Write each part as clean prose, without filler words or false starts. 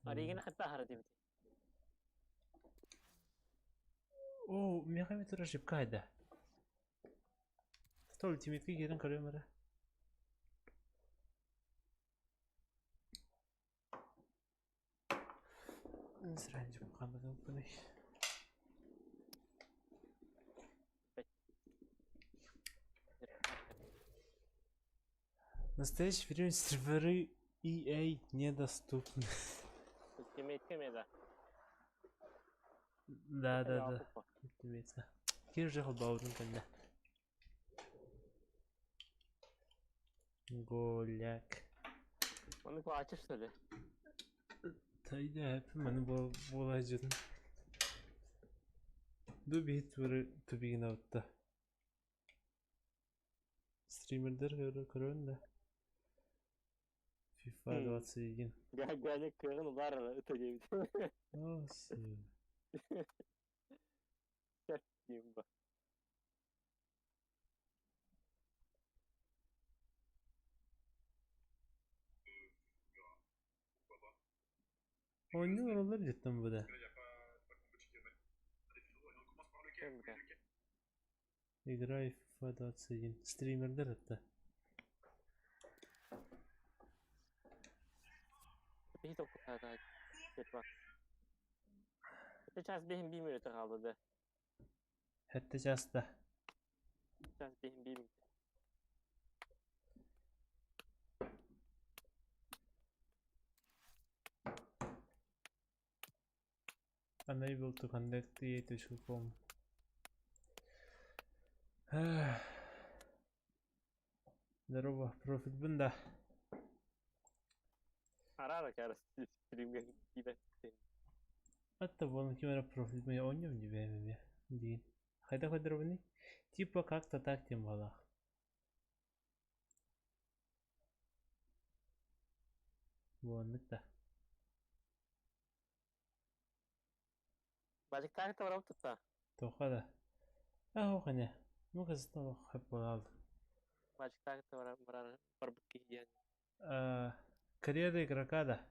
Аригина хатта аһара дибит. О, миэхэ эмиэ турар ошибка айда. Что ультимейтка киирэн көрүөм эрэ. В настоящее время серверы EA недоступны. Ультимейтка да. Да, да, да. Ультимейтка. Кир же холбаудун кэннэ. Голяк. Оны плачешь, что ли? Тайда маны буола дьон. Бу биһит тубигин абытта. Стримердер көрөн да. FIFA 21. Ганя кыаҕын улаар ыта диэбит. О, сы. Оонньуу олороллор дьиттэн бу да. Играй FIFA 21. Стримердер это. Сейчас бэһин биир мүнүүтэ хаалла да. Хэттэ часта. Сейчас бэһин биир мүнүүтэ. Unable to connect ea.com. Здорово, профилбын да. Арара кәрс стримге киирэ. Атта буолан ким эрэ профилбын оонньуом дии бэйэм эмиэ диин. Хайдах көрдөрөбүнүй? Типа как-то так диэн баҕалаах. Буоланнык да. Бажыктаах товаров тутта. Туохха да. Аа ох ини. Ну кызыттан олох хөп буолаалдым. Бажыктаах товара барар барбыт киһи диэн. Э, карьера игрока да.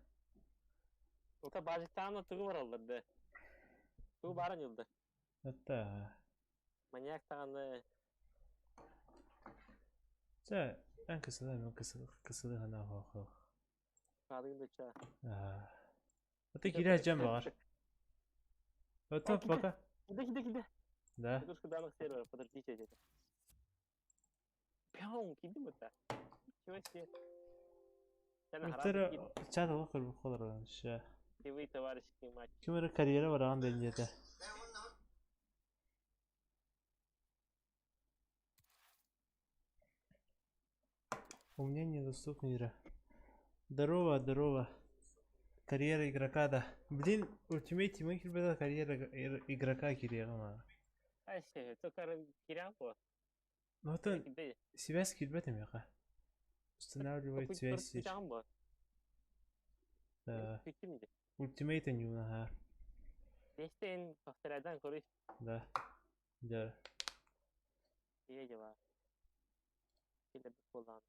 Ота бажыктаан тугу бараллар да. Тугу баран йылды. Это Маньяк даҕаны Чэ, эн кысылы мен кысылы кысылы хана хоох. хаадыгын да ча. Аа. Это киирэ дьон баҕар. Это пока. Киде киде киде. Да. Загрузка данных сервера, подождите это. Пяу, кидим это. Ничего себе. Өттөр чат олох көрбүт холорон ше. Вы товарищи мать. Ким эрэ карьера бараҕан диэн диэтэ. У меня недоступна игра. Здорово, здорово. Карьера игрока да. Блин, Ultimate Team кирбэдэ карьера игрока кириэҕим аа. Ай, только кирян по. Ну это связь кирбэт эмиэхэ. Устанавливает связь. Да. Ultimate ньуунаһа. Естен повторядан көрүс. Да. Да. Ие дела. Киле буолан.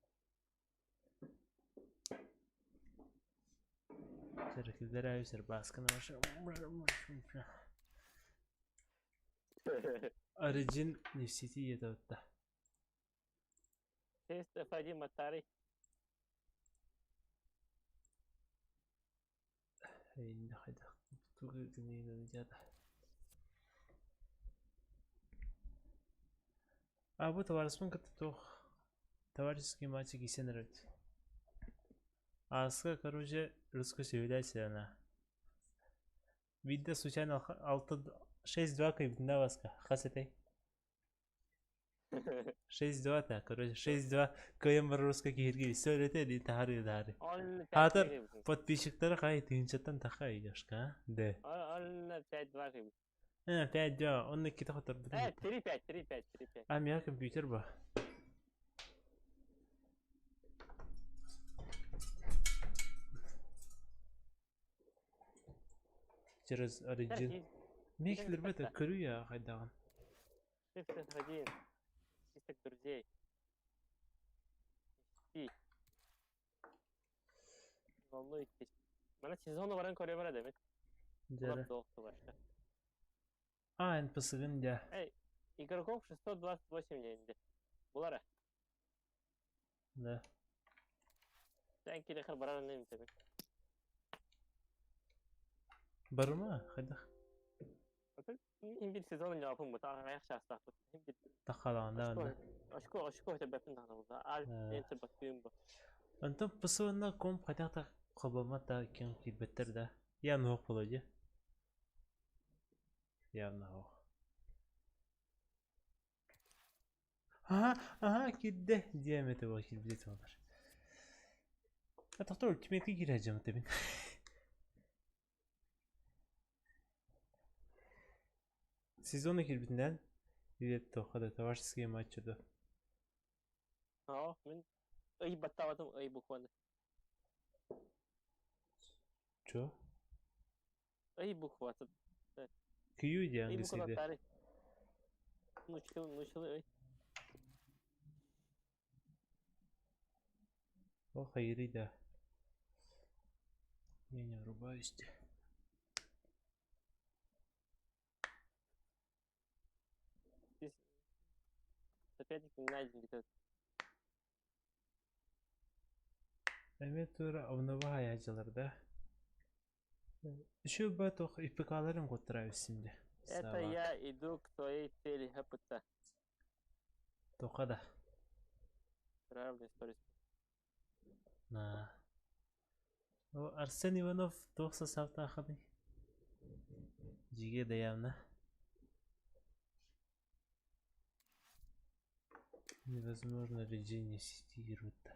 Origin не в сети это вот да. Тест F1 Матари. А бу табаарыспын кытта туох товарищеский матчы киирсэн эрэбит. Ааска короче русская цивилизация она. Биирдэ случайно алта 6-2 кыйбытында баска хас этэй? 6-2 та короче 6-2 кыайан барар русская киһиргии все этэ дии таһаарыы таһаарыы. Аатар подписчиктары хай тыһыынчаттан таха идешка а? Д. Он 5-2 5-2 онно иккитэ хоторбутум. 3-5 3-5 3-5. А миэхэ компьютер ба. Через Origin. Миэхилэрбэт көрүү хайдаҕын. Shift F1. Список друзей. Ищи. Волнуйтесь. Mana сезону баран көрөмөр эдэмит. Дьэрэ. Булар долгу башта. А, НПС-гын дьэ. Эй, игроков 628 деньги. Булара. Да. Sen килехер барар нем тебе. Барыма, хайдах. Мин bir сезон yapım bu. Daha ayak şahsı. Bir Тахалаан да Очко, очко, очко өтөрбөппүн даҕаны буолла. Альт enter баттыым бу. Онтон ПС-на комп хайдах да холбоммот да киэҥ киирбэттэр да. Явно суох буолуо дии. Явно суох. Аһа, аһа, киирдэ диэм этэ буо киирбит буолар. Тохтоо ультимейтка киирэ сылдьабын мин. Сезону киирбитинэн или туохха да товарищеские матчи дуо? Оо, мин ый баттаабатым ый букваны. Чё? Ый буквата. Кью диэн Ый буквата английскийде. тары. Нуччалыы, нуччалыы ый. О, хайырый да. Я не врубаюсь. Соперник не найден где-то. Эмиэ тура обнова айаадьылар да. Еще бы туох ИПК-ларын куттара эбиссин дии. Это я иду к твоей цели, ХПЦ. Тоха да. Правильная история. На. О, Арсен Иванов туох састааханый? Дьигэ да явно. Невозможно режим сети рута.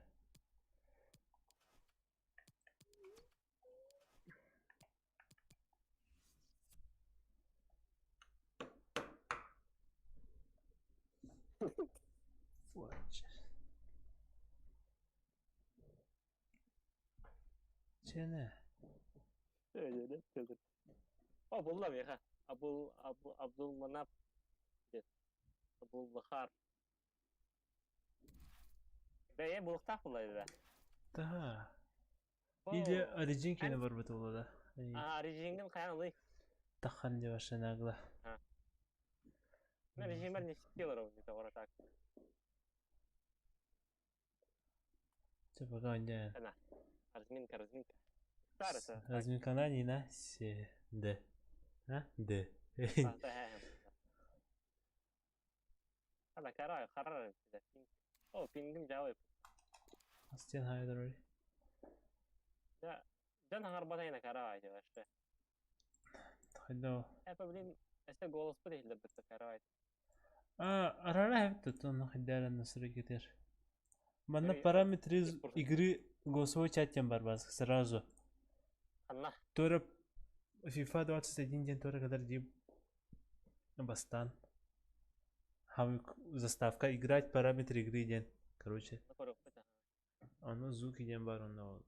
Чэнэ. О, булла миэхэ. Абул, Абу, Абдул Манап диэн. Абул Бахар. Бэйэ булуктаах булла да. Да. Или Origin киэнэ барбыт буолла да. Аа, Origin-гин хайаан ылый? Тахан дебаше нагло. Мен режимер не сиккелер не тоҕоро так. Чэ, пока онньоон. Ана. Разминка, разминка. Старый Разминка на не на се Д. А? Д. Ана карай, харар. О, пингим жабай. Астен хайдырой. Да, дьон хаҥарбатайна карай дебашты. Хайда. Эпа, блин, өссө голоспут иһиллэрбит карай. А, арара хэвт он хайдара насрыгитер. Манна параметры игры голосовой чат тем барбас сразу. Ханна. Тора FIFA 21 день тора когда ди бастан. Заставка играть параметры игры день. Короче. Оно звук идем бар онно.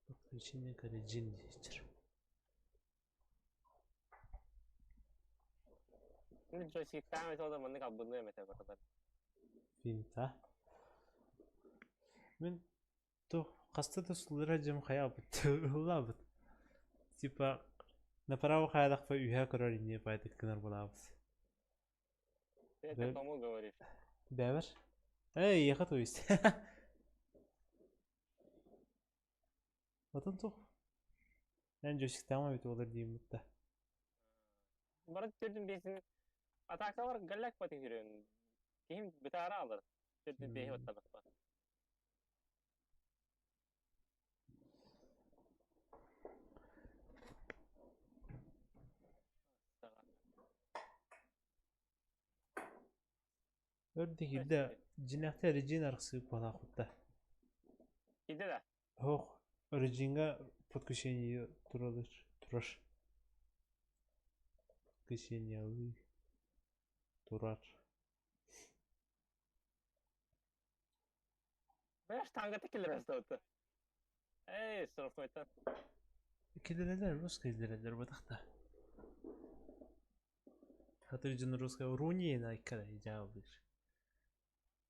Подключение к Origin диэччи. Мин джойстиктаан этэ маннык албынныам этэ барылар. Финта. Мин туох хаста да суллара дьым хайаабыт ыллаабыт. Типа направо хайалахпа үһэ көрөр инниэ баайдык гынар буолаабыт. Ты это кому говоришь? Бэбэр. Эй, ехать то есть. Отон туох. Эн джойстиктаама эбит буолар диим бутта. Бары төрдүн бесин атакалар галлак батын жүрөн. Ким битара алыр. Төрдүн беһи батталыкпа. Өрдү киирдэ дьиҥнээхтик Origin арахсыы буолаахпыт да. Киирдэ да? Суох, Origin-га подключение туралыр турар. Подключениялыы турар. Бэш тангата киллэрэ Эй, штрафнойтан. Киллэрэллэр, русскай киллэрэллэр батахта. Хатыр дьон русскай Руни найкара дьаабыр.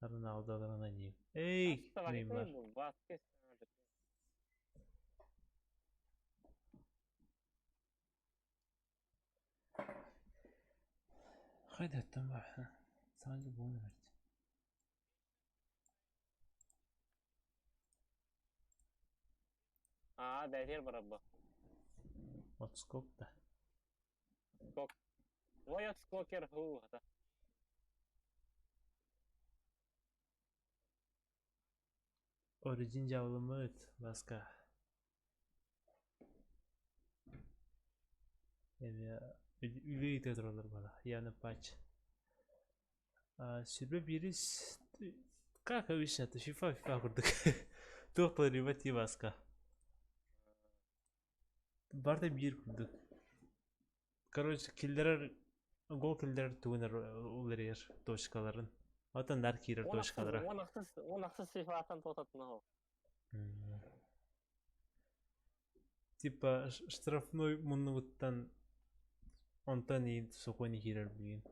Роналдоларына ньиим. Эй, Неймар. Хайдаттан бар. Саҥа дьыл буолан эбит. Аа, бэйэтигэр барарба. Отскок да. Скок. Твой отскокер ху хата. Origin дьаабыламмыт, Баска. Эмиэ үлэ ыыта тураллар бала. Яна патч. Сүрбэ биирис как обычно это FIFA FIFA курдук. Туох толорибат дии Баска. Барыта биир курдук. Короче, киллэрэр гол киллэрэр тугун уларыйар точкаларын. Оттон нар киирэр точкалара. 16 FIFA-тан туотатына ол. Типа штрафной муннугуттан онтон иин сокуон киирэр билигин.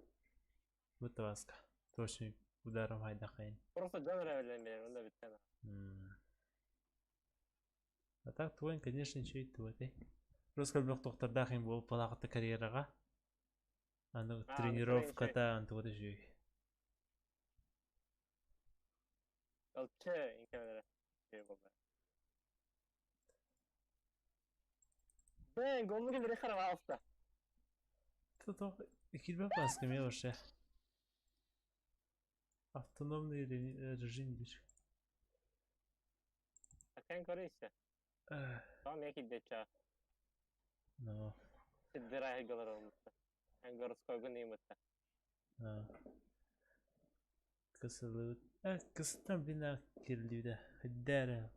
Бу таска. Точный ударом хайдахайын. Просто дьон эрэ билэн биэрэр, онно бүттэ. А так твой, конечно, ничего туотай. Просто элбэх тохтордаах им буолуп балаҕатта карьераҕа. Аны тренировката антугата үчүгэй. Ылчы инкемелere şey болды. Бэн, голну келдери харава алста. Тото килбэт бааска эмиэ вообще. Автономный режим диир. Эн көрү Там я киддеча. Но. Сиддирай галарымытта. Эн городскойгун иымытта. Кысылыбыт. Кысыттан бина кирдибитэ. Хайдаа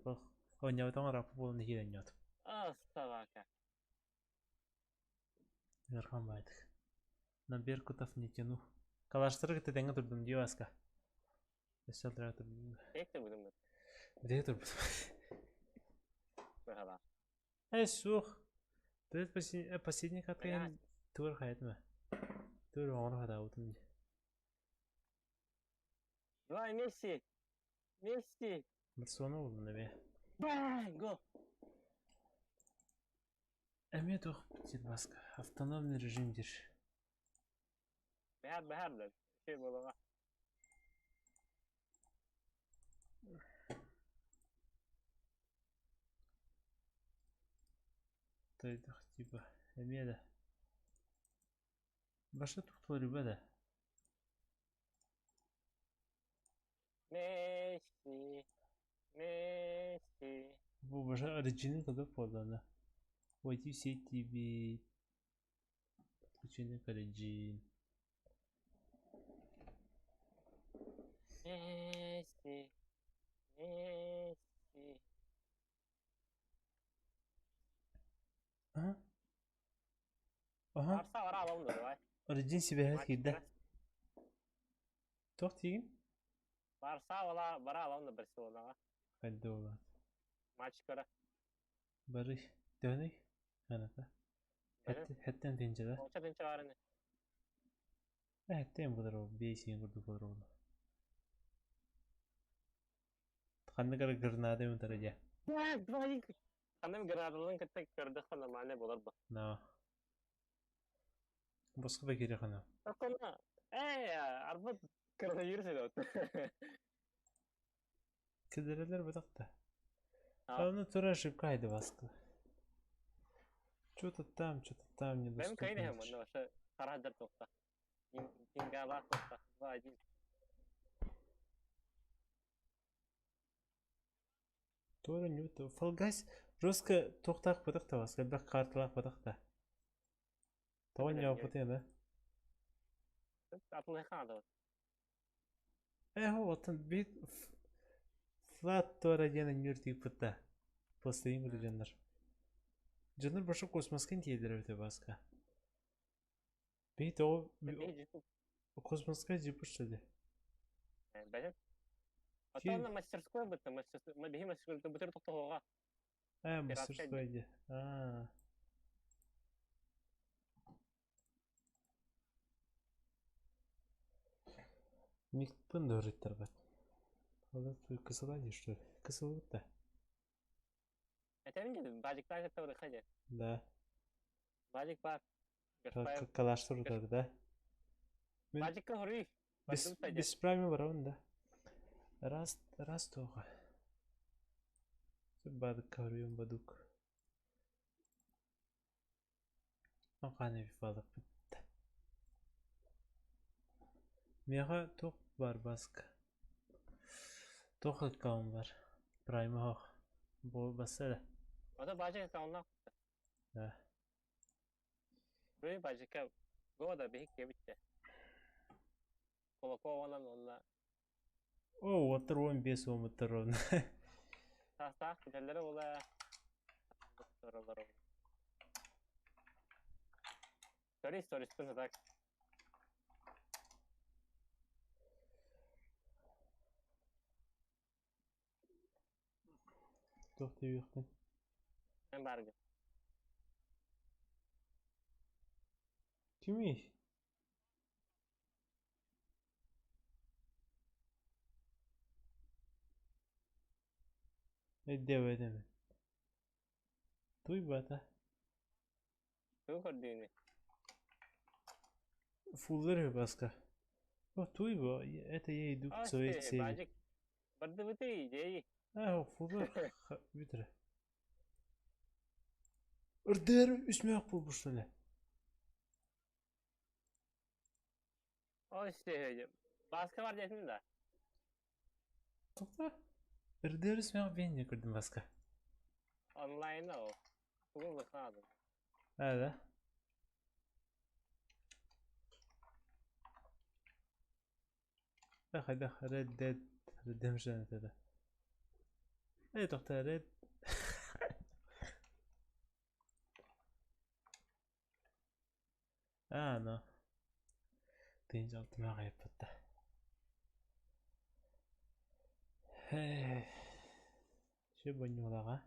оонньообутоҥ араппы буолан иһиир оонньоотум. Оставака. Ыарахан баайдык. На Беркутов не тяну. Калаштары кытта тэҥҥэ турдум дии Васка. Өссө алтыраҕа турдум. Эт турбутум. Бэйэ турбутум. Быһалаах. Э, суох. Ты последний катка тугар хайатыма. Тугар оҥоро хатаабытым дии. Давай, Месси! Месси! Барселона буллун эмиэ. Бang! Го! Эмиэ туох диир Васка? Автономный режим диир. Бэһэр бэһэр да. Үчүгэй буолуоҕа. Тойдох типа эмиэ да. Баша туктуоруба да. Месси, Месси. Бу баша Реджина когда подана. Войти в сеть TV. Подключение к Реджин. Месси, Месси. Ага. Ага. Барса бара аламын да, давай. Реджин сибэһэ киирдэ. Туох тиигин? Барса бала бара аламын да Барселонаҕа. Хайда буолаат. Матч көрө. Бары төһөнүй? Ханата. Хэттэн тинчэдэ. Онча тинчэ баарыны. Хэттэн буолар ол бейсиин курдук буолар ол. Ханнык эрэ гранада унтара дьэ. Ханнык гранадаларын кытта көрдөххө нормальный буолар бу. Но. Босхо да киириэххэ Оккона ээ арбат коронавирус эбит. Кэдэрэлэр бытах да. Аны тура ошибка хайда баскы. Что-то там, что-то там Бэм недоступно. кайны хам онно вообще харадар туохта. Кингалаах туохта. 2-1. Туора ньута. Фалгас жестко туохтаах бытах да баска, элбэх карталаах бытах да. Тоҕо ньооппутуй да? Атылыха да. Э, оттон бит флат туора диэн анньыыр тыыппыт да. Постайын курдук дьоннор. Дьоннор баша космоска тиийэллэр эбитэ Баска. Бии тоҕо космоска дьиппут что ли? Бэйэт. Оттон онно мастерской бытта, мастерской, биһи мастерской бытыр тохтоһуоҕа. А, Пиратскай мастерской где? А. Никпын дорыттарбат. Ол кысылай что ли? Кысылбыт да. Этэбин дедим, бажиктаах кытта барыха дьэ. Да. Бажик бар. Калаш турдар да. Мин Бажикка хоруй. без, без правил барабын да. Раз, раз тоға. Бадык хоруйум бадук. Қаны бадык бітті. Меха тоқ бар баска. Тоқ аккаунт бар. Прайм хоқ. Бу басара. Ото бажик аккаунтна. Да. Руй бажикка года биһик кебитте. Кулакованан онна. О, отыр 15 омыттыр ровно. Таастаах бүтэллэрэ була. Сторис, сторис, так. Туох диэхпин. Эн бааргын. Кимий? Өйдөөбөтүм. Туйбата. Тугу көрдүүнү? Фуллер баска. О, туйбо, это я иду к своей цели. Бажик. Бардыбыты, дей. А, фуллер бүтүрэ. РДР үсмөк буолбут что ли? О, исте. Баска бар диэтин да. Тоқта. РДР үсмөк бен не көрдүм баска. Онлайн ол. Тугун лыхнаадым. А, да? Хайдах Red Dead Redemption этэ. Эй, тоқта Red А, ну. Тыынча алтымаға айыппытта. Все баньолаға.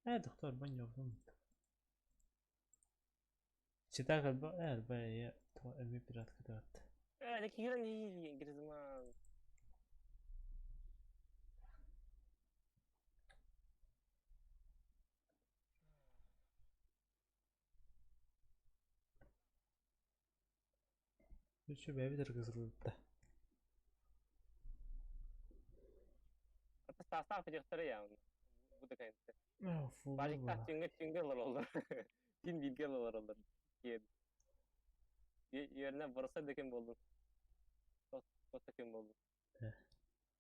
Э, доктор, баньолум. Читак альба, альба, я эми пиратка дават. Э, киирэн Гризман. Үчү бэбитер кызылытта. Таастаах бүтүөхтэрэ я. Бу да кэнтэ. Фу. Бажиктаах түҥҥэ түҥҥэ олороллор. Син бииргэ олороллор. Киэн. Үөрэнэ барса да ким буоллун. Тос ким буоллун.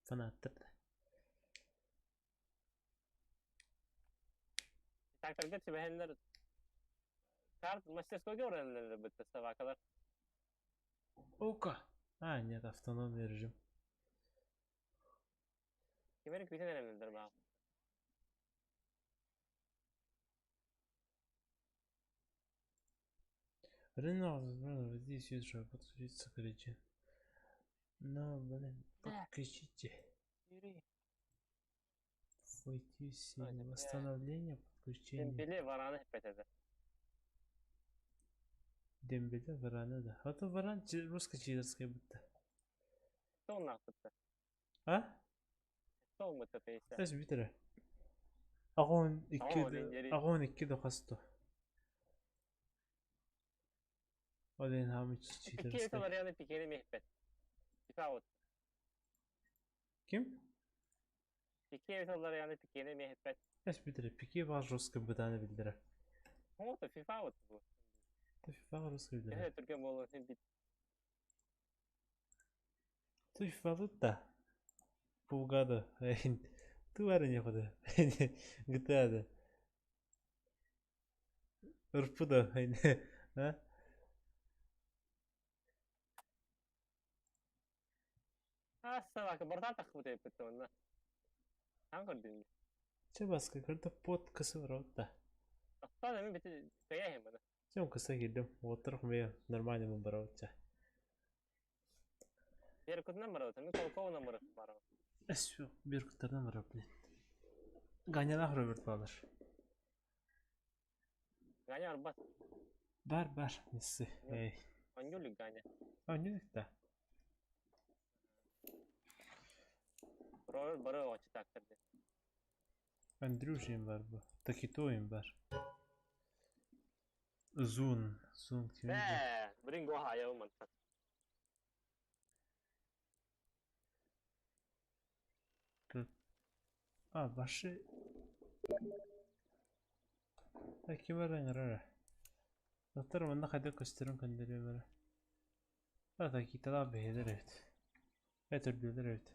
Фанаттар да. Тракторга түбэһэннэр карт мастерскойга бараннар бытта собакалар. Ока. А, нет, автономный режим. Кимери күүтэн эрэмнэллэр баа. Рынок здесь уже подключиться к речи. Но, блин, подключите. Войти в силу. Восстановление, подключение. Дембеле вараны эппэтэ. Дембеле вараны, да. А то варан русско-чидерская будто. Тооннаахпытта. А? Тооммутта пейсэ. Тэс бүтэрэ. Агон икки Оо, агон икки да хасто. Один хамы Пике читерская. варианы пикени мехпет. Пифаут. Ким? Пике варианы пикени мехпет. Тэс бүтэрэ. Пике бар русский быданы билдирэ. Хомото фифаут бу. Ты фифа русский билдирэ. Төһө түргэн буолуон син бит. Ты фифа да. Полгода. Ты варя не хода. GTA да. Рпуда. А? А собака барда тахпыт эппит онна. Хаан көрдүн. Че баска көрдө под кысы бар да. Аттан эми бити каяхем бана. Сен кысы келдим. Отырық мен нормально мен барабытча. Беркутунан барабыт, мин Колковунан барабын. Эс Беркуттардан барар, блин. Ганялаах Роберт баалар. Ганя барбат. Бар, бар, нессы. Эй. Оонньуулук Ганя. Оонньуулук да. Роберт бары оҕоччутаактар диэн. Андрюшин бар бу. Такитоин бар. Зун. Зун ким? Ээ, блин, гоһаайа мантан. А, башы... Так, ким бар ыҥырар Доктор манна хайдах көстөрүн көннөрүөм эрэ. А, Такиталаах бэйэлэр эбит. Э, төрдүөлэр эбит.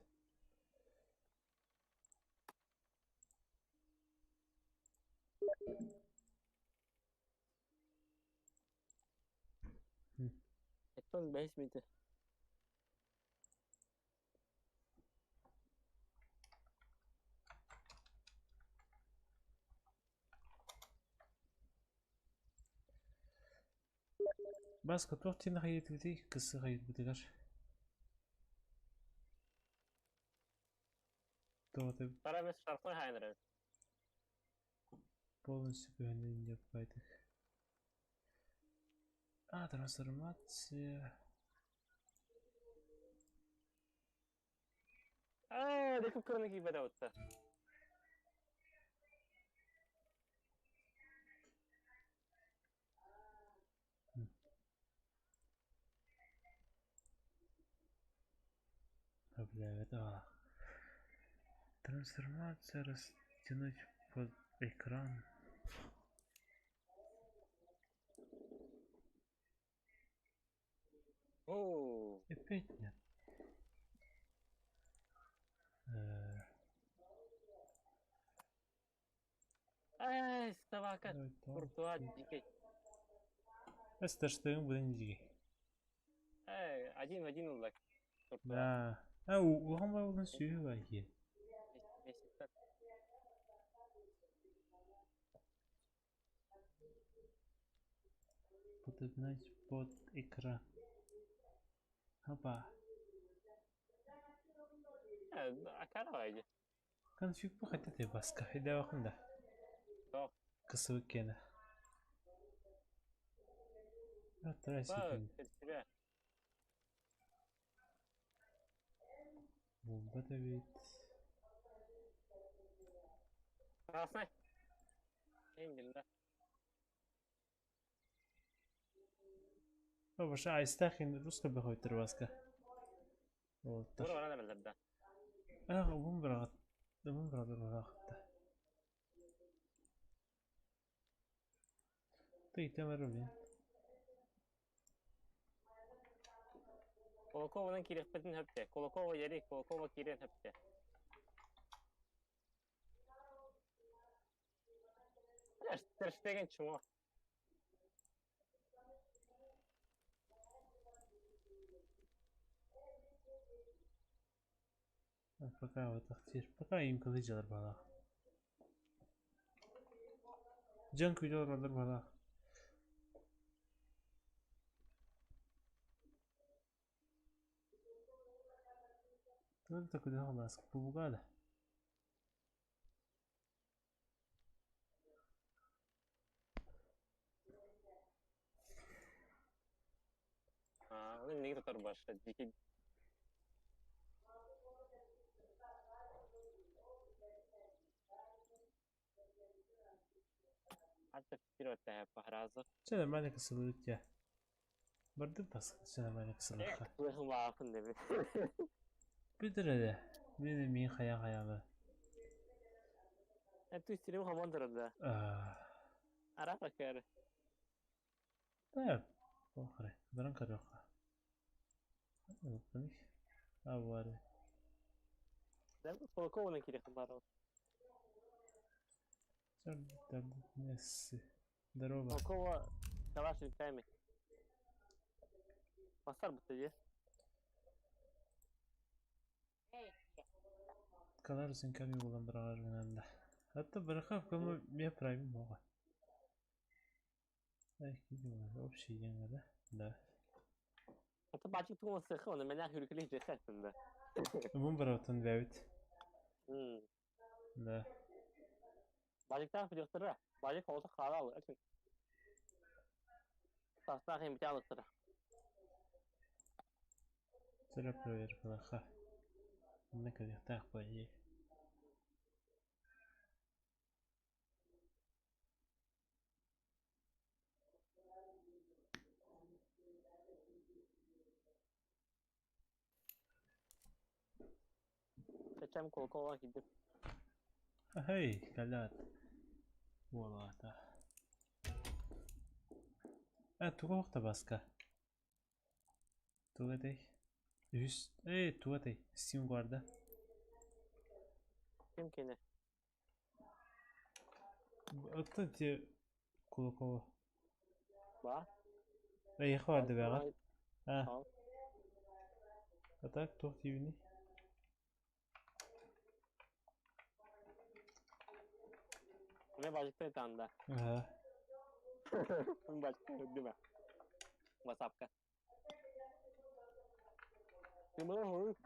Эттон бэһис мүнүүтэ. Баска туох диэн хайыытыбытый кысы хайыырбытыгар? Тоҕо Пора штрафной хайнары. Полностью көһүнэн дьаппайтык. А, трансформация. Аа, декып кырны кийбэт абытта. А, бля, это... Трансформация растянуть под экран. Оо. Опять нет. Эй, собака. Давай так. Куртуа дикий. Эсташтыгын будем дии. Эй, один в один улак. Куртуа. Да. А, улахан бай сүйі бар ки. Месяцтен. Подогнать под экран. Опа. Акара Конфиг бу хотя ты баска. Иде бакын да. Тоқ. Кысыбык кene. Ба, тебя. Бомба да ведь. Красный. Энгель, да. Баша айстахин русска бахойтер баска. Вот. Бура баран да. А, бум брат. Бум брат брат. Ты там рубин. Кулакованан кириэхпитин хөптө. Кулакова яри, Кулакова киирэн хөптө. Терштеген чмо. Пока вот так Пока им кылыжалар бала. Жан күйдө бала. Только куда у нас побугада. А, ну не тутар баша. Дикий. Хатта вперед пахразу. Все нормально кысылык я. Барды бас, все нормально кысылыкка. Лаахын деби. Бүтүрөдө. Мен мин хая хаябы. Ту стерим хамондор да. Ара кэр. Да. Охре. Даран кароха. Опани. А варе. Да, Кулакованан кириэхпин баар. Здорово. Кулакова калаш руками. Масар бутыде. Калар зинками болан бирагар гынанда. Hatta bırakıp кому я правим мога. Ай, видимо, общий деньги, да? Да. Ата бачык тугун сыхы оны менә хүркүле жехесинде. Мун барабытын бэбит. Хм. Да. Бачыктаах видеостара. Бачык олса хаалал. Састаах эмите алыктыра. Сыра проверкалаха. Манна кэлиэхтээх буоллай. Чачам колокола кидим. Хей, кэлээт. Буолаата. Э, туга охта баска? Туга этэй? Үһүс. Э, туга этэй? Steam guarda. Ким кини? Оттон те Кулакова. Ба? Эйиэхэ баар бэҕэ. А, Ал. а так туох диибиний? Мне бачыкта танда. Аха. Бачыкта дима. WhatsAppка. Ты можешь?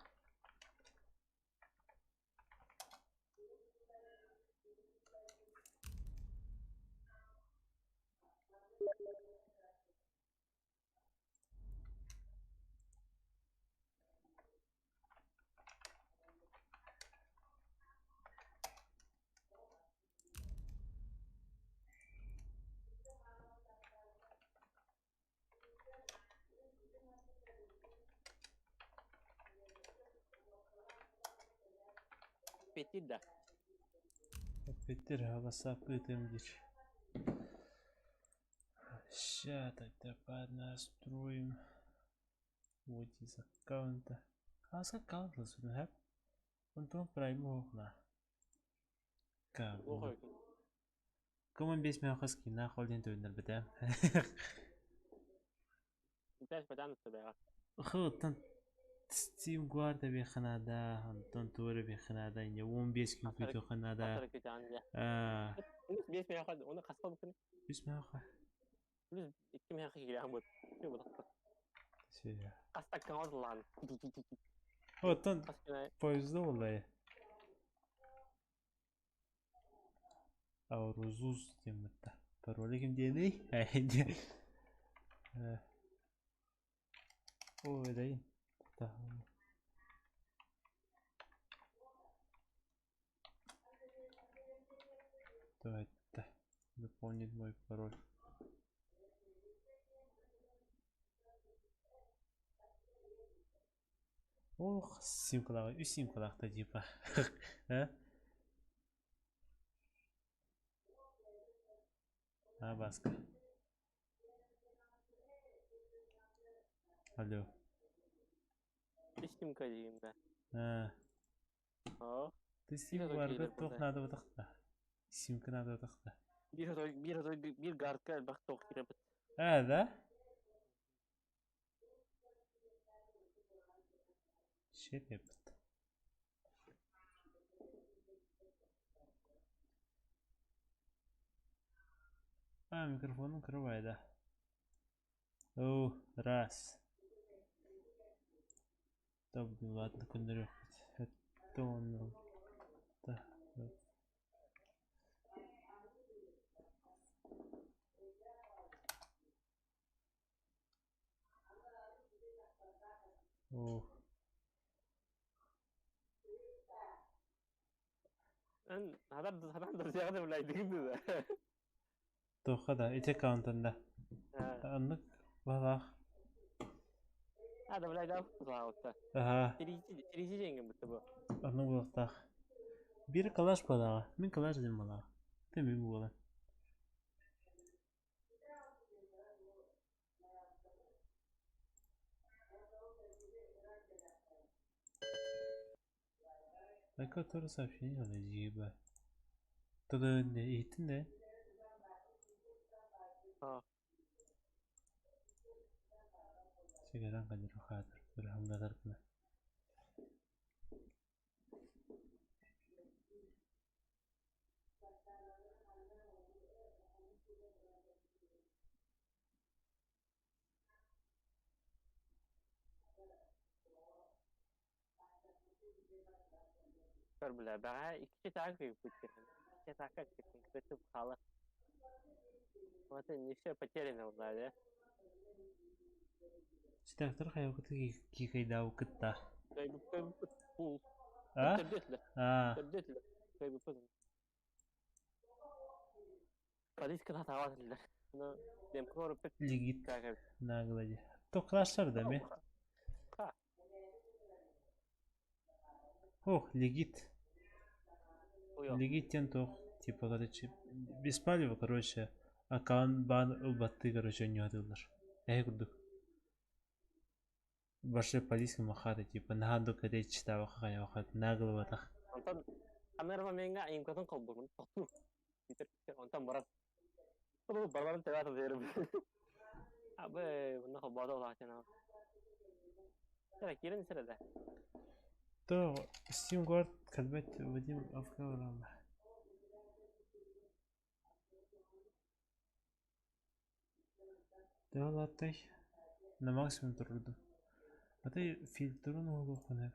Петит да. Петер WhatsApp ыытыам диир. Ща тогда поднастроим. Вот из аккаунта. Хас аккаунт лысыны хэп. Онтон прайм оохна. Кабы. Кымын бес мен хас кина холдин төөннөр битем. Пять потянут тебя. Хыттан Steam Guarda биханада, Антон Туре биханада, не 15 күн күтүханада. Аа. Плюс 5 меха, оны қасқа бүкін. 3 меха. Плюс 2 меха кирен бут. Все. Қаста калдылан. Оттон поезда олай. Аурузуз демитта. Пароли ким диэний? Ой, дай. Давай, дополнить мой пароль. Ох, симкалаах, үс симкалаахта типа. А? А, баска. Алло. Үс симка деймін да. А. О. Ты симка барда тоқ надо бутақта. Симка надо бутақта. Bir bir гардка бақ тоқ киребит. А, да? Щерепт. А, микрофон укрывай, да. О, раз. Да, блин, ладно, күннөрү. Это он. Да. О. Тоха да, ити аккаунтында. Аннык балах. Hadi bilay да. Ага. Тирisi жеңген бітті bu. Аннык балахтах. Bir калаш балаға. Мен калаш дем балаға. Ты мен була. Айка тоже сообщение алайыба. Тогда не иттин А. Сигаран кадыр хатыр. Турхамда таркына. Көр бля, бэҕэһээ икки чааһы кыйбыт Икки атака кытын хаала. Вот не все потеряно была, да? Читактар хайабыты кикайдау кытта. Кыайбыппыт пул. А? Төрдүөтүлэр. А. Төрдүөтүлэр. Кыайбыппыт. Полиция хатаабат этилэр. Ну, демка оруппут. Лигит нагло. То классар да ме? Ох, легит. Легит диэн туох, типа, короче, без палева, короче, аккаунт баан ылбаттыы, короче, оонньоотуллар. Эһи курдук. Большой полиция махата, типа, наһаа дук речь таабаха хайаха наглыбатах. Онтон ханна момеҥҥа айымкатын холбуурун тохтуур. Онтон барар. Барбарын тэбээтэ дээрим. Абы, мунна холбоото улаатына. Сэрэ киирэн сэрэ да. То Steam Guard кэлбэт Вадим Авкаврама. Төһө улааттай? На максимум турдум. А ты фильтрун уһулуоххун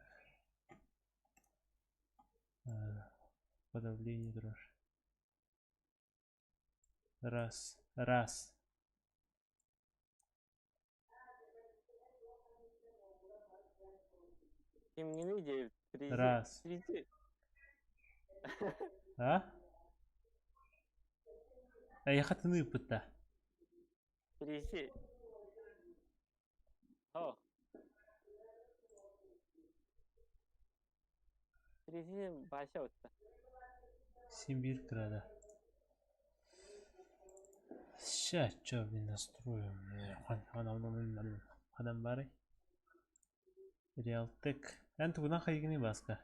Подавление турар. Раз. Раз. Кимҥиний диэбит? Раз. Фризи. А? Эйиэхэ тыны ыыппыт да? Фризи. О. Фризи Вася утта. Син биир кыра да. Ща, чё, блин, настрою. Ханан баарый? Реалтек. Эн тугунан хайгыный Баска?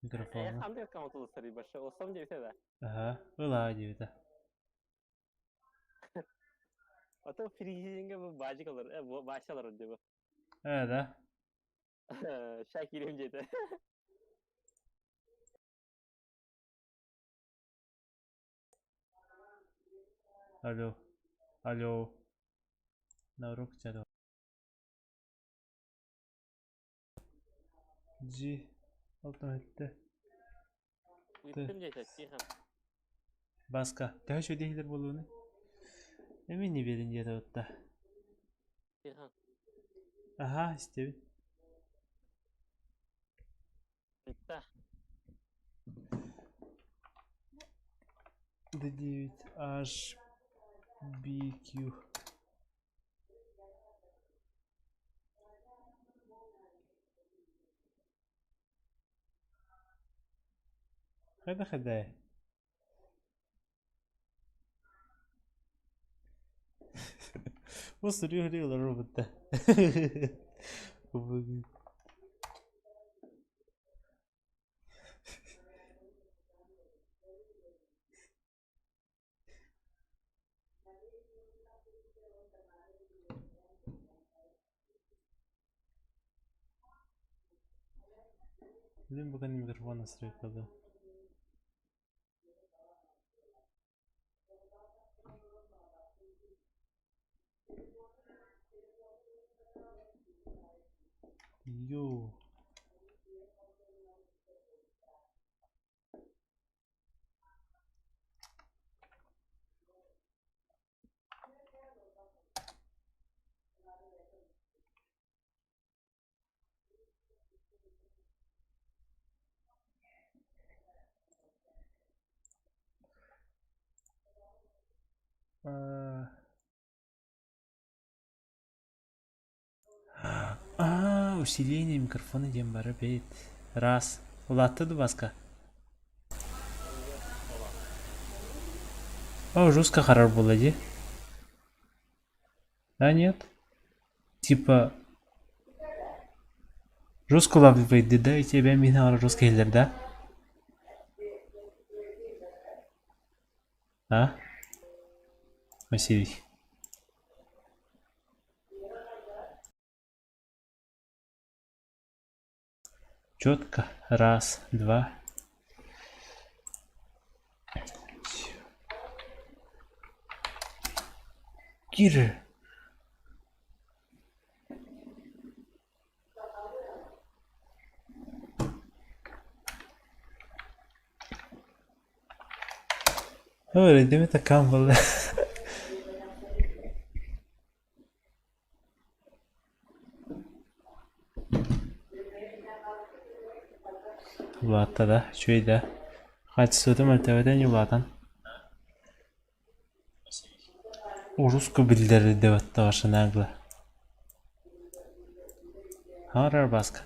Микрофоҥҥа. Ханнык аккаунт улуссарый больше? Олсом диэбитэ да? Аха, ылаа диэбитэ. А то фризинге бу баажык олор, Вася олорор дии бу. Ээ да? Ща киириэм диэтэ. Алло. Алло. На урок чат G алтан эттэ. Ыыттым диэтэ, тихо. Баска, төһө үчүгэй иһилэр буолуонуй? Эмиэ не биэрин диэтэ отта. Тихо. Аһаа, истэбин. Ыытта. D9 H B Q. Хайда хайда Бу суруйа олорор да. Блин, пока не микрофон настройкада. Йоу. Аа, усиление микрофона диэн бары бэйт. Раз. Улаатта дуу Баска? О, жестко харар буолла дии. А нет? Типа жестко улаатпайт да, и тебя мин аҕара жестко иһиллэр да? А? Василий. Четко. Раз, два. Кир. Öyle değil mi takam valla. Улаатта да, үчүгэй да. Хаачыстыбата мөлтөөбөтө ини улаатан. Уруску биллэрдэ баттаҕа нагло. Horror баска.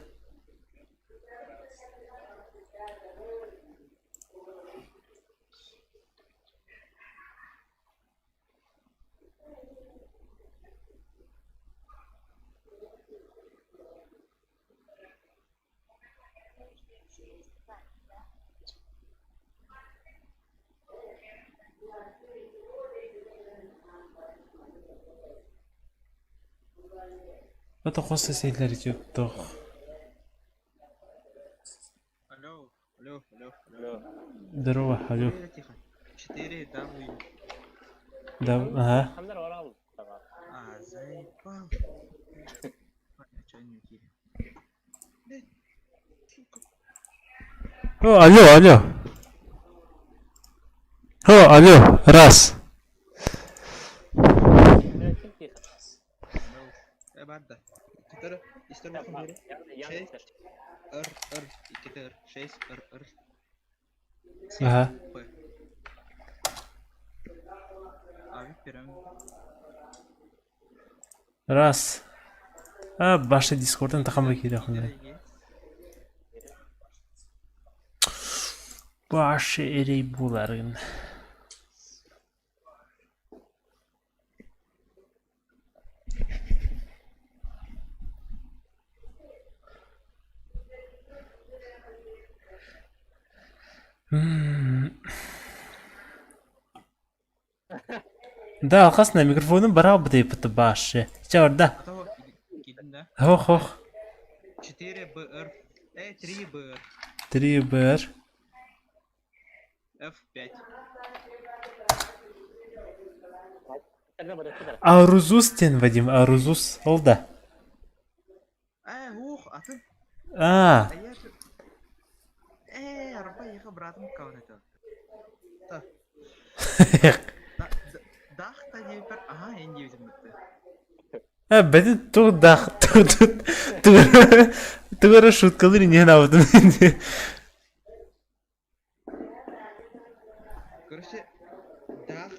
Это хос сейлер туох Алло, алло, алло, алло. Здорово, алло. Тихо. 4 W. Да, ага. А, заебал. Чё не уйти? О, алло, алло. О, алло, раз. Ага. Раз. А, баша Дискордтан тахам киирэ Башы эрей буларын. Да, алхасна микрофонун бара бытыйпыты башы. Ча да. Хох хох. 4 БР. 3 БР. 3 БР. F5. Арузус тен, Вадим, Арузус. Ол да. Э, ух, а ты... А. А я же... Э, арба, я братом кого-то. Дах-та не Ага, я не видел. Э, бәдин туг дах туг тугара шуткалыр не навдым. Короче, дах,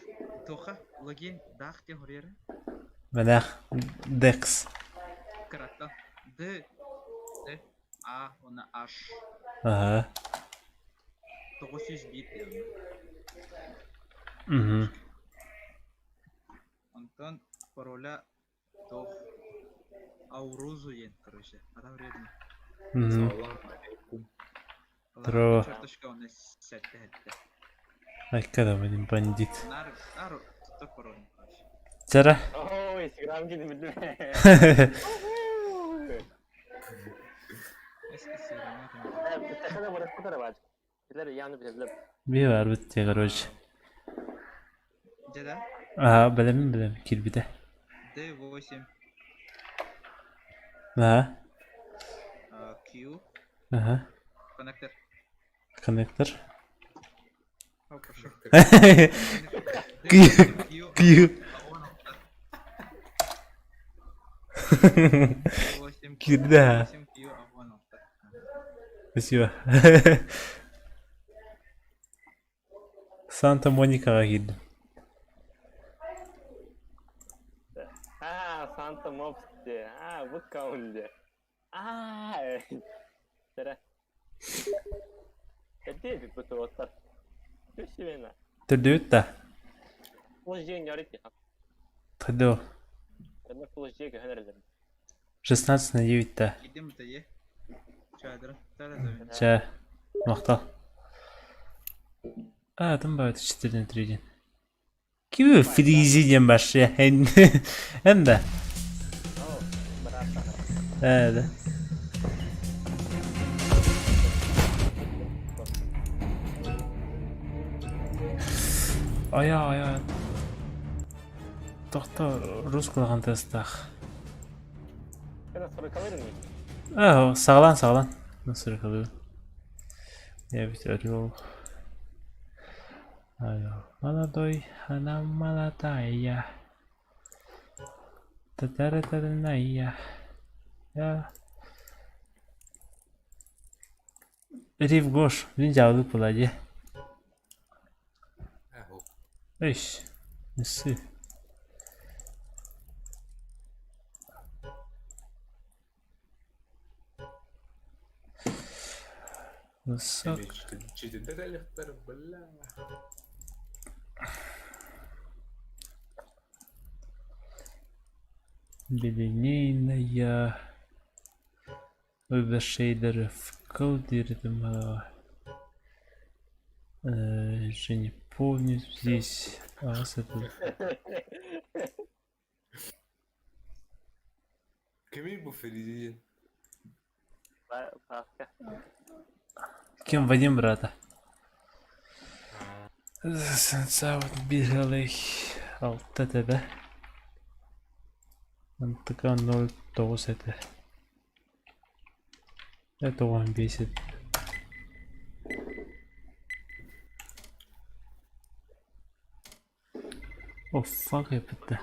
тоха, логин, дах те хорьер. Мэнэх, декс. Кратко. Д, Д, А, она H. Ага. Тоҕус бит. Угу. Онтон пароля тох Аурузу ен, короче. Адам вредный. Угу. Здорово. Черточка он сетте хетте. Айка Вадим бандит. Нар, нар, туттар пароль, короче. Чара. Ой, Инстаграм киди билдим. Би бар битте, короче. Деда? Ага, билемин билем, кирбите. D8. Ага. Q. Ага. Коннектор. Коннектор. Q. Q. Кирда. Спасибо. Санта Моникаҕа киирдим. А, Санта Мопс де. А, бу каунде. А, Тара. Эти бу туоттар. Түшүнэ. Төрдүбүт да. Флеш дьиэн ярит Тыдо. Кэннэ флеш дьиэ көһөн 16 на 9 да. Чэ, махтал. А, там бывает 4 на 3 день. Киви фризи диэн баршы. Эн да. Э, да. Ая, ая. Тохто русскалахан тастах. А, саҕалаан саҕалаан. Насырыкалыы. Я ведь орел. Молодой, она молодая. Татара-тараная. Я. Рив Гош, мин дьаалык була дии. Эш, неси. Высок. Бля. Линейная. Выбор в Же не помню здесь. А, с это... Кимий бу Феридин? Кем Вадим брата? Сенца вот бегали. Алта тебе. Мантыка 0,9 этэ. Это он бесит. Oh fuck эпитте.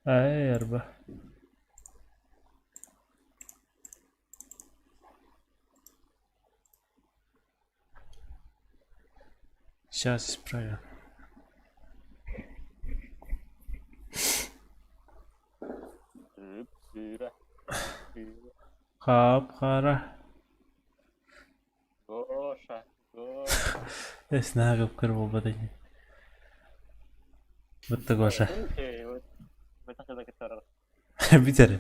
Ай, арба. Сейчас исправим. Хап-хара. Гоша, Гоша. Эс наһаа көр буолбата ини. Бытты Гоша. Бүтэр.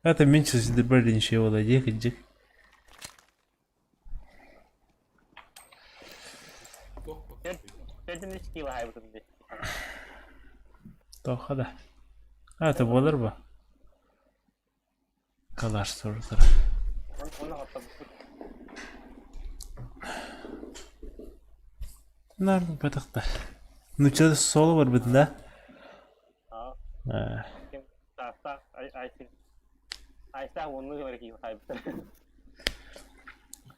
Это меньше сидебрали ничего да ехать. Тоха да. А, это буолар ба? Калаш сурутар. Наверное, бытахта. Ну что, соло бар бит, да? А.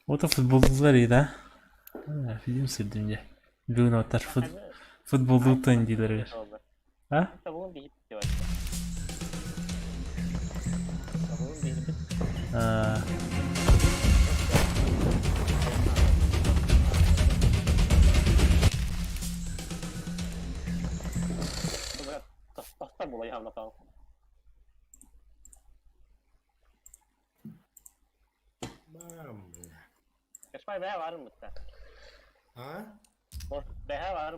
Ото футболлар да? Фильм сырдым дьэ. Бүгүн оттар футболдуутан диилэригэр. А? А.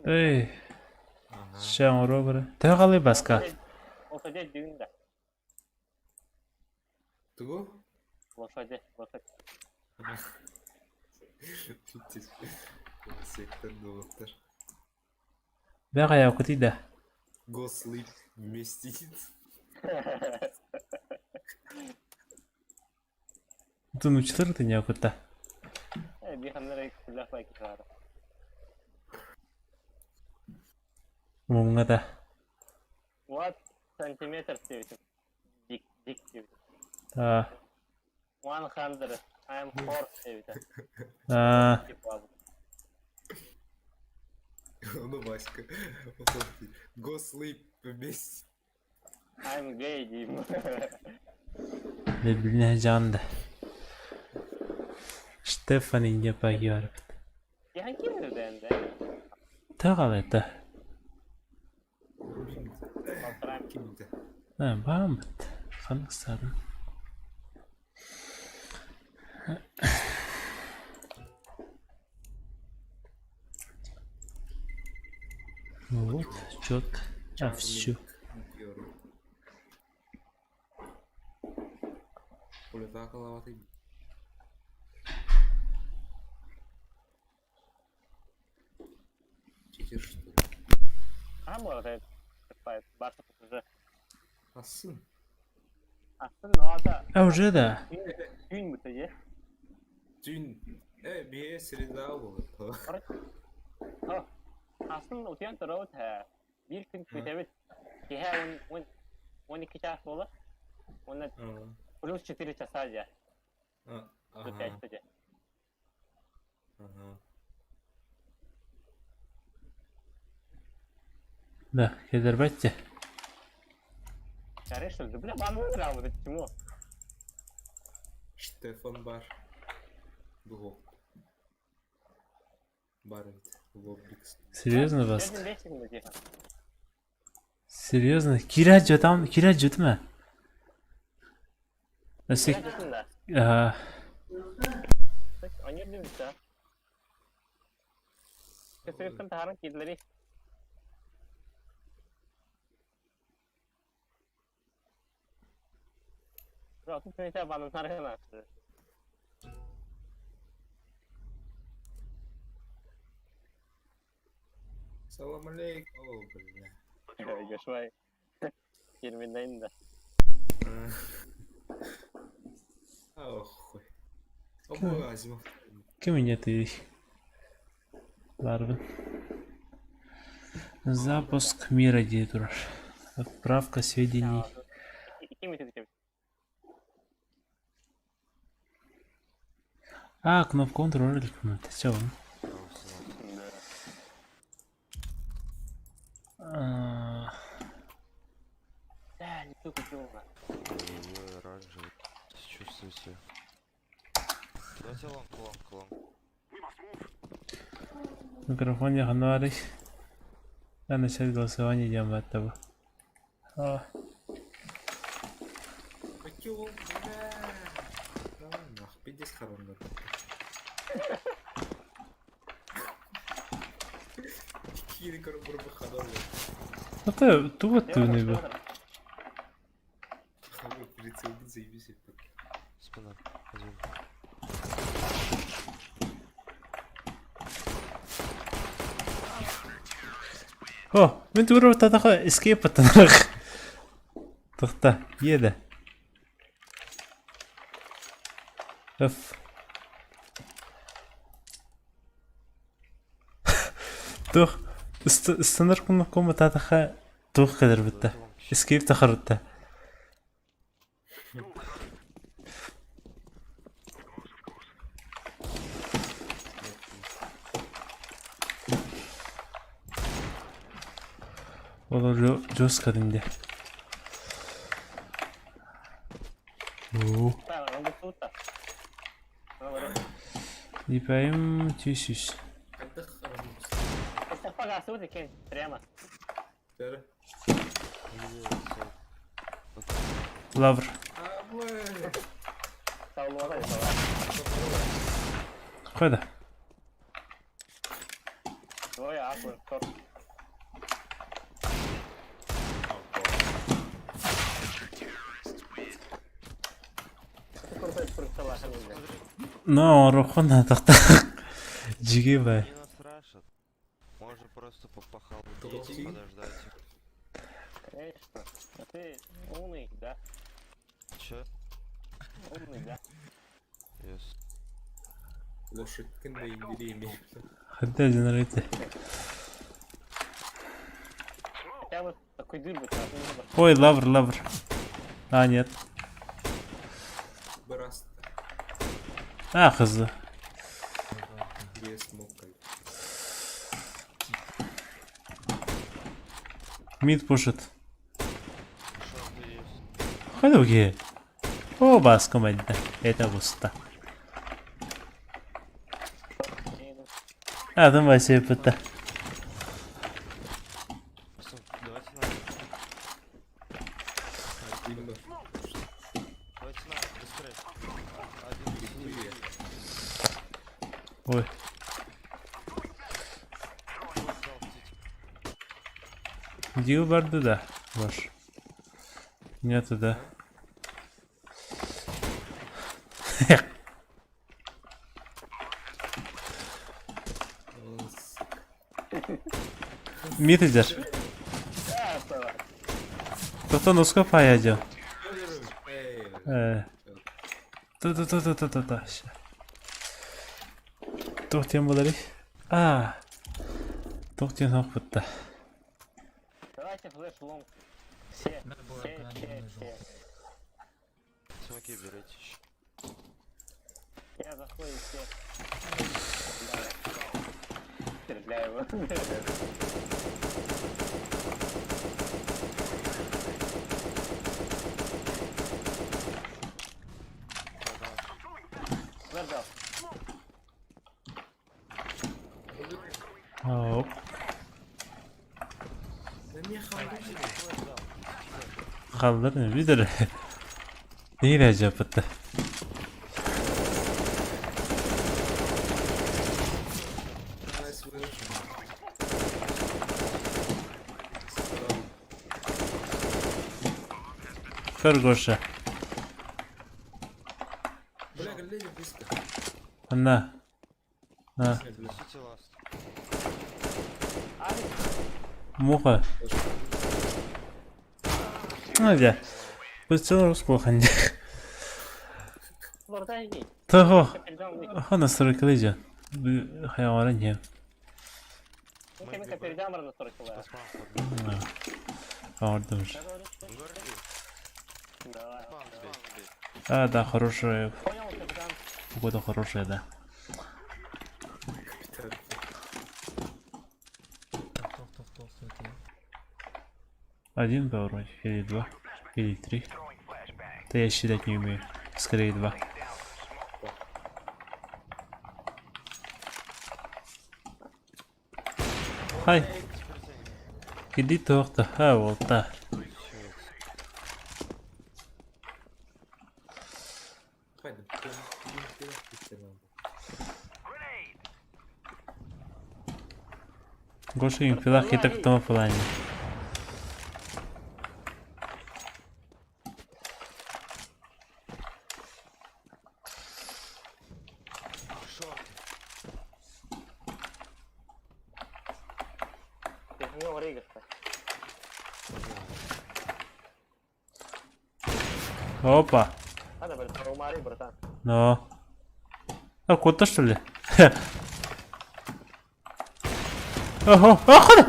Эй, Шаҥоро бара. Төһө халый баска? Тугу? Сектор доктор. Бэҕэйэ да. Go sleep вместе. Тунучтар ты не кытта. Муҥҥа да. What сантиметр диэбитим. Дик, дик диэбитим. Аа. 100, I'm horse диэбитэ. Аа. Ну, Васька. Go sleep вместе. I'm gay диим. Билбинэ жаанда. Штефан инде пагиарбыт. Төһө Аа, бааммыт. Ханнык саадын. Ну вот, четко. А, все. А уже да. Dün bir среда было. Биир күн күүтэбит. Киэһэ 12 чаас буолар. Уонна плюс 4 часа дьэ. Ага. Ага. Да, кедербетте. Конечно, да бля, бан выиграл, вот это чему? Штефан бар. Дугок. Бар эбит. Лоббикс. Серьезно, Васк? Серьезно? Кира там, Кира жутма. Өссө Салам алейкум. О, бля. Ох, хуй. Обои Азимов. Ким инньэ Ларвин. Запуск мира дии турар. Отправка сведений. А, кнопка Ctrl илик Все. Ой, оранжевый. Чувствуете? Давайте long, long, long. Микрофон я А начать голосование идем от того. А. Какие бля. Давай нах, пиздец хоронный. Кири корбур бахадал. Это туго ты не был. Хавы прицел заебись. Спина. Один. О, мен тура тадаха escape аттанах. Тохта, еда. Öf. Тух, стандар кому тадаха тух кадыр битте. Escape тахарытта. Ол жестко динде. О. Ипаим түйсүс. Лавр. Қайда? Но, рухун тохта. Жиги бай. Они нас рашат. Можно просто похолодеть, подождать их. Конечно. А ты умный, да? Че? Умный, да? Yes. Лошадь индирими. Хотя генерите. Хотя бы такой дыр бы. Ой, лавр, лавр. А, нет. Браста. А, хз. Без смока. Мид пушит. Шорты есть. Хайдуги. О, бас команда. Это густо. А, там Вася пыта. Давайте на. Один. Давайте на, быстрее. Один. Ой. Дил барды да. Ваш. Нету, да. Мид идешь. Кто-то носка поедет. Та-та-та-та-та-та. Тух тем булари. А. Тух тем хоппутта. Flash long. Все, Надо было все, гранату все, нажал. все. Смоки берите еще. Я заходит все. Стреляю его. Задал. Оп. Хааллар видер. Нейре жапытты. Көр Гоша. Бля, гляди близко. На. На. Сити ласт. Муха. Ну да. Быстро русского Того. Хана сорокалыжа. Хайван не. Ордумш. А, да, хорошая. Погода хорошая, да. Один был вроде, или два, или три. Да я считать не умею. Скорее два. Хай. Иди торта. А, вот та. Гоша им пилах и так в плане. Опа. Но. А куда что ли? Ого, охуй!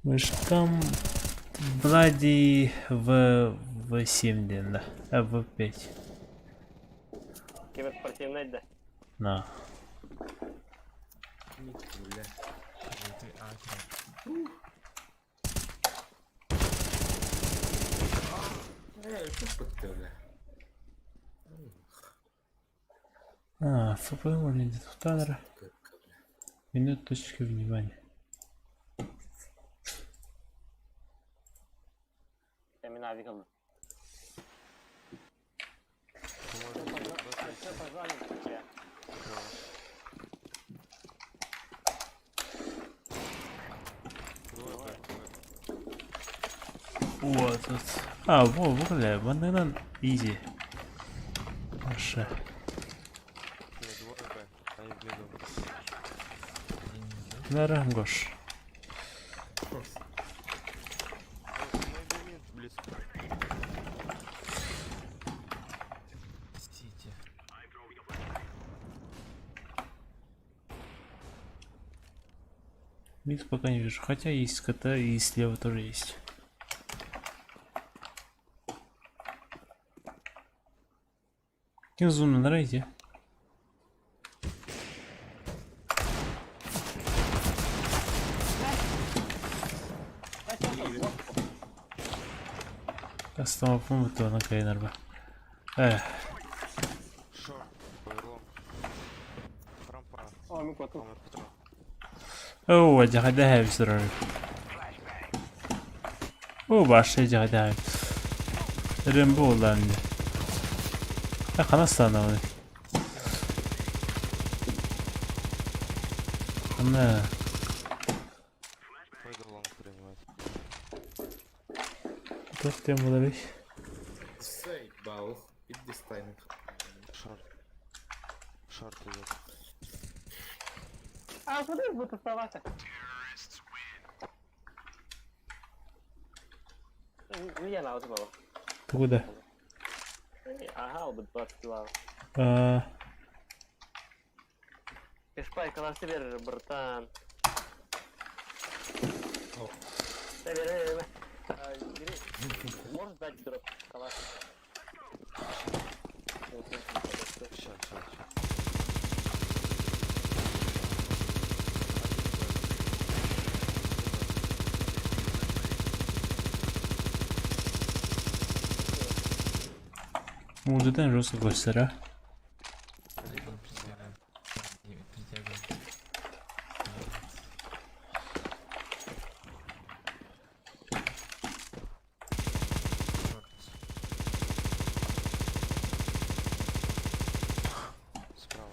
Мышкам Блади в В7 ден, да. А в 5. Киберспортивный, да. На. А, ФП можно где-то Минут точки внимания. Вот тут. А, во, бля, банан изи. Хорошо. Нара, Гош. Мид пока не вижу. Хотя есть КТ и слева тоже есть. Кем зум на рейде? Кастом то на кайнерба. Эх. О, дягадаем сразу. О, башня дягадаем. Рэмбо ланды. Ханастана. На. Пойду лонг принимать. Туох тем буоларый? Заебал. Иди тайминг. Шорт. Шорт идет. А, смотри, будет оставаться. Ну, я на вот было. Ты куда? Ага, будет 22. А, Кэшпай, себе, братан. Можешь дать дроп? Калаш. Ща, ща, ща. Музыка жестко гостера. Притягивает. Справа.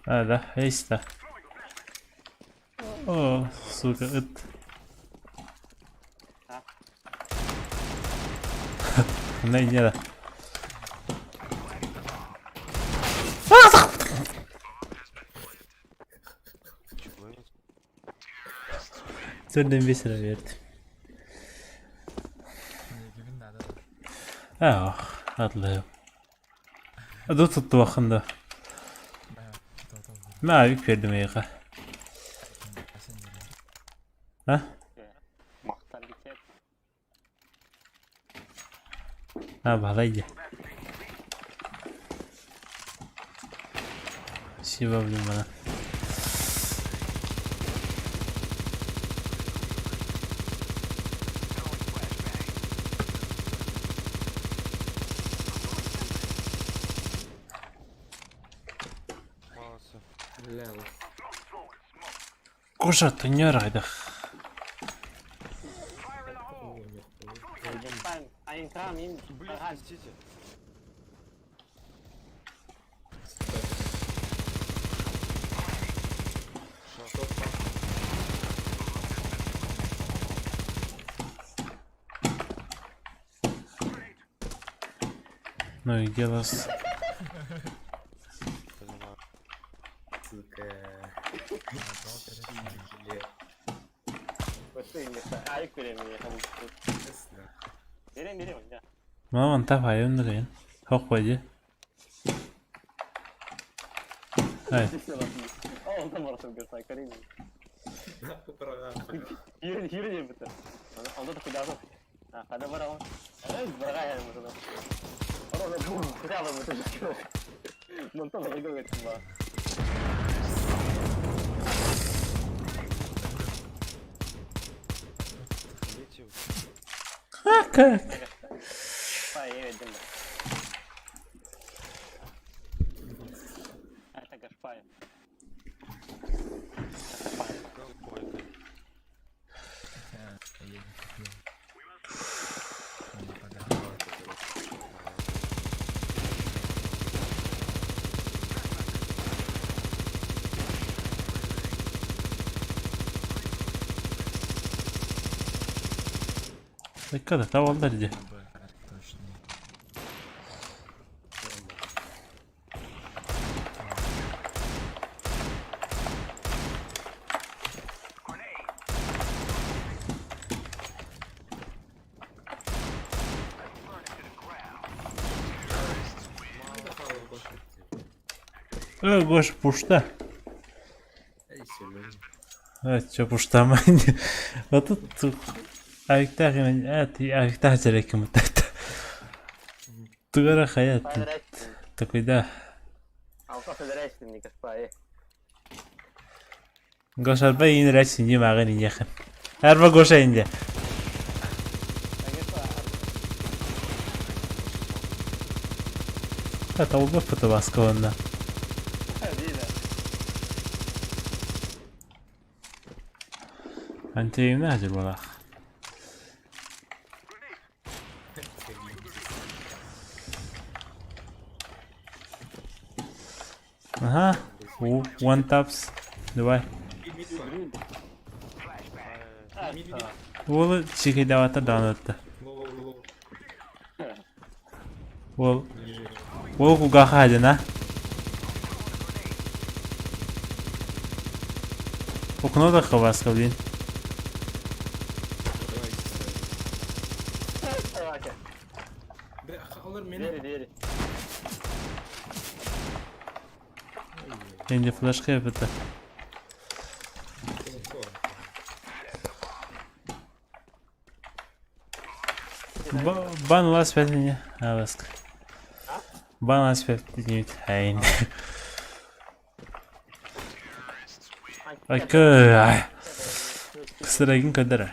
А, да, есть да. О, сука, это... Не, не, да. Чего? Төрдөн бес эрэ берди. Ах, атлайым. Ду туттубахын да. Мә авик бердим эйиэхэ. А? Махталитет. А, баһылай дии. Спасибо, блин, мана. Молодцы. Бля, Гоша, төннөр хайдах. Блин, простите. Ну и где вас? Понимаю. Сука. Маман тап айын деген. Хоқ қойды. Ай. Дети, А как? койка. Я не купил. Он подарок. Dikkat et havalar di. Точно. Ö, Гош пушта. Evet, чё пушта мань. Вот тут авиктах авиктах жареким вот Тугара хаят. Такой да. Гош арба ин рачи не магын инехан. Арба Гоша инде. Это убив потабаскованна. Антиимна хажыр балах. Ага. У, one taps. Давай. Уолу чики давата даунатта. Уол Лежит. уол кулгаахха хадьана. Окно да хабаска, блин. Давай, Давай, Бля, олар мени. Двери, двери. Енді флешка yapıtı. Бан лас пятне. Аласк. Бан лас пятне. Хайн. Айка. Сырагин кадара.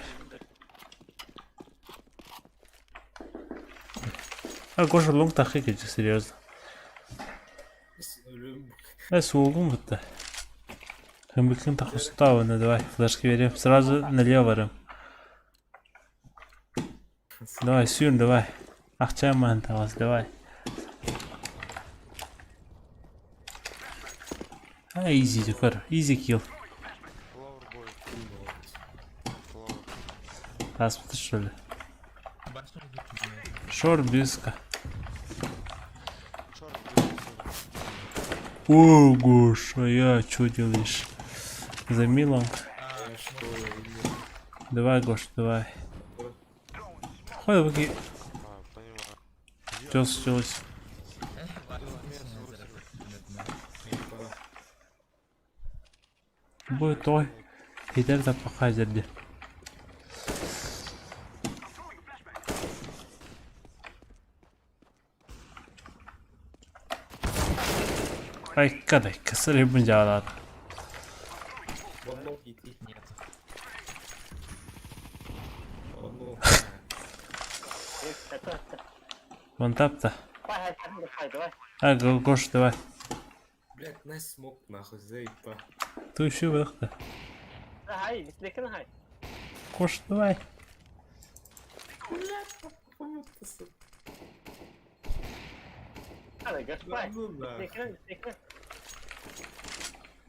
А Гоша лонг тахы кече, серьезно. Э, суолгун бутта. Хымбыкын тахустауна, давай, флешки берем. Сразу налево барым. Давай, сюн, давай. Ахчаман тавас, давай. А, изи, көр, изи килл. Лаур будет. Лаур. Таспыты, что ли? Башню идут. Шор близко. Шорт будет. О, Гоша, я что делаешь? За милом. Что я видел? Давай, Гош, давай. Ходи, поки. А, понимаю. Тёс, тёс. Бу той. Хитер таппаха жерде. Айка да, кысыр жаалаат. One more ET. Нет. One more. Вон тапта. Давай, давай, давай. А, Гош, давай. Блять, найс смок нахуй, заеба. Ты еще выхта. Хай, бислекин хай. Гош, давай. Hadi goodbye. Ну да. Бислекин, бислекин.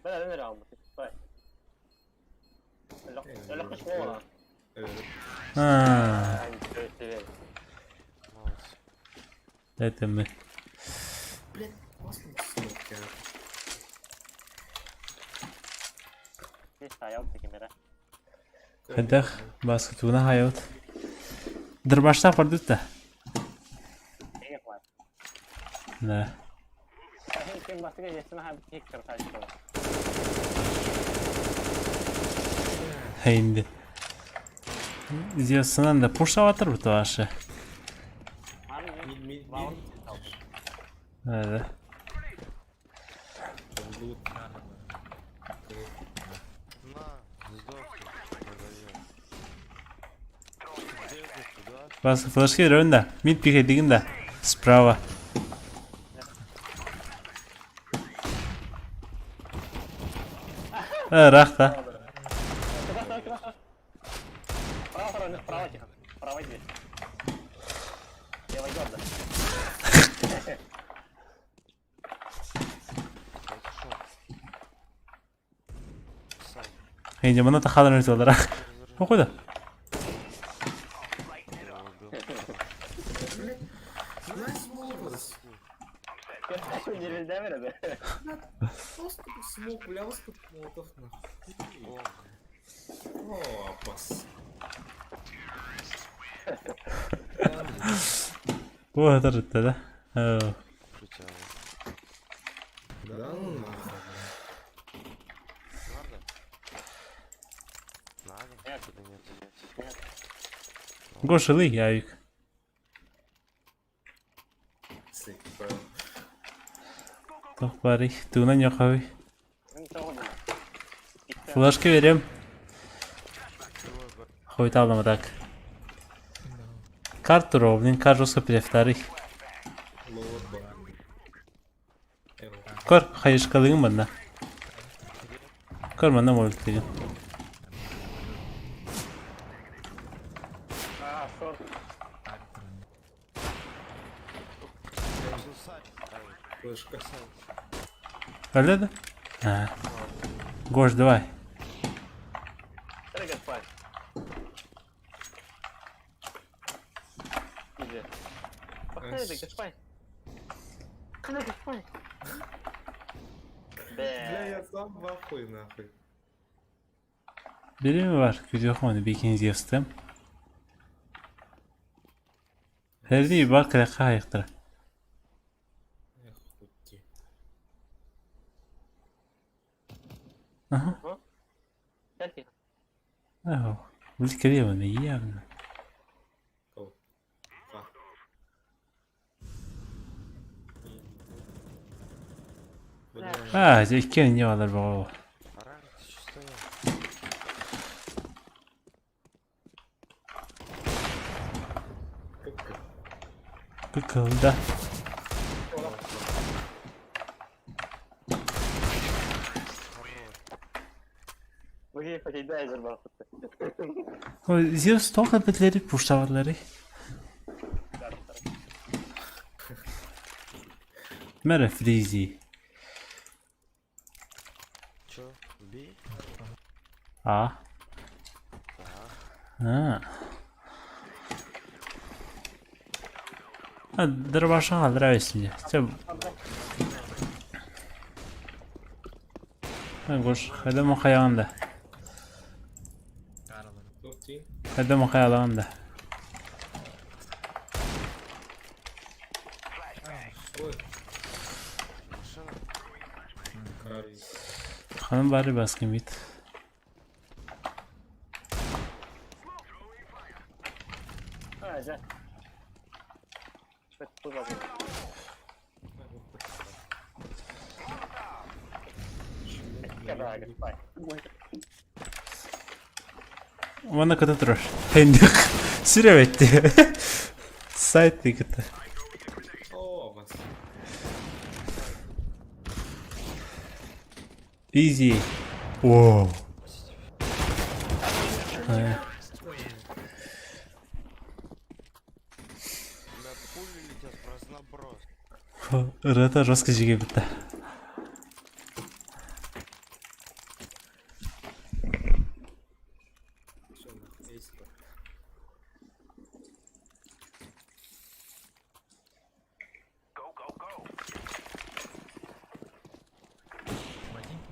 Бля, ben almış. Bye. Лёг школа. А, Молодцы. это мы. Блять, классный смок, я. Хайдах баскы туна хайот. Дырбашта пардутта. Да. Хейнди. Зевсынан да пушаватыр бу ваши. Мид, мид, мид. Да. Лут. На, сдохни. Надоел. Ты бегаешь туда? Баскы флешки рөнда. Мид пике деген да. Справа. Э, рахта. Право, право, тихо. Право дверь. Левый гордо. Это шо? Сам. Хейнди, мына тахадан өтіп алар. Оқыды. Я его убил. Найс молотов. Не Просто смок, бля, просто молотов нахуй. Лонг. О, опас. Бу атыр да. Э, Притягивай. Да ну нахуй. Надо? Надо? Нет. Или нет? Нет. Гоша лый явик. Заебал. Тох бары. Туна ньохави. Флешки берем. Хуй там так. Карту ровнин, кар жестко перевторых. Лоуэр бар. Эво. Көр, хайышкалыгын манна. Көр манна молит деген. А, шорт. Флешка. Öyle de. Ha. Гош, давай. Hadi goodbye. Иди. Похуй, goodbye. Бля, я сам в ахуе нахуй. Biri mi var? Күтүөх оны бикин Зевстем. Herdi бар кыrakka hayıktır. Эх, хуй. Aha. Кэлки. Аһо. Бил кэлиэ оны явно. Кого? А. Бля. А, икки не алар боо. Арар, ты чё стоял? Кыкылда. Быги фатида эзер барахтар. Зевс тоха битлери пуштаварлары. Мера фризи. Чё? Би? А. А. А, дробаша нравится мне. Те... Гош, хайда махаяганда. Топ-ти. Хайда махаяганда. Ой, Машина? карри. Ханым бары баскын бит. А, жа. Мана ката турар. Хендик. Сүрөбетти. Сайт дигити. О, вас. Изи. Воу. Э, У меня пули летят в разноброс. Ырыта жестко жеге бітті. Всё, нахуй, эйс бар.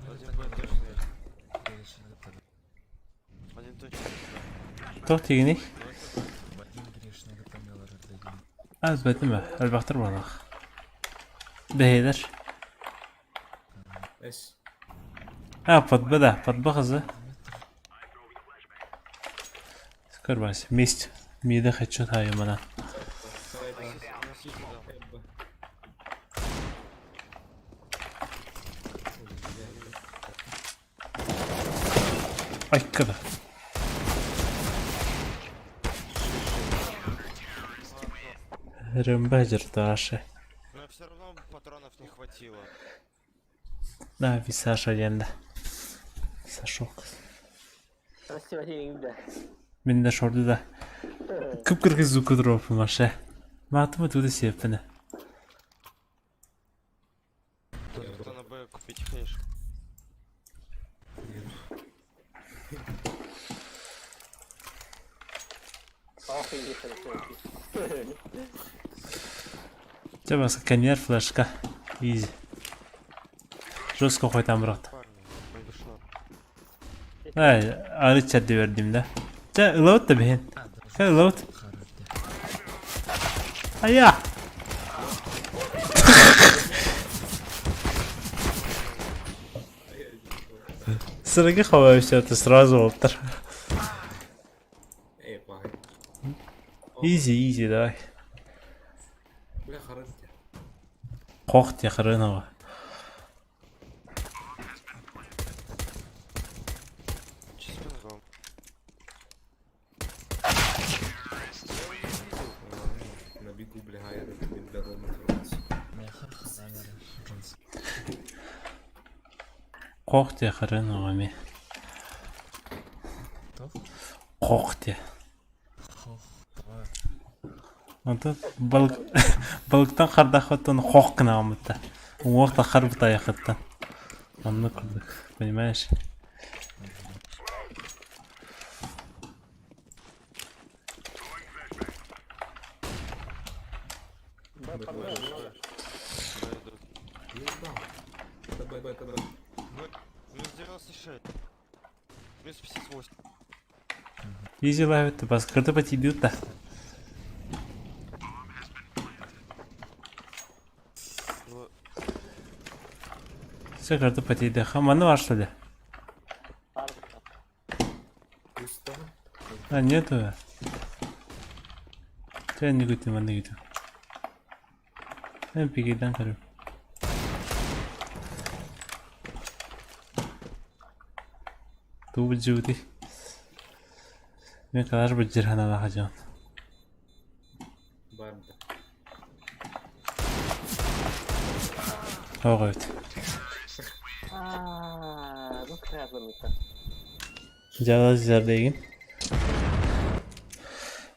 Один Б точно есть. Один точно есть, Тоқ тегіні. Вадим грешный Аз бәтіме, әлбақтыр балақ. Бәйдер. Эс. А, подбы да, подбы қызы. Скор бас, месть. Миді хочу тайы мына. Сайда. да. На сити дал. Эбба. Айккада. Рымба жырты Но все равно патронов не хватило. Да, ви Саша енді. Сашок. Мен де шорды да. Кып-кыргыз звук дропы маша. Матымы туды сеппіні. Тот, кто на Б купить хэш. Жабасы конвейер флешка. Изи. Жестко қойтам бірақ. Парни, пойду шорт. Ай, ары чәдді бердім да. Жа, ылауыт та бейін. Кә, ылауыт. Ая! Сырығы хава все это сразу оптыр. Эй, бай. Изи, изи, давай. Бля, харан тебя. Қоқ те қырынова. Че с пингом? На бегу, бля, я бля, дал информацию. Қоқ те қырынова ме. Қоқ те. Онта балык балыктан қардақыттан қоқ қына амытта. Уақта қарбыт аяқыттан. Онны күлдік, понимаешь? Б иду. Заебал. ТБ, ТБ. Минус 96. Минус 58. Изи лайвит баскырды потебют да. Ну, Все карты потейді. Хаманы бар что ли? Пусто. А, нету. Чэ не күтүм, манна күтүм. Эн пигейден көрүм. Туу билдьибитий? Мен калаш быдьыр ханалаах дьон. Барда. Тоҕо эбит. Аа, ну кыра көрбүттэр. Дьала зярдейгин.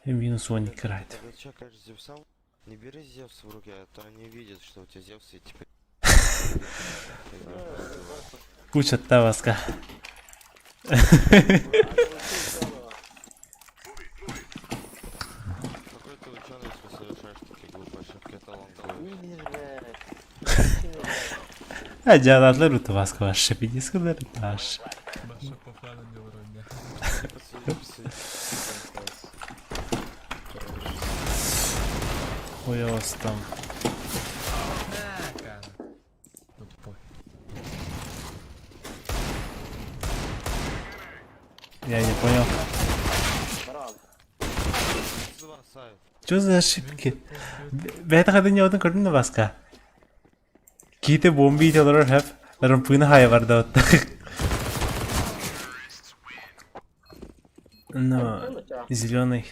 Минус он играет. Тогда чё, конечно, Зевса? Не бери Зевс в руки, а то они видят, что у тебя Зевс и теперь... Куча таваска. Какой ты ученый, если совершаешь такие глупые ошибки, это лонговый. Видишь, блядь. А дьалалар утубаска вообще пидискалар таш. Баша по фану не вроде. Ой, я вас там. Тупой. Я не понял. Два сайт. Что за ошибки? Бэйт хады не один көрдүм да баска. Ките бомби ителер хэп. Ларым пына хая бар да вот. Но зеленый.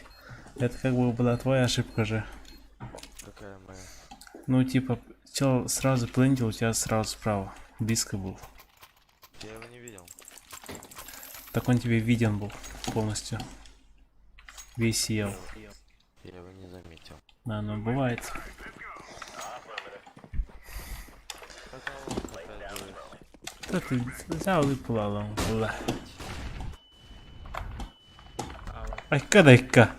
Это как бы была твоя ошибка же. Какая моя? Ну типа, чел сразу плентил, у тебя сразу справа. Близко был. Я его не видел. Так он тебе виден был полностью. Весь съел. Я его не заметил. Да, ну бывает. Это long опять будет. Да ты взял и плавал. Ла. Айка дай-ка.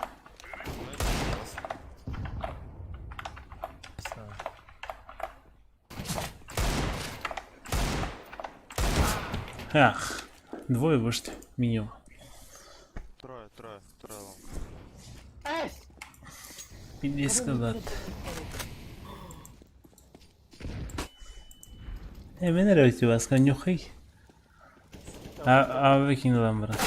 Ах, двое вышли, минимум. Трое, трое, трое long. Иди сказать. Э, мен нравится вас, конюхай. А, а выкинула брат.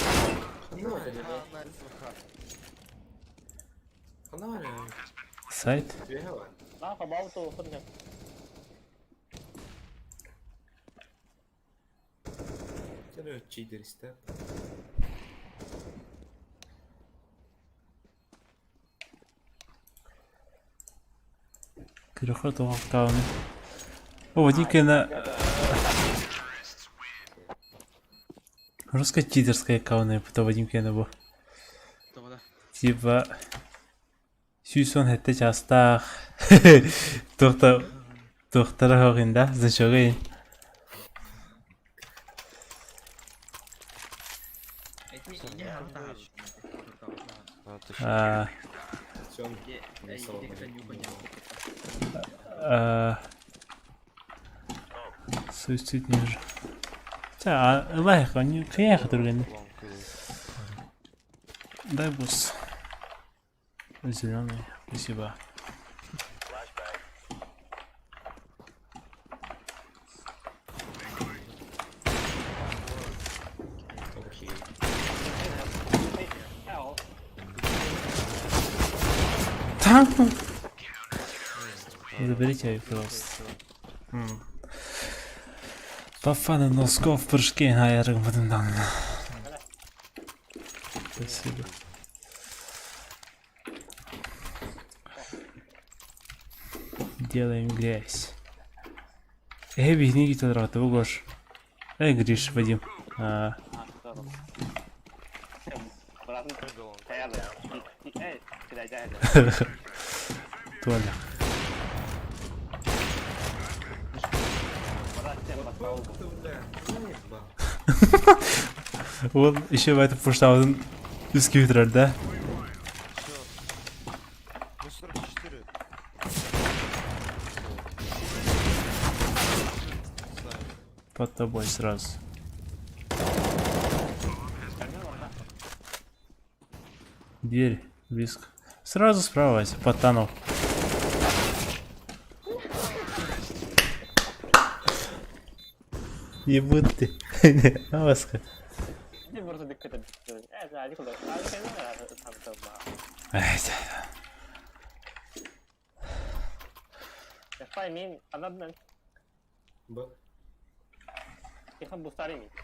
Хана Сайт. Баа, баа, то Чидеристе. Переход в О, Вадика на... Русская читерская аккаунт, потом Вадим Кеннебу. Типа... Сүүс он сэттэ чаастаах туохта туохтара хоҕин да значогай. А, а, суицид ниже. За, лайх, они каяха турганы. Дай бус. Зеленый, спасибо. Окей. Там. Заберите ее, пожалуйста. По фану носков в прыжке на Спасибо. Делаем грязь. Эй, бегни, ты угош. Эй, Гриш, Вадим. А. Толя. Вот еще в этом пуштаудын үскү бүтүрөр да. Ну 44. Под тобой сразу. Дверь, близко. Сразу справа, Вася, под танул. Ебут ты. Аваска.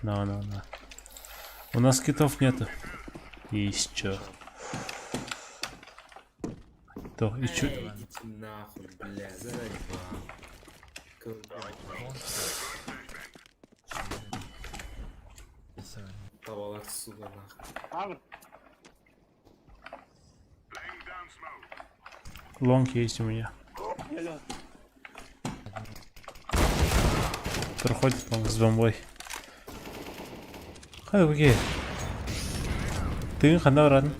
No, no, no. У нас китов нету. Еще. То, и чё? Идите нахуй, бля, заебал. Tavalar сука нахуй. Лонг есть у меня. Проходит лонг с бомбой. Хай, окей. Ты хана ран.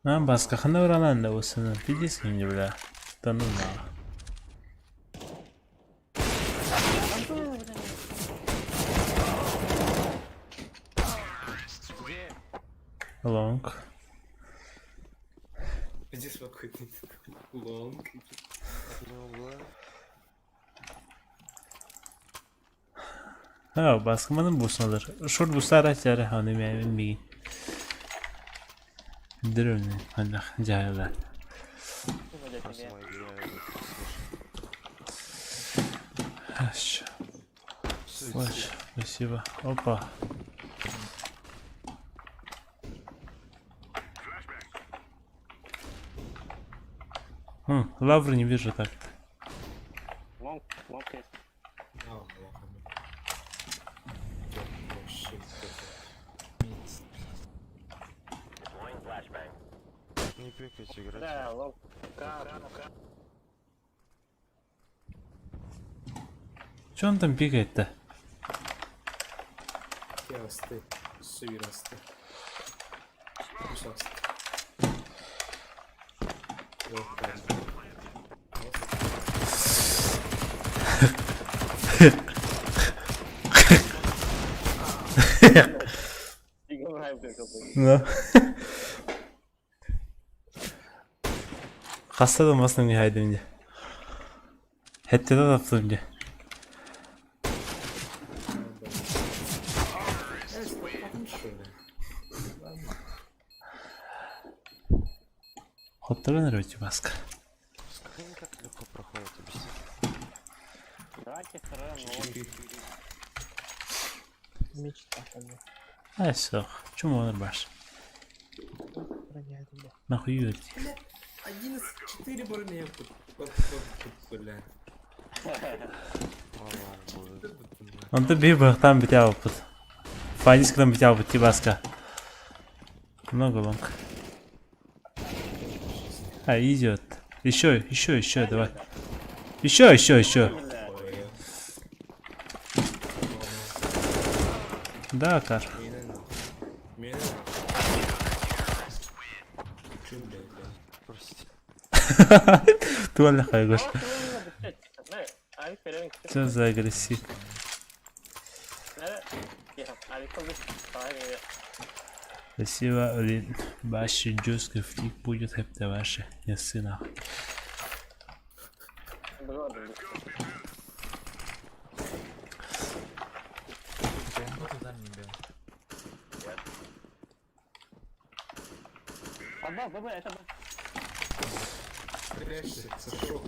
Нам баска хана ран да осыны. Пиздец не бля. Да ну на. Лонг. Пиздец какой-то лонг. А, баскаманын бусналар. Шор бусара чара ханы мен ми. Дрөне, анах жайла. Хорошо. Слышь, спасибо. Опа. Хм, лавры не вижу так. Не пикайте, играйте. Че он там пикает-то? Асты, сыр асты. Үс асты. Ну. Хаста да масным не хайдым де. Хетте да таптым де. Хотторон эрэ баска. Как они так легко проходят, объясни. Ай суох. Чум онор баш. Нахуй юрти. 11-4 броня, бля. Онто би бахтан битябыппыт. Фанискадан битябыт ти баска. Много лонг. А, идет. Еще, еще, еще, давай. Еще, еще, еще. Да, Кар. Туалля хайгош. Что за агрессив? Спасибо, блин. Ваше жесткий флик будет это ваше. Не сына. Бомбу туда не бил. Прячься, Сашок.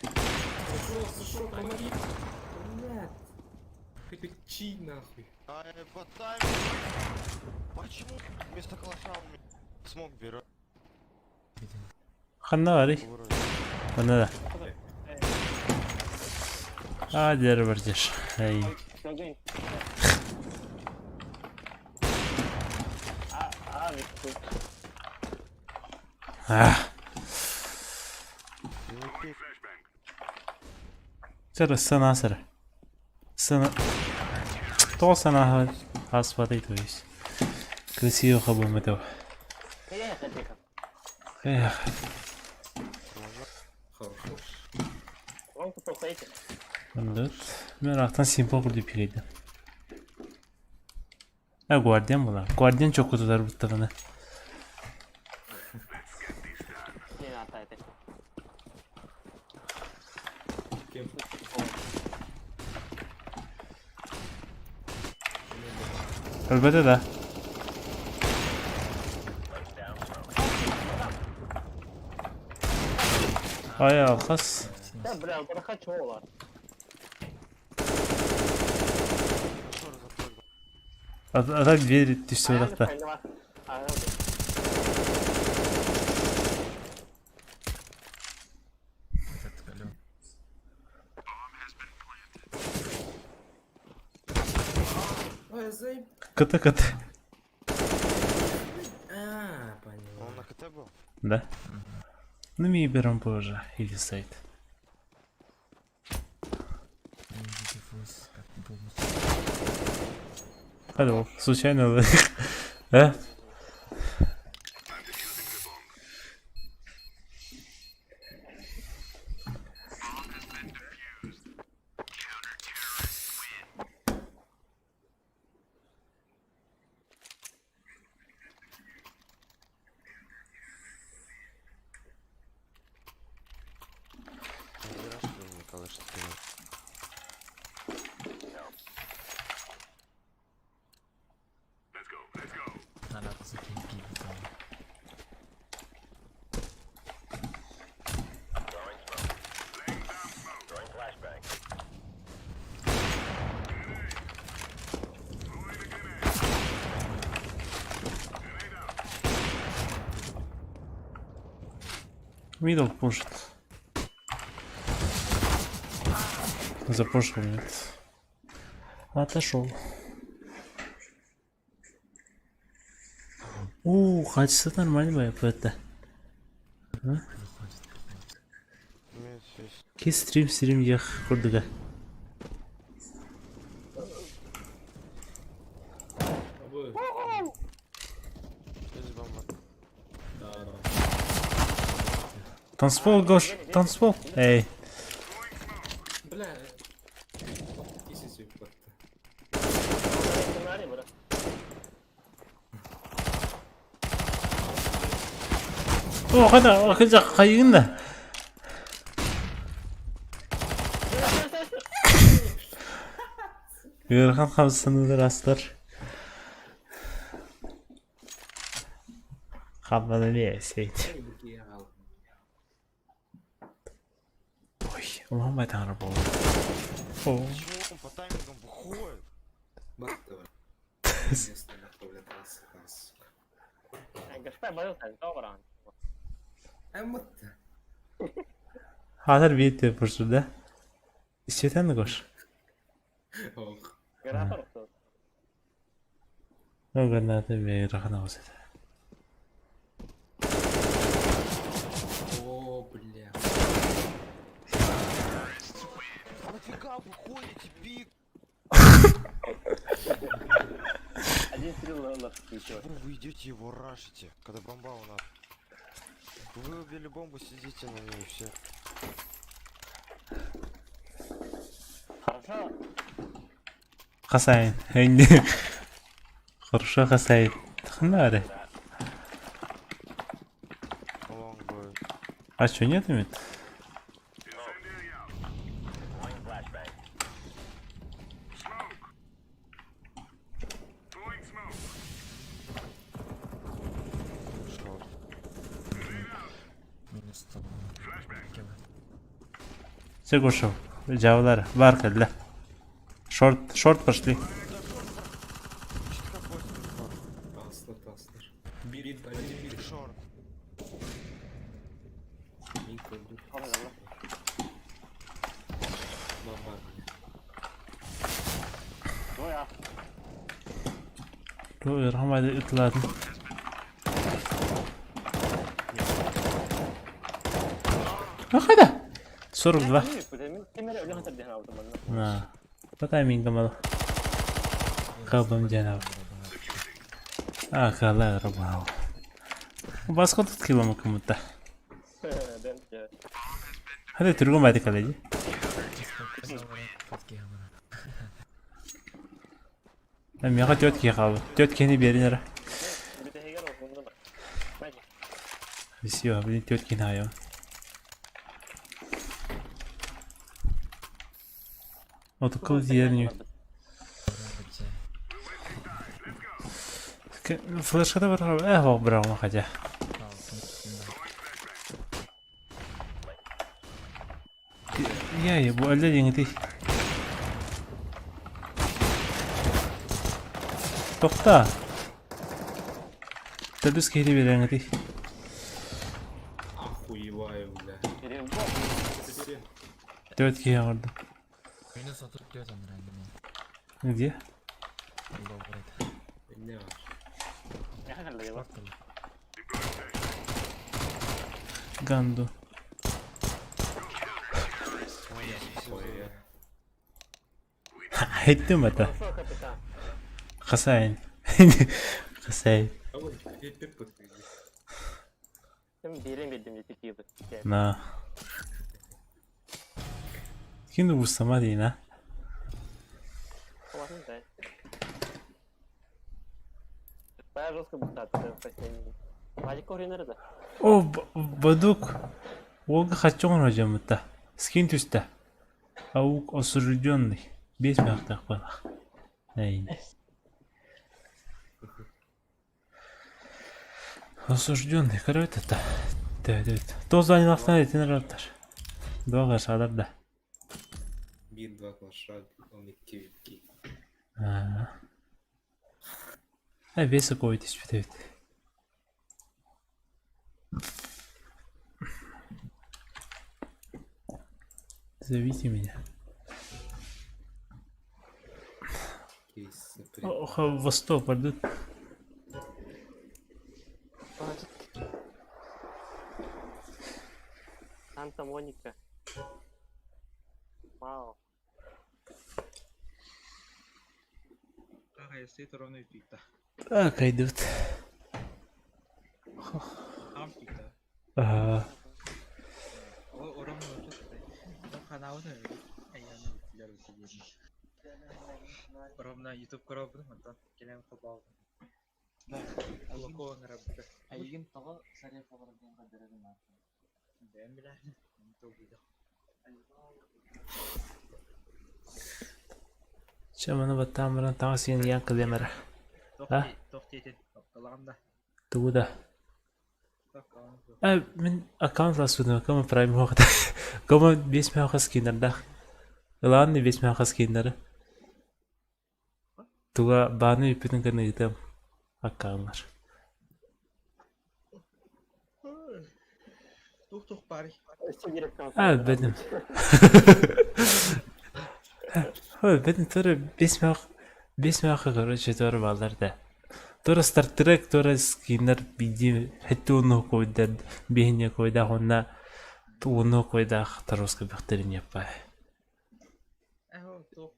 Сашок, Сашок, помоги. Блядь. Чи нахуй. Ай, ботами. Почему вместо калаша он меня смог берет? Ханна бары. Вроде. Ханна да. А, дер бардеш. Эй. А. Сэр, сына, сэр. Сына. То сына хаспатай то есть. Красиво хабу метов. Эх, Хорошо. Мындыт. Мен ырахтан симпл курдук пигэйдим. А Guardian буолар. Guardian чоккутутар буттаҕына. Ким? Өлбөтө да. Ай алхас. А так дверь түстүбэтэхтэ. Этот алё. Ой, заеб... Кыта кыта. А, понял. Он на КТ был? Да. Ну мы берем позже. Или сайт. Диффуз, как бумс. Алло, случайно. Э? Не зря, что ли, Николай, что ты Надо закинь пиво. Мидл пушит. Запушил, нет. Отошел. У, качество нормально это. Выходит. Имеет связь. Ки стрим стрим ех курдуга. Обои. Здесь бомба. Да, да. Танцпол, Гош, танцпол. Эй, Бля. Тысячу как-то. О, қайда, қайда, қайын да. Ыарахан хамсаныылар астар. Хамнан эмиэ сиэт. Эй, букия ал. Ой, улахан байтаҥара буолла. О, Почему он по таймингам выходит? Бак давай. Местно нахуй, бля, трасса, трасса. Эм вот. хаатар биир пурсу да. Истиэтэн Гош. Ох. Ол граната эмиэ ыарахан оҕус этэ. О, бля. А нафига выходите, пик? Почему вы идете его рашите, когда бомба у нас? Вы убили бомбу, сидите на ней и все. Хасайн. Энди. Хорошо Хасайн. Тахнаре. Лонг будет. А что, нет имит? Шорт. Минус 100. Кило. Все, Гоша, дьяволар, бар кэллэ. Шорт, шорт пошли. Читка 82. Таслар, таслар. Бит, один бит. Шорт. Мид öldü. Lan var bile. Туох ыарахан баайда ытылаатын. А хайда? 42. На. По таймингам ал. Кабым диэн А, кала рабау. Баска тут килома кымыта. Hadi түргөн байды каледи. Миэхэ түөрт киһи хаалбыт. Түөрт киһини биэрин эрэ. Все, блин, түөрт киһини аайабын. Отуккал тиийэр Флешката бар э быраҕыма хотя. Я бу әллә диңити. Тохта. Төрдүс киһини биэрэҥити. Охуеваю, бля. Төрт киһи оҥордум. Минус 34 анрайдым. Где? Добрый. Не Квартал. Ганду. Ой, Айттым это. Хасайн. Хасайн. А вот теперь На. Ким бу сама дейін, а? О, Бадук. Олга хачоң хожамыта. Скин түстэ. Аук осужденный. Бес мягтах балах. Әйін. Осужденный, короче, это. Тоз айнақтан етен раптар. Два шадар да. Бир два клаша, он икки икки. Э, бесі койды түспеді. Зовите меня. Кейс, Ох, Восток, пойдут. Санта-Моника. Вау. Ага, стоит ровно пикта. Так, идут. Там пикта. Ага. О, ровно тут. Там канал Ровно YouTube көрөбүн, онтон кэлэн холбообун. Локо оҥоробута. Айгин тоҕо сарай холор диэн көрдөрөрүн ааттан. Бэйэм билэһин. Толкуйда. Чаманы баттаан баран таҥас сиэн ыйаан кылыам эрэ. А? Тох тиэтин. Тапталаҕым да. Тугу да. Тох калаҕым суох. Э, мин аккаунт ласпытым, кому прайм хуохта. Кому бес меха скиннердах. Ылаан бес меха скиннери. Туга бааны үппүтүн кытта ыытыам аккауннар. Тух-тух пари. А, бедим. Ой, бедим тура бес меха бес меха короче тура баллар да. Тура стартрек тура скиннер биди хэтти уну койдар биһине койда онна уну койда тароска бөхтерин яппай. Эхо, тух.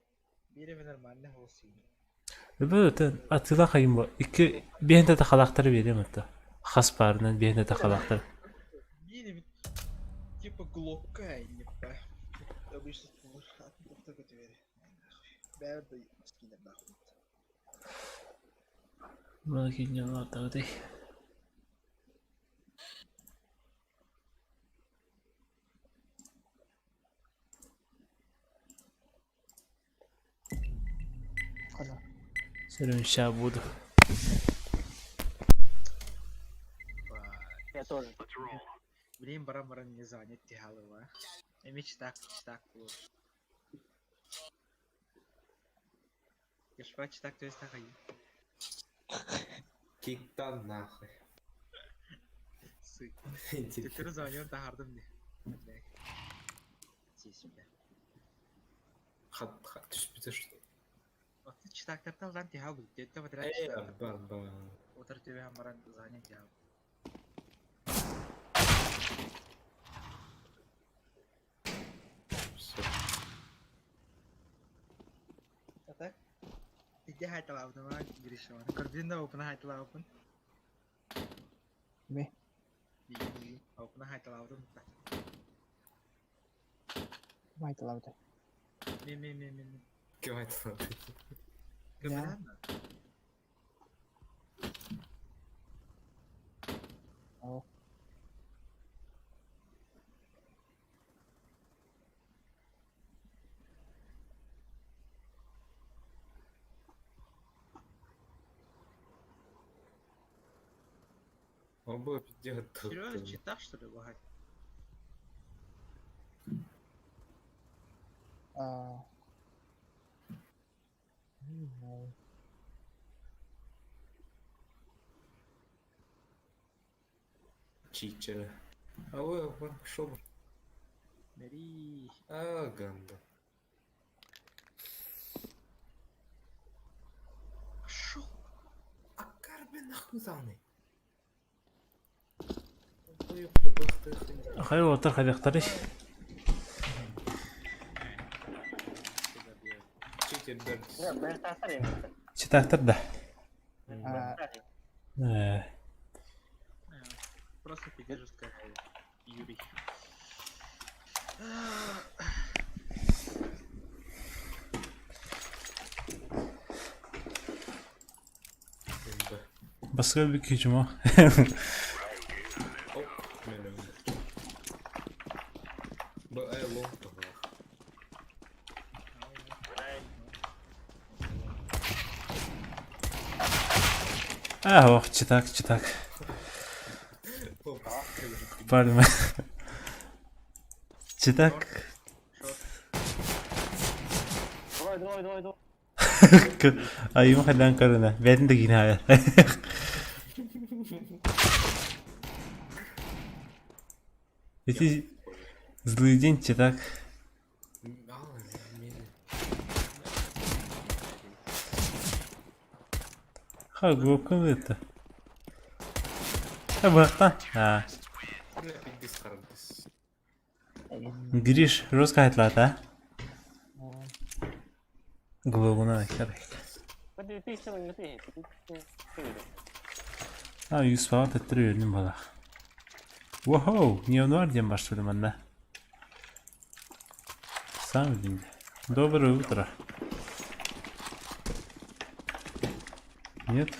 Бире нормально холсин. Бу атыла хайым бу. Икки биһинте та халактары берем атта. Хас барынан биһинте та халактар. Бире типа глокка не па. Обычно атын тохта көтүбери. Бээр да скинер нахуй. Мына киньян атагы. Сөрүн ша буду. Я тоже. Блин, баран баран не занят тихалыва. Эми читак, читак булur. Яшпа читак то есть тахай. Киктан нахуй. Сы. Интересно. Теперь звоню тахардым не. Здесь, бля. Хат, хат, түспүтэ что? Вот читак тарталдан тихал бул. Детте вот Э, ба, ба. Отыр тебе баран занят тихал. Всё. А так? Иди хайталабын, ама Гриша. Кординда опына хайталабын. Ме. Миигин Опна хайталаабытым да. Майталабыта. Ми ми ми ми ми. Ким айтылады? Көмөлөһөн да? О. Он был пиздец. Серьезно, читах что ли, лагать? А... Не знаю. Чичера. А вы, шо? Мэри. А, ганда. Шо? А карбе нахуй заны. Хайа уолаттар хайдахтарый? Читер бэрдис. Читактар да. А, Э, Просто пиздец сказал Юрий. Басқа bir gücüm o. Оп, мен өмір. Б, э, лонг тоғылақ. А, ох, читак, читак. Оп, Пальма. Читак. Давай, давай, давай, давай. Айым хайдан көрүнэ. Бэтин да киин Эти злый день читак. А, мен. Ха, глубоко это. А, бахта. А, Бля, пиздец хардис. Гриш, жестко айтлат, а? Глубина, хер. А, юспаға төттірі өлім балақ. Вохоу, неонуар дем баштырды манна. Сам білейін. Доброе утро. Нет?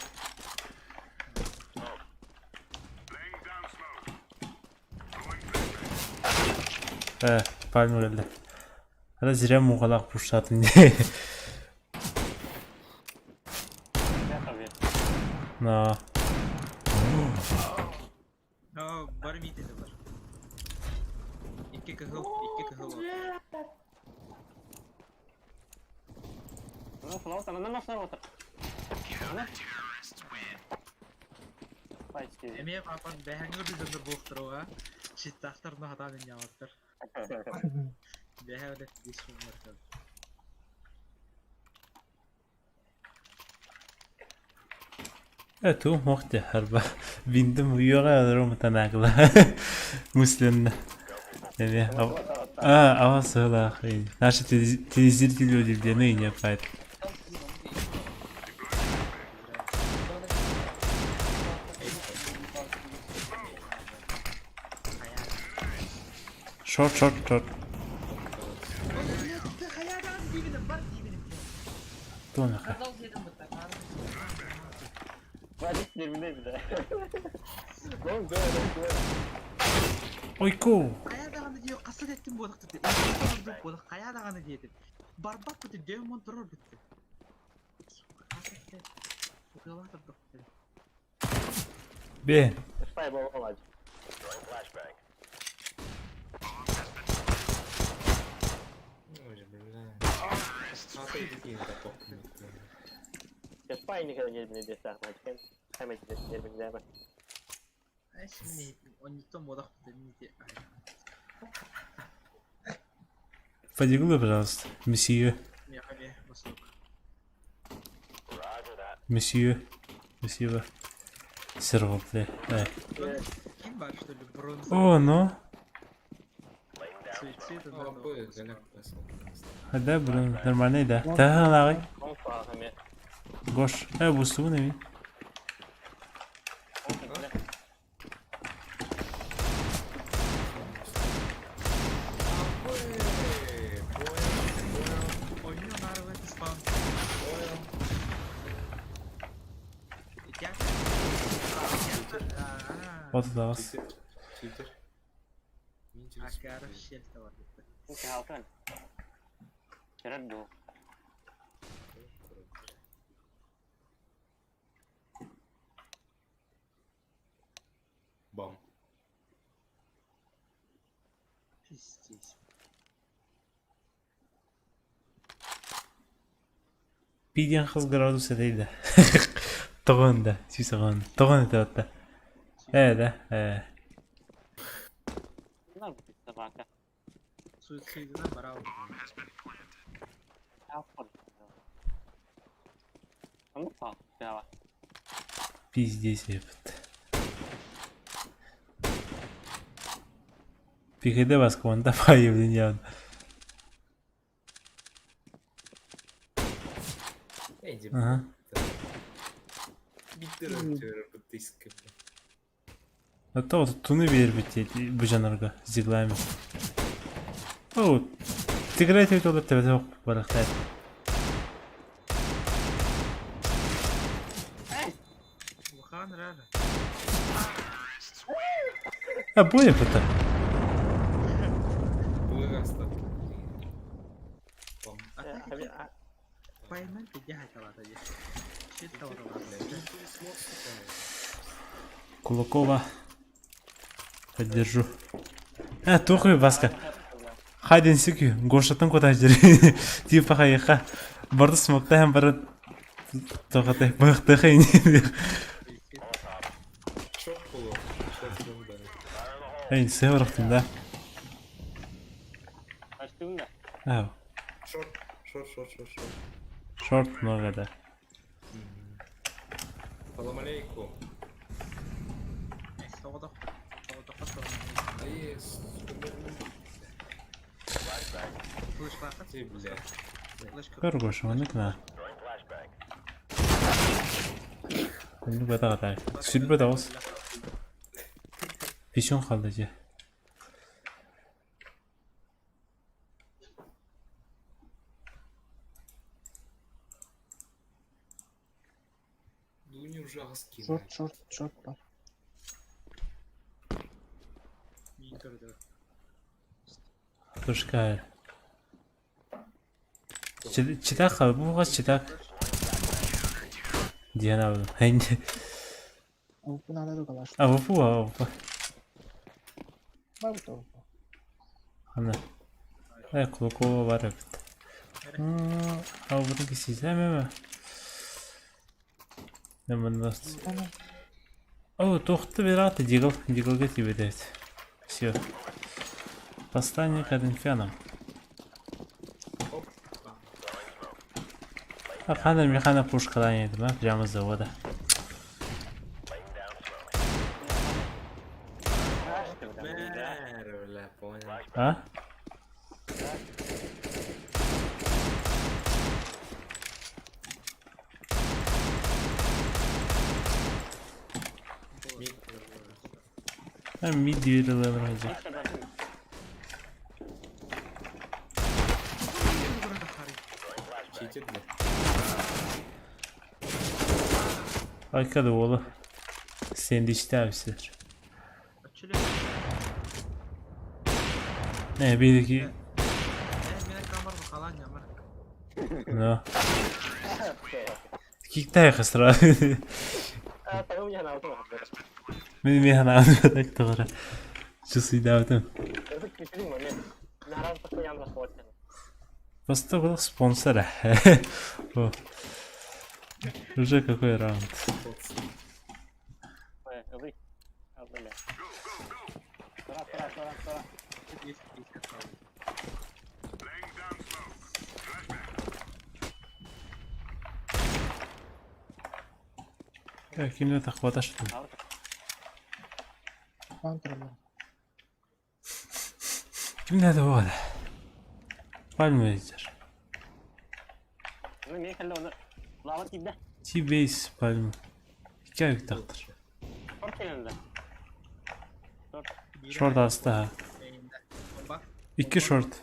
Э, пальма келді. Ана зря мұғалақ пұштатын не. На. А, бар митеди бар. Икки кыһыл, икки кыһыл бар. Эмиэ папан бэһэҥҥэ үрдүнэр буолуохтаруга, читтахтарына хатаан инньаабаттар. Бэһэ үлэ бис муммартар. Э, ту мохте харба. Биндим уйуга ром танагла. Муслимна. Эме. А, ава сылах. Наши телезрители удивлены и не поэтому. Шорт, шорт, шорт. Тунаха. Ойку. Хайа даҕаны диэ хаса тэттим буолах туту. Икки буолах хайа даҕаны диэтим. Барбат буту дөм он турар бүттү. Укылаах турдук. Бе. Ой, бля. А ты иди, да, похуй. Оннуттан буолах буту мити. Подигуй, пожалуйста. Месье. Мехаме басок. Месье. Спасибо. Сервал, бля. Э. Ким бар что ли бронза? О, ну. Суицид А, б, голяк басыл. А да, блин, нормальный, да. Да, давай. Гош. Э, бусу, нави. 38. Читер. Читер. Акара щель бар. Керер ду. Бам. Пиздец. Пидиан хас градус этэй да? Тоҕон да, сүүс оҕон. Тоҕон этэ отта. Ээ да, ээ. Суицидынан барау. Пиздец епт. Пиһиде басконда пайывдин. Эйди. Ага. Биттер өтөр бутыска. А то вот туны биэрбит бу жанрга зиглами. О, тиграйте толор тебете барахтай. Улахан рара. А будет это? Бугаста. Бам. Пойман пидяха талата же. Щит тавар бар. Кулакова. Поддержу. А, тухуй, Баска. Хайден сикю, Гошатын куда жери. Типа хайха. Барды смоктаем бары. Тоқатай, бақтахай. Шок болу. Шок болу да. Эй, севрахтым да. Ау, Шорт, шорт, шорт, шорт, шорт. шорт много да. Салам алейкум. Тоғыдақ. Тоғыдаққа Ай, Флешка. Ты, бля. Флешка. Көр Гоша, оны кна. Оны бата qaтай. Сүлбе дауыс. Писюн қалды же. Дуни уже аски. Шорт, шорт, шорт бар. Мин көрді. Тушка. Читак қал, бұл қаз читак. Диана был. Хэнди. Опу надо дугалаш. А, выпу, а, выпу. Бар то. Ана. Ай, Кулакова бар эбит. А бұны кесейсем эме? Нэмэн О, тоқты бераты, дигл, диглге тибедет. Все. Послание к Коринфянам. А хана механа пушкадан едім, а, прямо с завода. Бля, бля, понял. А? Мид. А, мид дверилер вроде. Читер, бля. Arkada oğlu. Sen de abisidir. Ne bir iki. No. Киктай хасра. Мен мен ана так тоғра. Часы давтым. Просто был спонсора. О. Уже какой раунд. Кимде тахваташ. Контр. Кимде да болады? Пальма ветер. Ти-бейс пальма. İki ayık тақтыр. Шорт аста. İki шорт.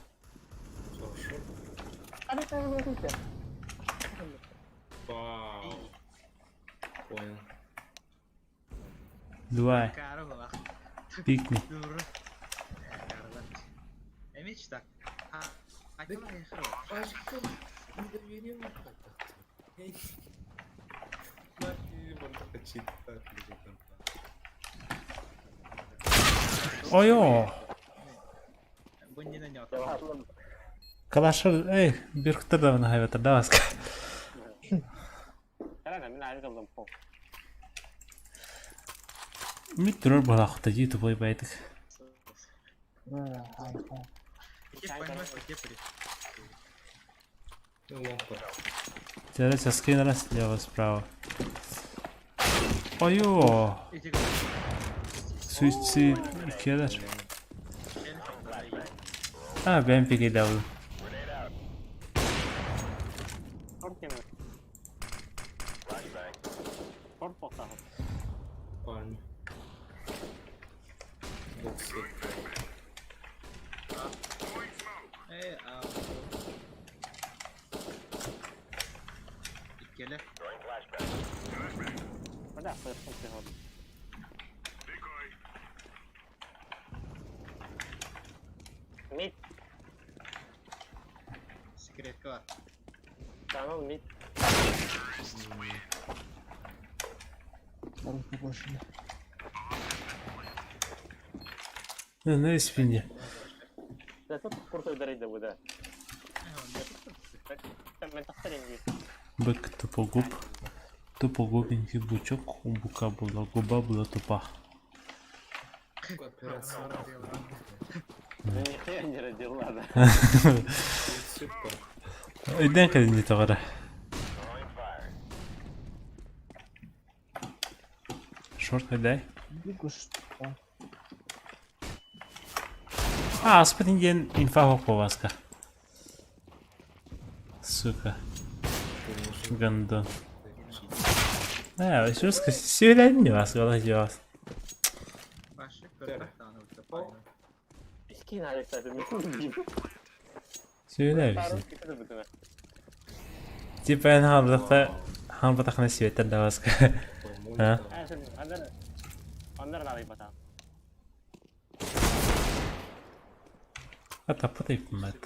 Вау. Понял. Два. Пикни. Эмич так. Ойоо! Калашыр, эй, бүркүттэр даҕаны хайбаттар да баска. Мит турар буолаахта дии тупой байтык. Зараз скину раз слева справа. Ойоо! Суицид иккиэлэр. А, бэйэм пикэйдээбин. На спине. Бык тупогуб. Тупогубенький бычок, у быка была губа была тупа. Өйдөөн кэлин тоҕо Шорт дай. А, аспытын диэн инфа хоқпо Сука. Гандон. А, что сөйләдім вас, голодец. Сөйләбіз. Типа эн хаалбатахта хаалбатахна сиэттэр да баска. А? Атаппыт ыйппыммат.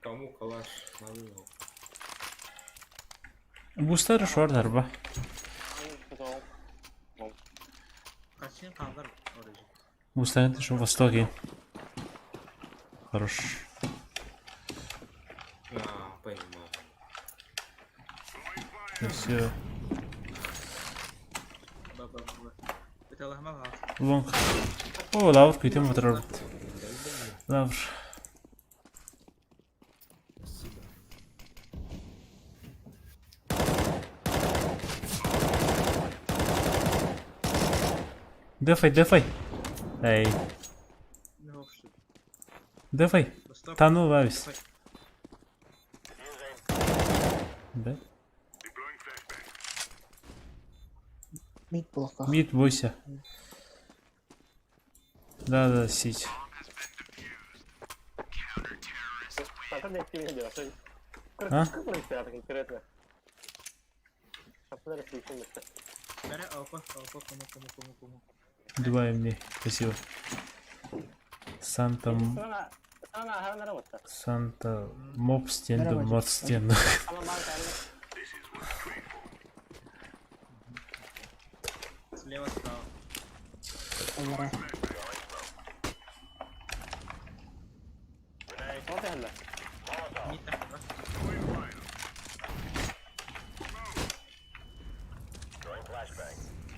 Кому калаш надо? Бустар шор дарба. Бустар это что востоке. Хорош. А, понимаю. Ну все. Лонг. О, лавр күтем отырар. Лавр. Спасибо. Дефай, дефай. Эй. Дефай. Тану лавис. Да? Мид плохо. Мид бойся. Да, да, сить. А? Давай мне, спасибо. Санта... Санта... Моп стенду, мод стену. Слева справа.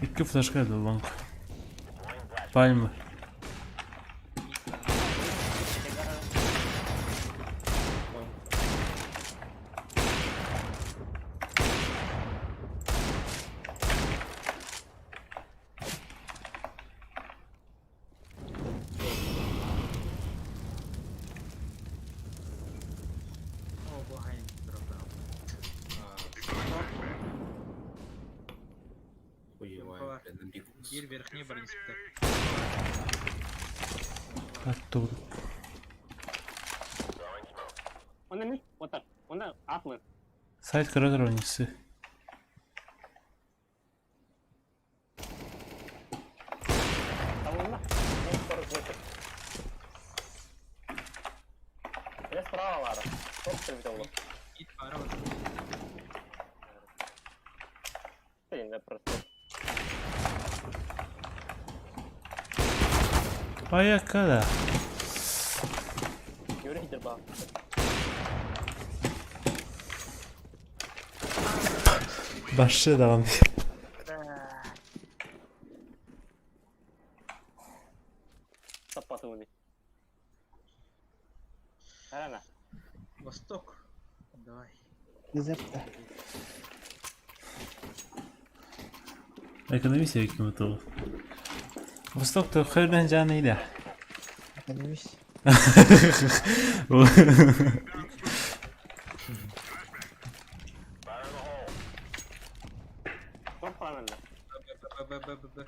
Икки флешка лонг. Пальмы. Биир верхний бронеспектр. Оттуда. Онно мин, вот так. Онно атлы. Сайт көрө турар. Табылынна. 48. Я справа баара. Топ кэлбитэ буолуо. Ит баара вот. Блин, просто. Айакада. Юрий Дерба. Башы даҕаны. Саппатыны. Арана. Восток. Давай. Дезерт. Экономист ким ол. Восток то хөрнен жаны иде. Экономист. Топ правильно. Б, Б, Б, Б, Б.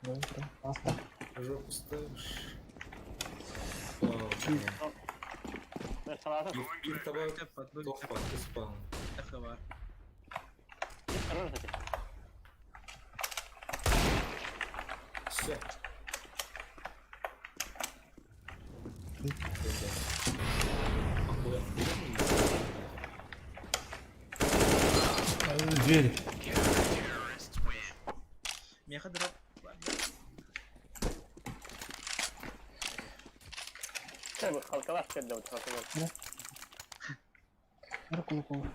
Ну, Аста. Жопу ставишь. Вау, блин. Салата. Бир таба Тэп, б, тох бар, спаун. Х бар. Хорошо, кстати. Все. Дверь. Меха дроп. Халкалар кэллэ вот халкалар. Эр Кулакова.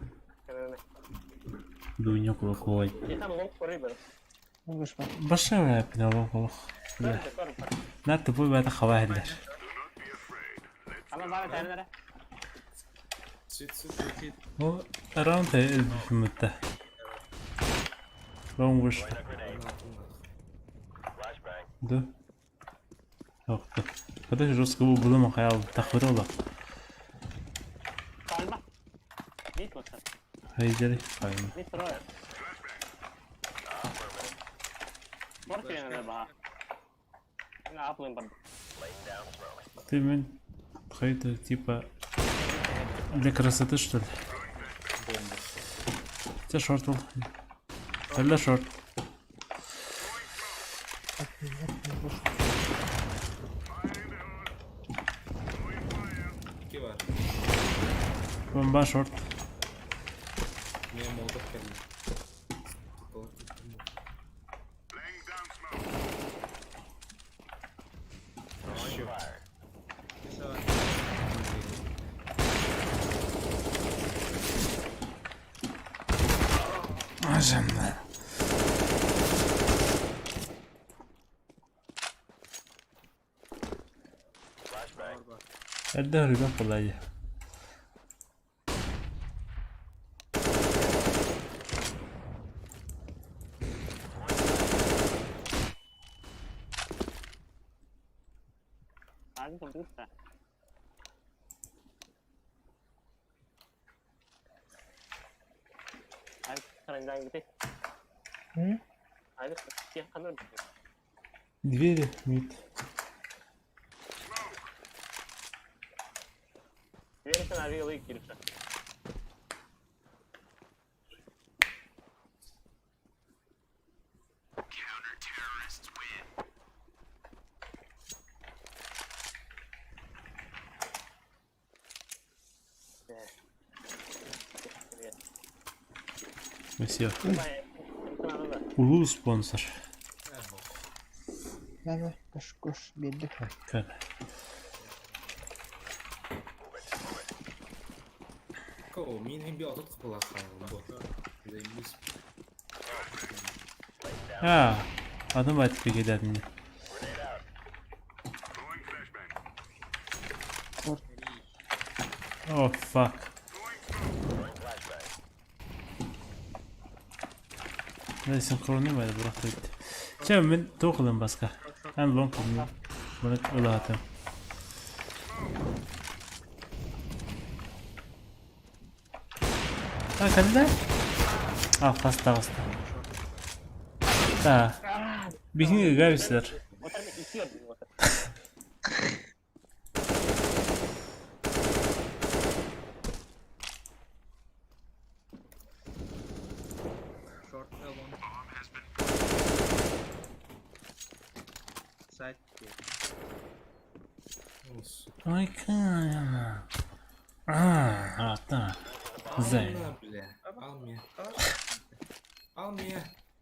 Дуня Кулаковой. И там лонг рыбер. Ну, вышла. Башы пинолог олох. На тупой бата хавахиллер. Ана бара тәрнәре. Сит, сит. Ол раунд элбифимитте. Раунд вышла. Да. Охты. Подожди, жестко был махаял тахвырола. Калма. Мит вот. Хайдери. Хайма. Мит трое. Морфина баха. На аплын бар. Ты мен хайда типа для красоты что ли? Бомба. Те шорт был. Тогда шорт. Так, нет, не вышла. Ки бар. Бомба шорт. Мен молотов кэллэ. Тупо Еще. Все. Ажамна. Эрдэ рыбак буолла Азын компьютер. Ай, харандан гите. М? Ай, я ханар. Двери мид. Версия на вилы кирша. Спасибо. Улуу спонсор. Мә, көш, көш, белді. Көр. Кого? Мин би отут кыпыла хаалым бу. Заебись. А, адам айтып келеді. Шорт. О, фак. Да, синхронный бар, бірақ өтті. Чә, мен тоқылым басқа. Мен лонг қылдым. Бұны ұлатым. А, кәлді? А, қаста, қаста. Да. Биһиги ыга эбисилэр. Short long. Side kick. Ой, А, так. Зай. На, бля. Ал мне. Ал мне.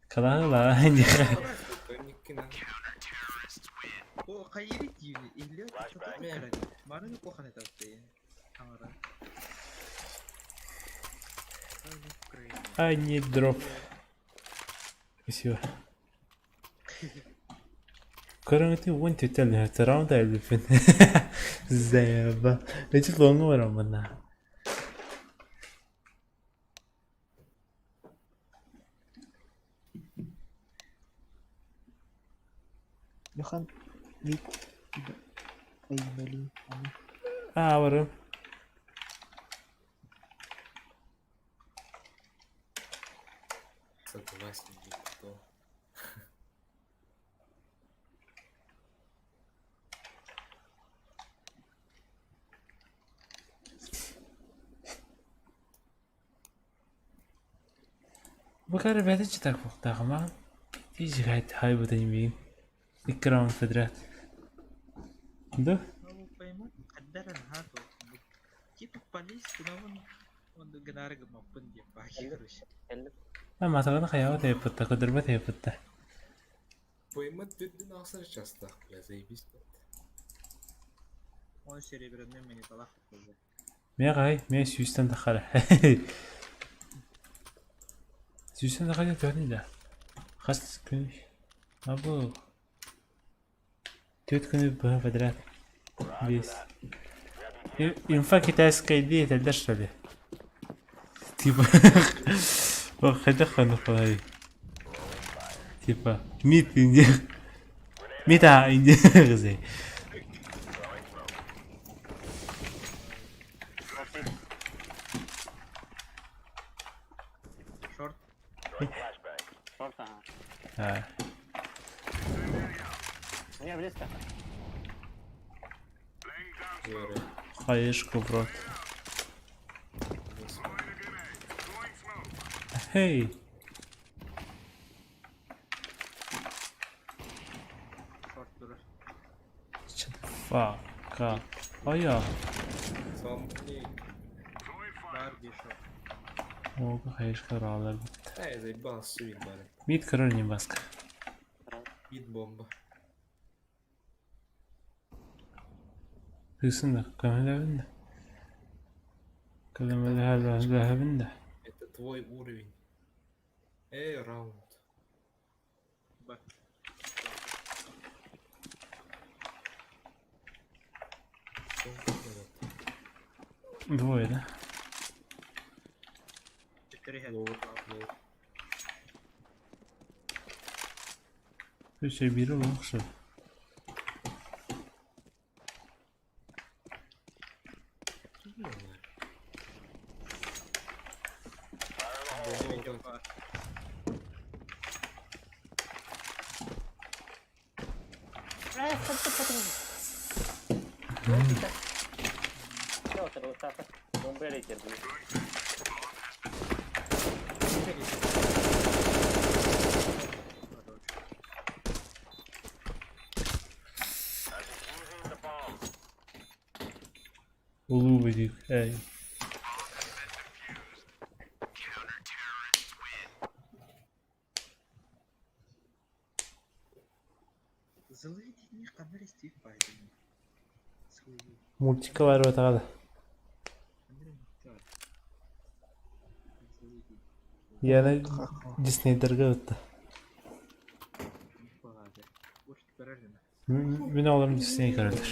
Калала. Никина. О, хайыр диюни, или Марын коханы тапты. Аңара. I need drop. Спасибо. Көрөҥүтүн уон түтэл раунд элбиппин. Заеба. Эти лоңу барам мына. Johan вид Поймали. А, барым. Согласен, никто. Бу ребята читак буктагыма. Тиз гайт хай бутын бин. Икки раунд подряд. Да? Ну, пойму, қаддаран хату. Типа полис, кунавын он гынары гымаппын деп баки короче. А матаганы хаява тайпытта, кыдырба тайпытта. Поймет дүрдүн асыр частах, бля, заебись. Он серебряный монеталах болды. Мен гай, мен сүйстен тахара. Сүйстен тахара төрнү да. Хас күн. Абу. Төрт күнү б подряд. Бес. Инфа китайская идея тогда что ли? Типа. О, хотя хану хай. Типа, мид инде. Мита инде. Шорт. Шорт, ага. А. У меня близко. Хаешку в рот. Эй! Шорт турар. Shut the fuck up. Oh yeah. Сомник. Бар bir шорт. Ого, хаешка ралар. Эй, заебал, сует, барин. Мид король не баска. Бит бомба. Тысында, көмөлөбүн да. Көмөлөбүн да. Это твой уровень. Эй, раунд. Бар. Что он тут делает? Двое, да? Четыре Лоу, лоу. Үчө бири лоңшу. Бомба. Улуу бедик. Эй. Зылы дini камера стив байден. Зылы. Мультика бар батагада. Камера мультика. Зылы дini. Яна Диснейдерге өттү. Багады. Урт көрөр Мен оларым Дисней көрөлөр.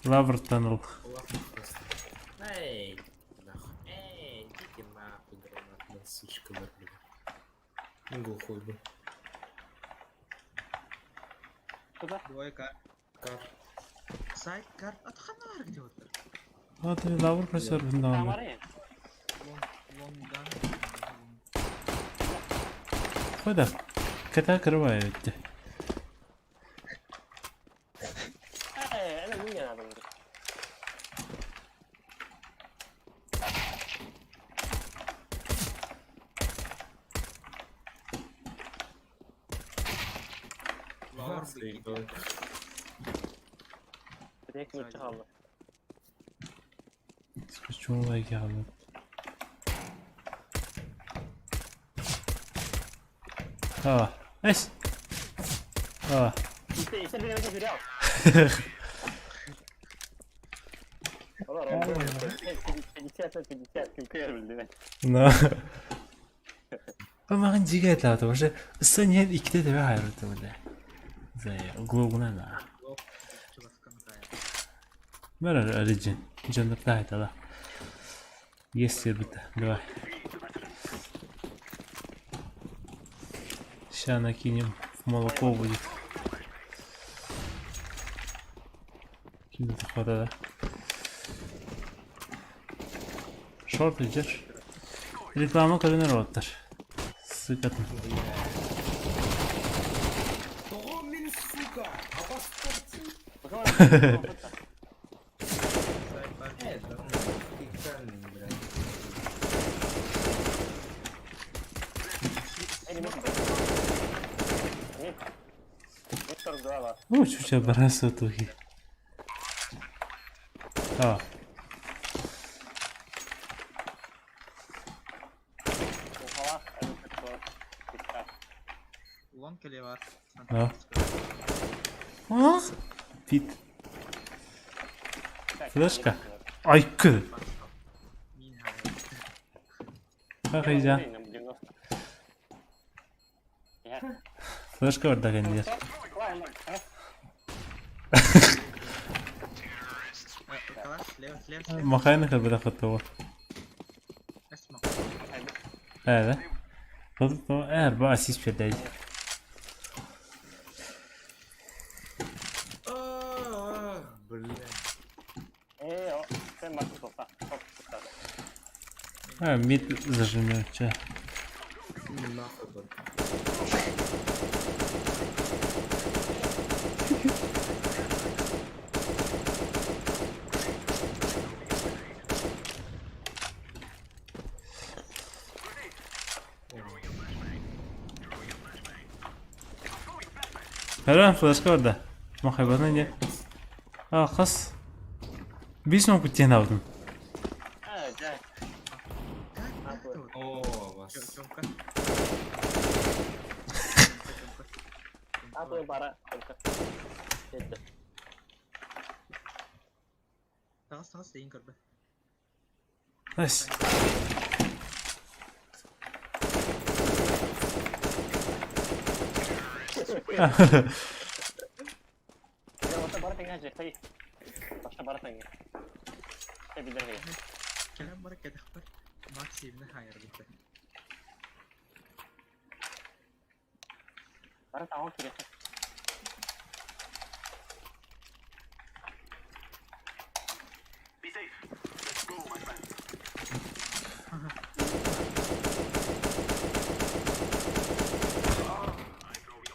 Лавртан ыл. Эй, нахуй. Эй, идите нахуй, гранатная сучка, бля. Ну, глухой был. Куда? Двойка. Кар. Сайт карт атханаар диэбиттэр. Ата лавр пресер бундаҕына. Лонган. Хода. Ката кырыбай эбитти. Чуолай хаалбыт. А, эс. А. Но. Маған жиге айтылады уже ыссан иһэн иккитэ тэбэ хаайбытым эле. Глобунан аа. Бар Ориджин. Дьоннордоох айтала. Есть сирбит. Давай. Ща накинем. В молоко будет. Кинуть хватает, да? Шорт идешь? Реклама көрүнөр уоттар. Сыкатын. Тоҕо мин, сука, обостовцы? Оо, чуча бараса тухи. А. Лон кэлиэ баар. А. А? Пит. Флешка. Айкы. Хахайжа. Флешка барда кэннигэр. Махайны кэлбэтэх хотугу. Ээ. Эр ба ассист биэрдэ. Бля. А, мид зажимет, че. Нахуй только. Харан флешка барда. Махайбатан не. А, хас. Бис мог кутен алдым. О, вас. Найс.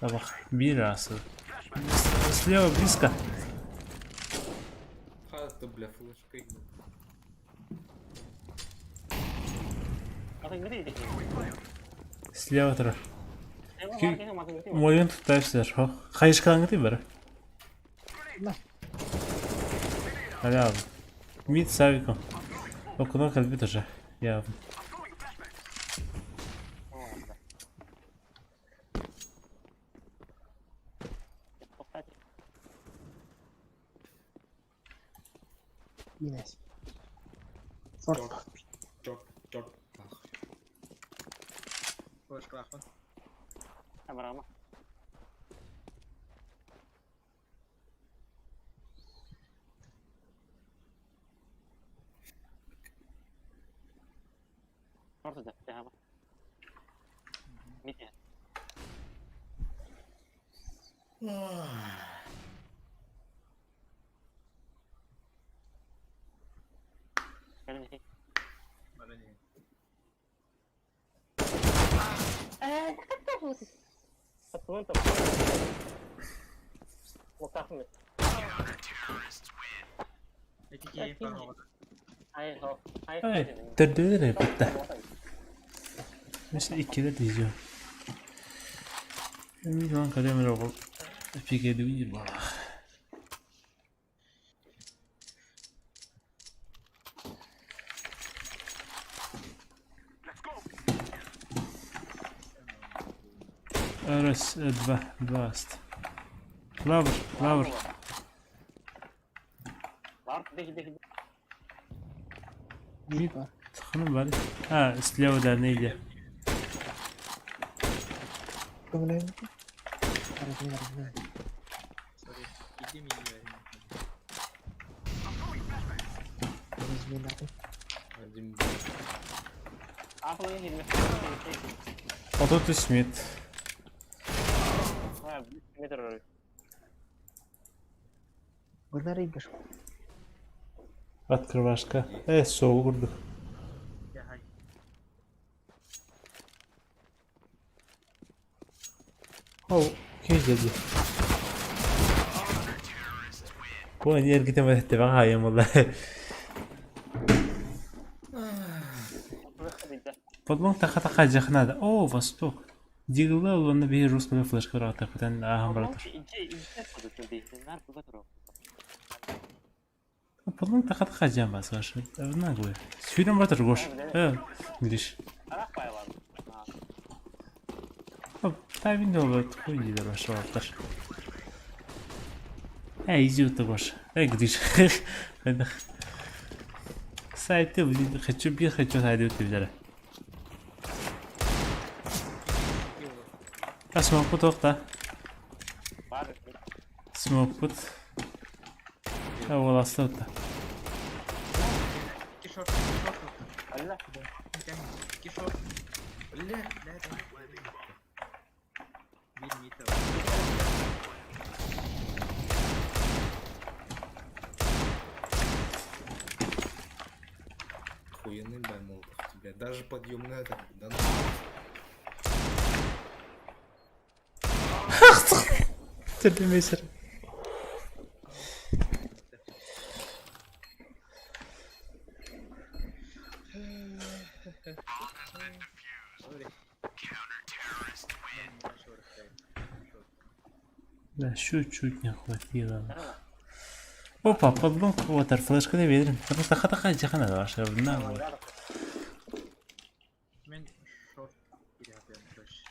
Табах. Биир асы. Слева близко. Ха, бля, флешка. Слева турар. Мойун туттаешсер. Хайышкалаңыты бар. Аля. Мид савиком. Окуна калбит уже. Явно. Инес. Сорт. Чок, чок, нахуй. Баран иһин. Ити киһи оҕото. Эй, төрдүлэр эбит да. Mesela ikkiler diyeceğim. Мин кэлэн эрэ оҕо пикэдибин буоллах. Раз, два, два аст. Лавр, лавр. Биир баар. Ханан баар? А, слева да, нейде. Көмөлөһүм. Арыгын арыгын. Sorry. Иди мини Разминатын. Один 33 мид. Гынар игр. Открывашка. Э, суол курдук. Яхай. Ол киһи дии. Бу энергитэ мэтэбэҕэ хаайан буолла. Подлог таха-таха дьахнада. О, восток. Дигла уонна биһи русская флешка ыраатахпытын ааһан баратар. Подлог таха-таха дьаан баас Наглый. Сүүрэн баратар Гош. Э, Гриш. Тайминг болот хуй диилэр башабаттар. Э, изи утта Гош. Э, Гриш. Сайты, блин, хочу бир, хочу сайды өттүлэрэ. А смокпут охта. Смокпут. А уоласта утта. Икки шорт, икки шорт. Икки шорт. Бля, Бля, да. Биир мид. охуенный бай молотов тебя. Даже подъемная так, да ну. Телемейсер. Sorry. Да, чуть-чуть не хватило. Опа, подлог water флешка не верим. Потому что хата жахана ваша на. Мен шорт кириатыам флеш.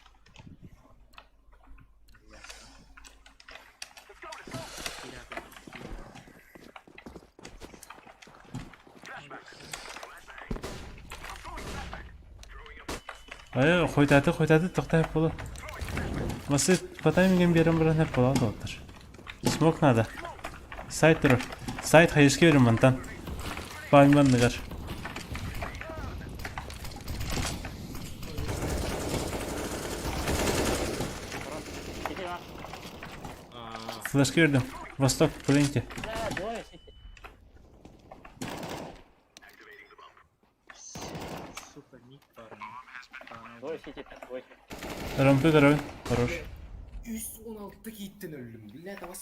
Кириатыам. Ай, хойтаты, хойтаты тоқтай болу. Масы по таймингам берем баран болады отыр. Смок надо. Сайт тур. Сайт хайышке берем мантан. Пайман нагар. Флешке бердим. Восток, пленте. Сука, мид баран. Рампы здоровый. Хорош. 116 хиттен öldüm. Бля, давай.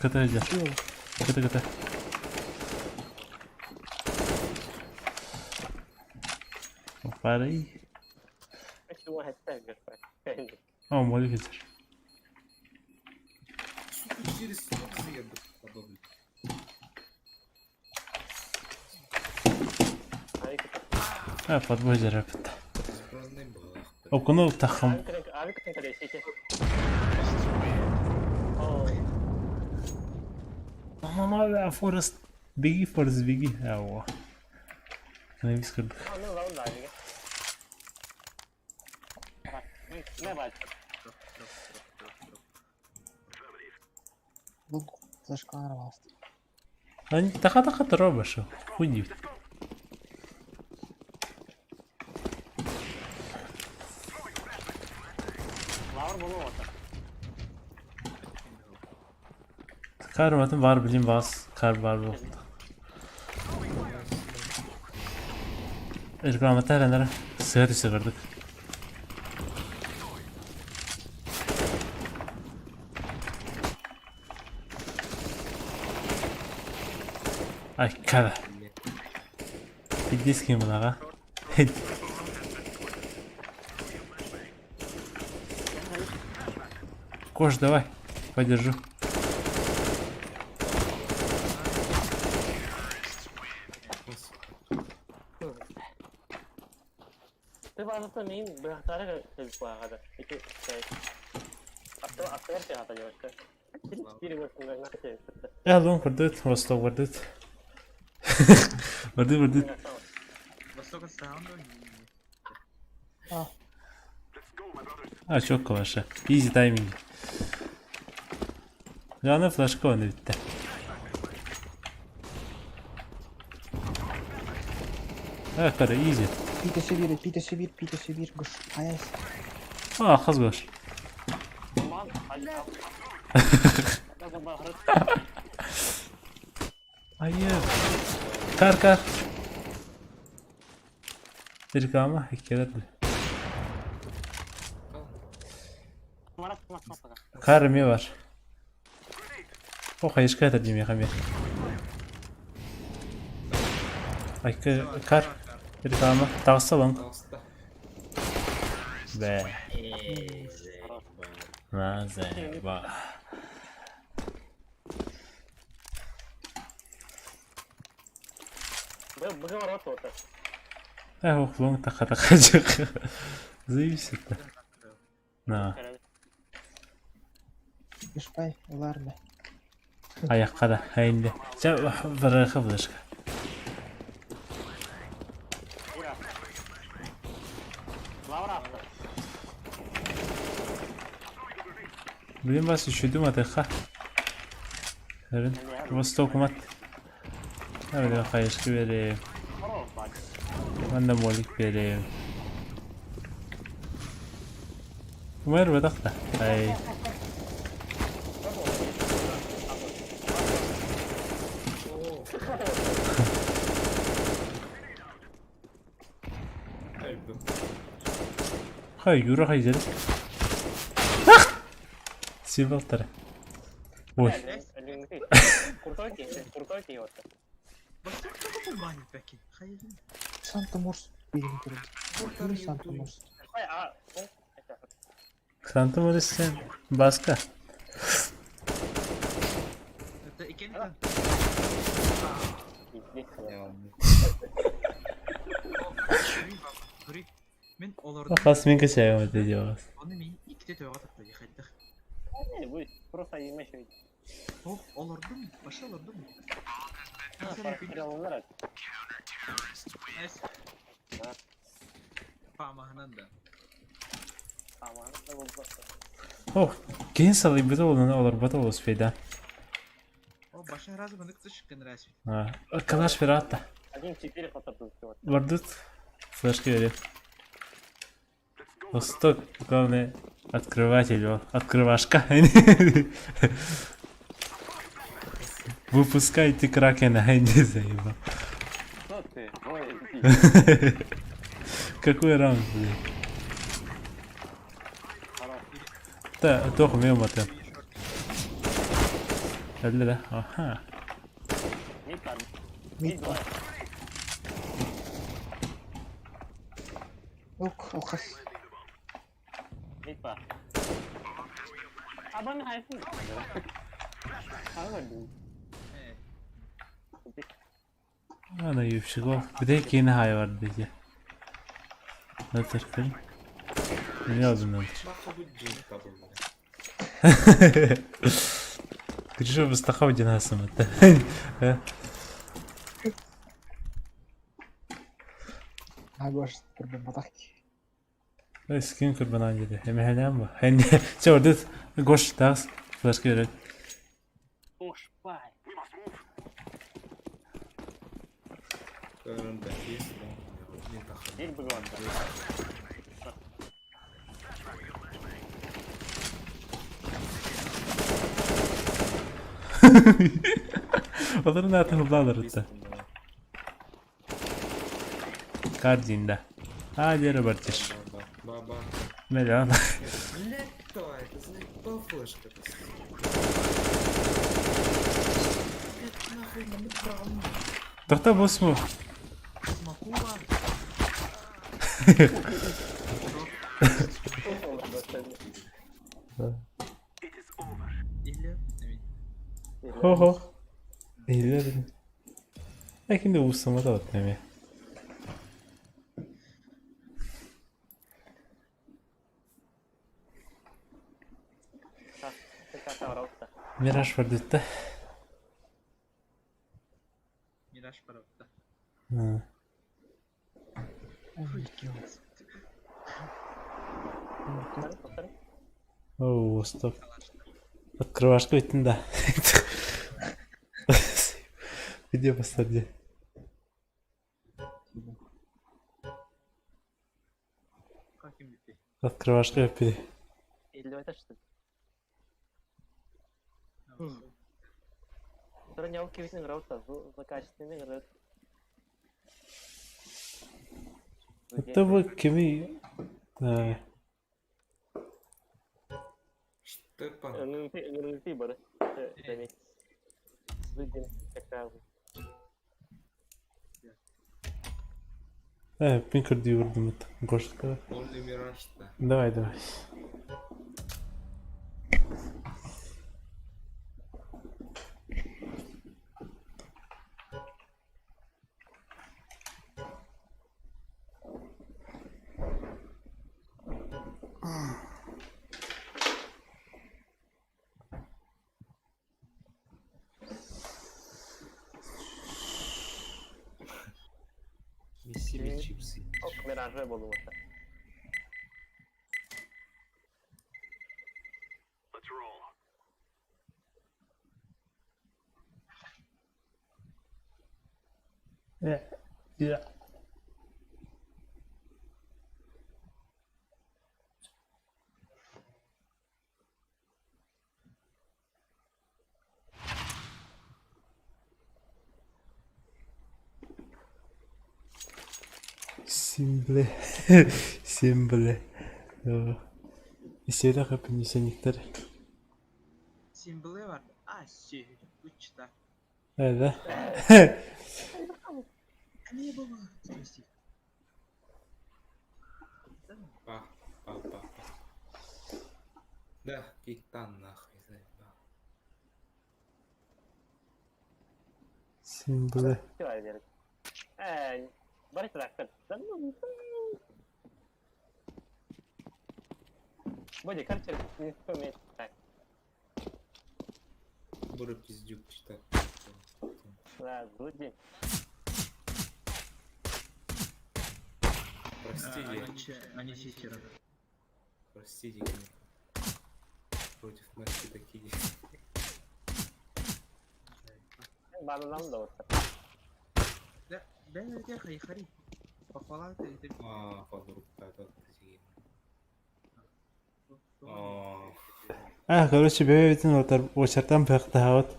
КТ иди. КТ, КТ. Пари. О, молик иди. Сука, через сток заеду. Подобный. А, подбой зарапит. Безобразный балах. Окунул тахом. Мама, Форест. Беги, Форест, беги. Ао. Канабис кырдык. Лук флешка араласта. Они таха-таха тробашу. Хуй. Карматын бар билим бас кар бар буолта. Рекламата эрэнэр сыа түсүгэрдик. Айкара. Пиздец ким бунаға. Кош, давай, подержу. Аллон көрдөт, Восток көрдөт. Көрдөт, көрдөт. Восток отстаҕын дуо? А, четко ваша. Изи тайминг. Главное флешка он бүттэ. А, кара, изи. Пите бир, пите бир, пите бир, гош. Аяс. А, хас гош. Айы. Кар, кар. Реклама, хеккелер. Кар эмиэ бар. О, хайышка это димеха эмиэ. Айка, кар. Реклама. Таҕыста лоҥ. Таҕыста. Бээ. Ээ, заебал. На, заебал. Э, ох, лоҥ тахата хадьык. Заебись это. На. Гышпай, ыларма. Аяққа да, әйінде. Ча, бараха флешка. Блин, вас еще думать, ха. Восток мат. Öyle хайышкы берем. Манна молик берем. Умер бадахта. Ай. Өлдүм. Хай, Юра хайдер. Сибалтар. Ой. Восток тоҕо булбаан илпэккин? Хайыгын? Санта Морс билин көрөбүт. Санта Морс. Санта Морисен. Баска. Это икен Мин олордум. Хас мен качаем это дело. Ону мин иккитэ төбөҕө тапта дии хайдах. Ох, олордум, баша олордум. Эс. Паамаһынан да. Ох, кин салыйбыта олуна олорбата успейда. О, баша разы мынык тышкын рәсми. Калаш пиратта. Вардут. Флешки бери. Восток, главное, открыватель, о, открывашка. Выпускайте кракена, не заебал. Какой раунд, блин? Да, тох мимо ты. Да, ага. Мид бар. Ок, алхас. Э, Ана юпшиго. Где кин хай бар диye. Нөтөр кин. Не алдым нөтөр. Нахуй дьиҥ табылла. Гриша быстахав динасым это. Агош турбан батах. Скин курбанан диде. Эмехелем бу. Хенди. Чордут гош тас. Флешка берет. Көрөн бэхиэс мин тахын. Олорун аатын ыллааларытта. Кардинда. А, Лера Бартиш. Ба-ба. Миллион. Блядь, кто это? Заебал флешка. Блядь, нахуй, на правильно. Тохто босму. Смакула. Или... Хо-хо. Иһиллэр. Экинде уусамата вот неме. Мираж барбытта. Мираж барбытта. Оу, стоп. Открывашка бүттүн да. Где посади? Открывашка өппү. Это вы кими... Мин көрдүү көрдүм Гошка. Давай, давай. Yeah. Симбле. Симбле. Исиэрэх эпинисэниктэр. Симбле бар. А, си. Учта. Э, да? Не было. Спасибо. Па, па, па, па. Да, киктан нахуй, заебал. Симбле. Бура пиздюк читать. Простите. Они читеры. Простите, конечно. Против Насти такие. Да, да, хари. Похвала ты. А, А, короче, бэйбитин отар очартан пыхтаабыт.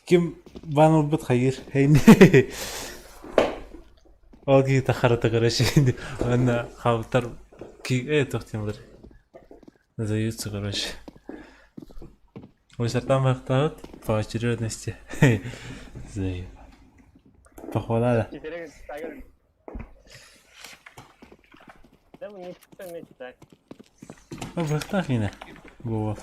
Ким бан ылбыт хайыр. Хейни. Ол киһи тахарата короче. Уонна хаалтар ки э тохтимлар. Сдаются, короче. Очартан пыхтаабыт по очередности. Заеб. Похвала да. Быхтах ина. Буо.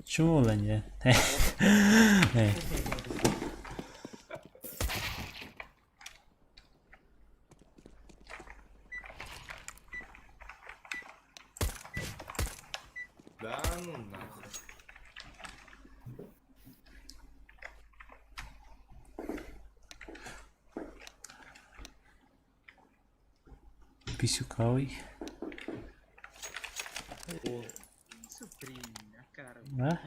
Чему не? Да ну нахуй. Писюкавый. А?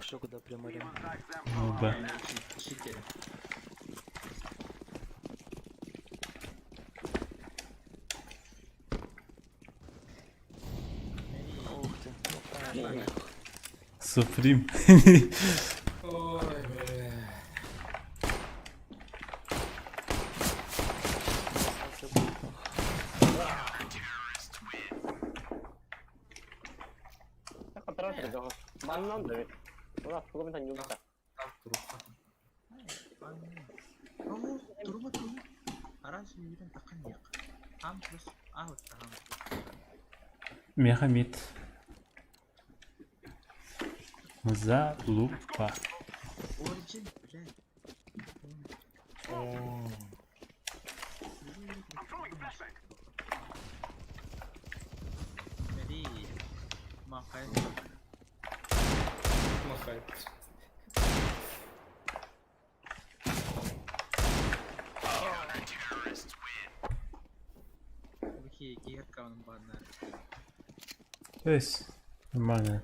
Что куда прямо Ну да. Суприм. Ой, бля. Так, труха. Турума турума. Араас үүрэн таххан диэх. Хаам плюс а вот хаам плюс. Мехамид. Залупа. Origin, блядь. Бери. Махай. Махай. Бихи киһир каунун бааннар. То есть, нормально.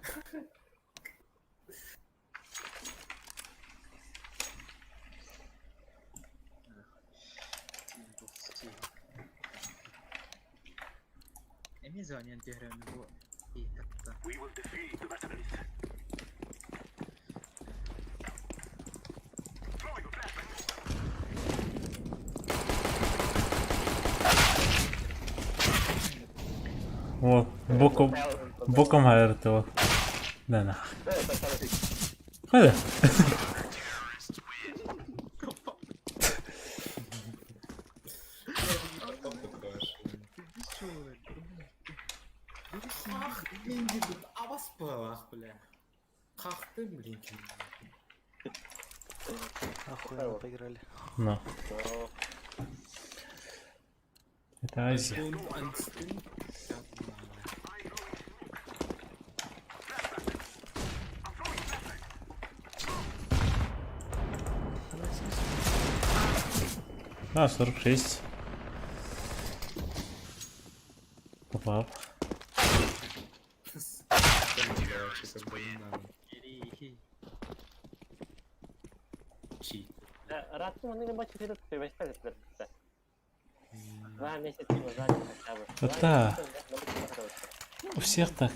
Эмиэ звонен түһэрэн бу тахта. Вот, боком, боком хайрты вот. Да на. Хайда. Ах, блин, абас балах, бля. Как ты, блин, Охуенно поиграли. Ну. Это Азия. А, 46. Попал. Бери. Это у всех так.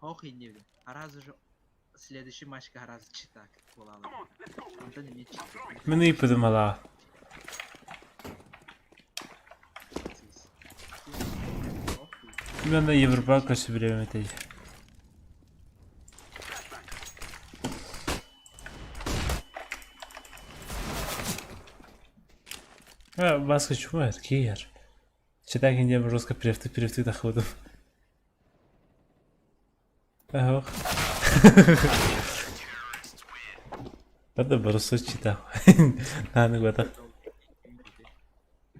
Ох и не Аразы же следующий матч гораздо читак буолала. Онтон эмиэ читак. Мин ыйпыдым ала. Мен да Европа көсү билем этей. А, баска чумар, киер. Читак индем жестко перефты перефты доходом. Ага. Правда, барысу читал. Наны гота.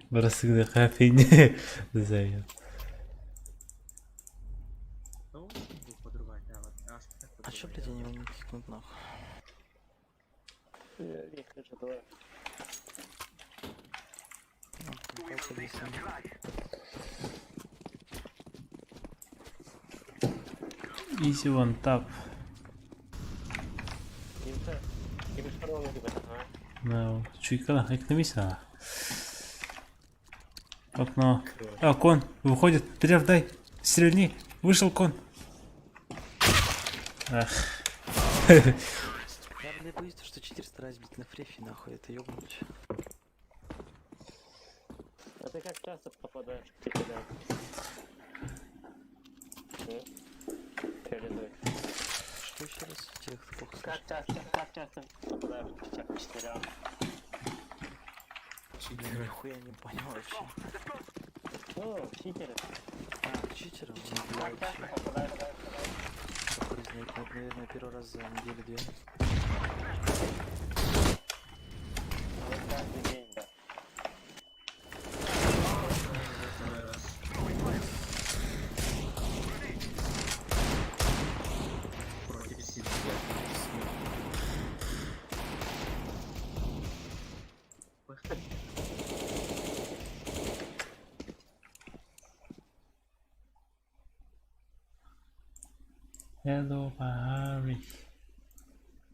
Барысы хафине. Зая. А чё, блядь, они его не кикнут нахуй? Ну, там пальцы объясню. Easy one tap. No, чуйкала, экономиса. Окно. А, кон, выходит. Треф, дай. Стрельни. Вышел кон. Ах. Я, блядь, боюсь, то, что читер стараюсь бить на фрефе, нахуй, это ёбнуть. А ты как часто попадаешь к читерам? Реализуй. Что еще раз? Тех плохо Как слышно. часто попадаешь к читерам? Нихуя не понял вообще. Ну, читеры. А, читером? Ну, Как блядь, часто попадаешь? хуй знает, наверное, первый раз за неделю-две. Вот каждый день, да. Против сил. Hello, Barry.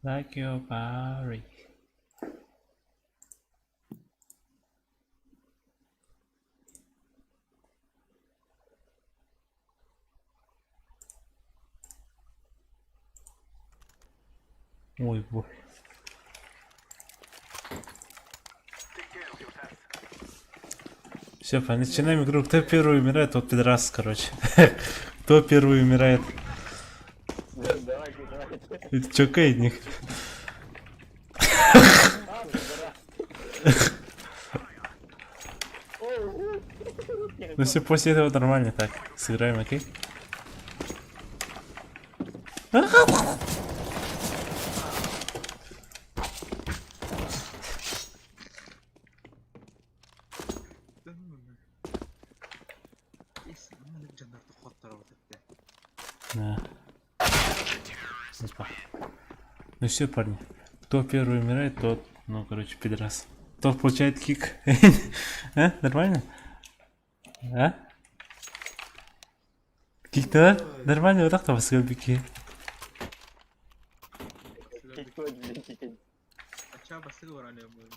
Like your Barry. Ой, бу. Все, начинаем игру. Кто первый умирает, тот пидорас, короче. Кто первый умирает? Давайте, давайте. Это чё, них? А, пидорас. Ну все, после этого нормально так. Сыграем, окей? Ис, маннык дьоннор хотторобут этэ. Да. Опа. Ну все, парни. Кто первый умирает, тот, ну, короче, пидорас. Тот получает кик. А? Нормально? А? Кик-то нормально, вот так-то вас бики. Ачаа бастыгы баран буолла.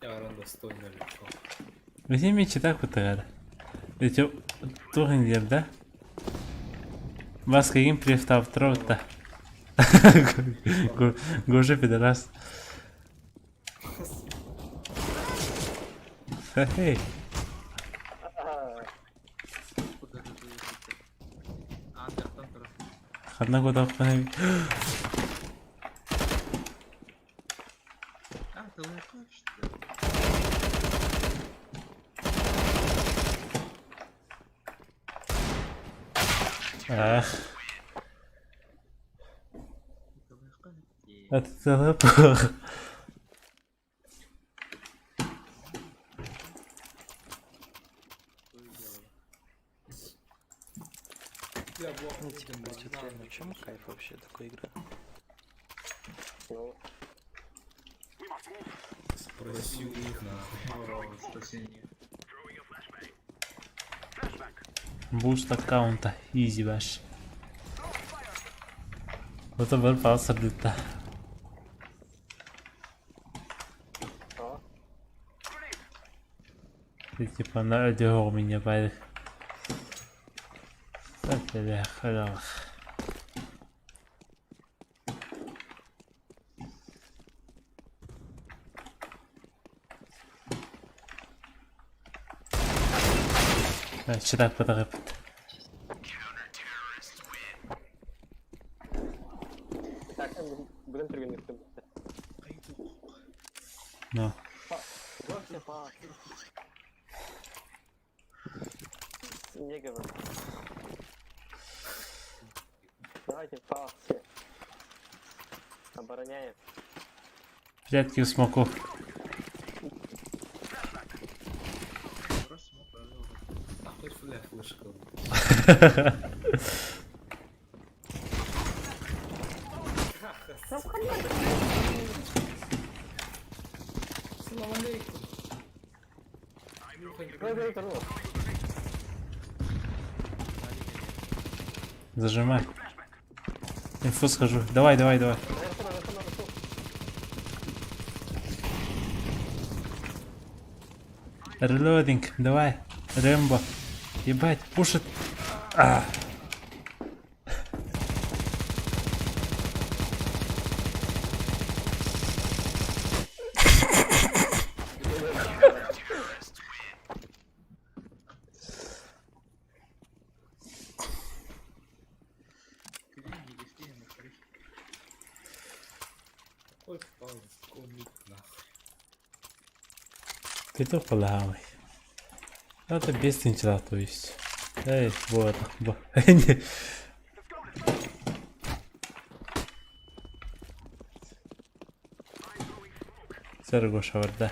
Я урон достойно легко. Возьми читак вот Эти тугин дер, да? Вас каким префтавтро-то? Гожи пидорас. Хе-хей. Аан турар. Ханна годақпын. А, ты лукаш, что ли? Ах, Ты лукаш. это плохо. Ну, типа, блядь, вот реально, в чем кайф вообще такой игры? Ну, Спроси у них нахуй. О, спасение. Буст аккаунта. Изи ваш. Вот бір пасыр дейді. а? Ты типа на у меня байдық. Читак пытағып. Так, бүгін түрген өтті. Ну. Не говорю. Давайте пал все. Обороняем. Прятки у смоков. Просто мог провел. Нахуй фля флешка. Салам алейкум. Зажимай. Инфу схожу. Давай, давай, давай. Релодинг, давай. Рэмбо. Ебать, пушит. А. Какой пауза, какой мид нахуй. Петух полавый. Это без тынчала, то есть. Эй, вот. бо. Не. Сэр Гоша бар, да.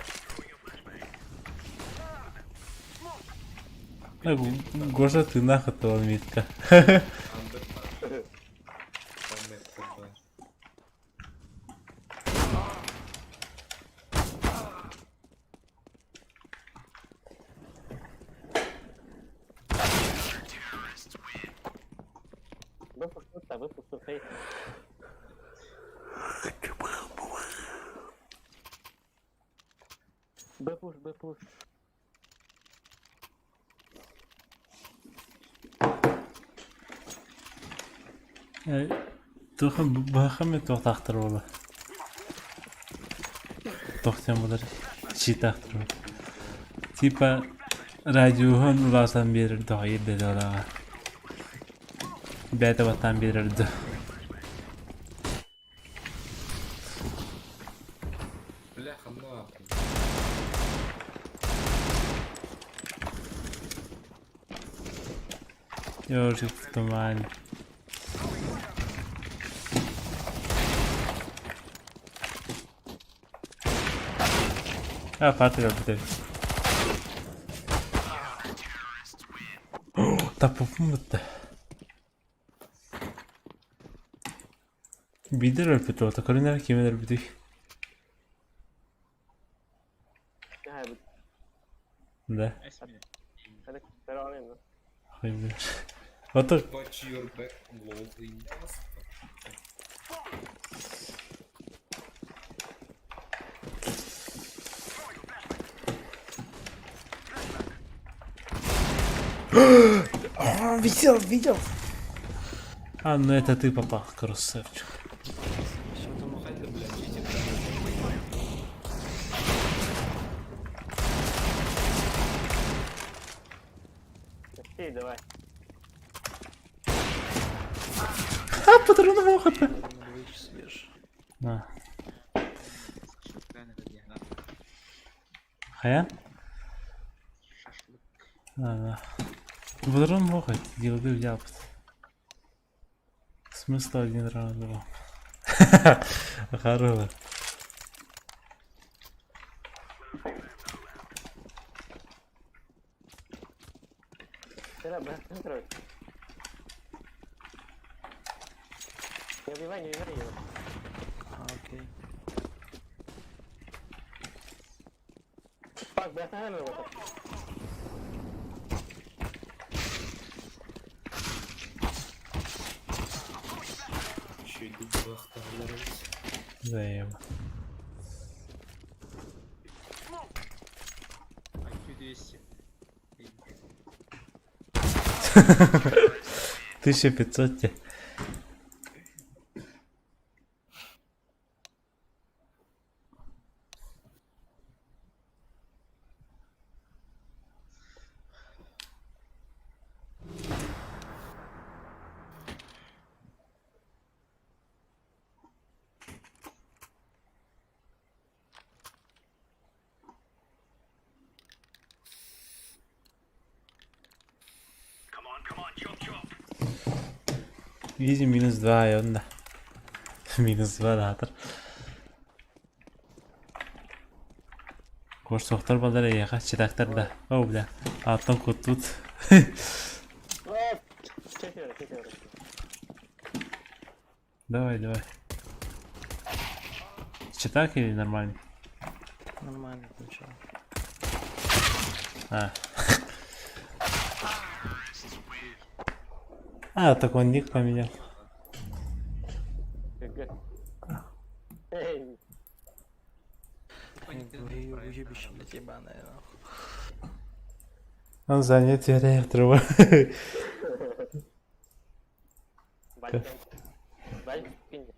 А, Гоша, ты нахуй он Митка. Андер Коннектор, да. Выпустил, выпустил фейс. Б-пуш, Б-пуш. Туох быһахам туохтаахтар буола? Туох диэн буолар? Читаахтар буола. Типа радиоһун улаатан биэрэр доҕойр дедолаҕа. Бэйэтэ баттаан биэрэр да. Бляха, нахуй. Ёжик в тумане. А, патриот бүтэр. Таппыппын бытта. Биирдэ өлбүт уота көрүнэр ким өлбүтүй? Да. Вот Watch your back, lol, и Видел, видел. А, ну это ты попал, красавчик. Хайда, бля, читер. Давай. А, патроны мог хп. На. Хайа? Да, да. Патрон мог делды взял. Смысла один раунд был. Хорошо. Не убивай, не убивай его. А, окей. Пак, бля, останавливай его. Еще и дубах Заема. IQ 200. 1500 тебе. Изи минус 2, и он да. Минус 2 да. Корсохтор балдар эйэхэ читактар да. О, бля. Аттан куттут. Четверо, четверо. Давай, давай. Читак или нормальный? Нормально сначала. А. А, так он ник поменял. ГГ. Эй, Уебище, блядь, ебаное, нахуй. Он занят, я отрываю. Валик, Валик, кинь.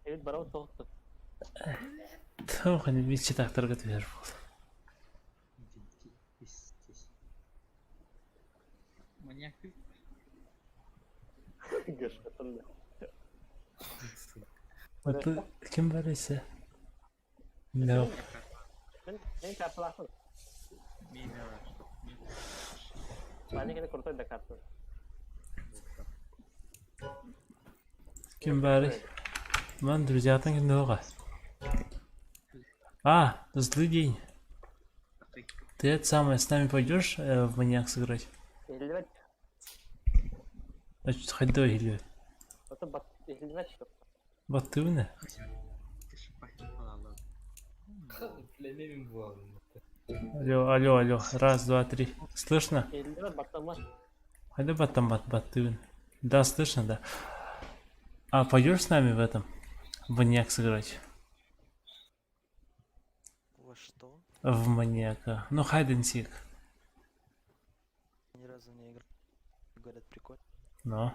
Эбит барау тоқты. Тоқ, не читактарга түһэр буол. Маньяк ты. Гашатында. Вот ким бар ise? No. Мен мен карталақпын. Мина бар. Валик это крутой да карта. Ким бар? Ман друзьятан ким дога. А, злый день. Ты это самое, с нами пойдешь в маньяк сыграть? Иһиллибэт. Значит, хайдой или Ото бат иһиллибэт что. Баттыбына. Бля, был. Алло, алло, алло. Раз, два, три. Слышно? Иһиллибэт баттаммат. Хайда баттам бат баттыбын. Да, слышно, да. А пойдешь с нами в этом? В маньяк сыграть? Во что? В маньяка. Ну, hide and seek. Говорят, прикольно. Но.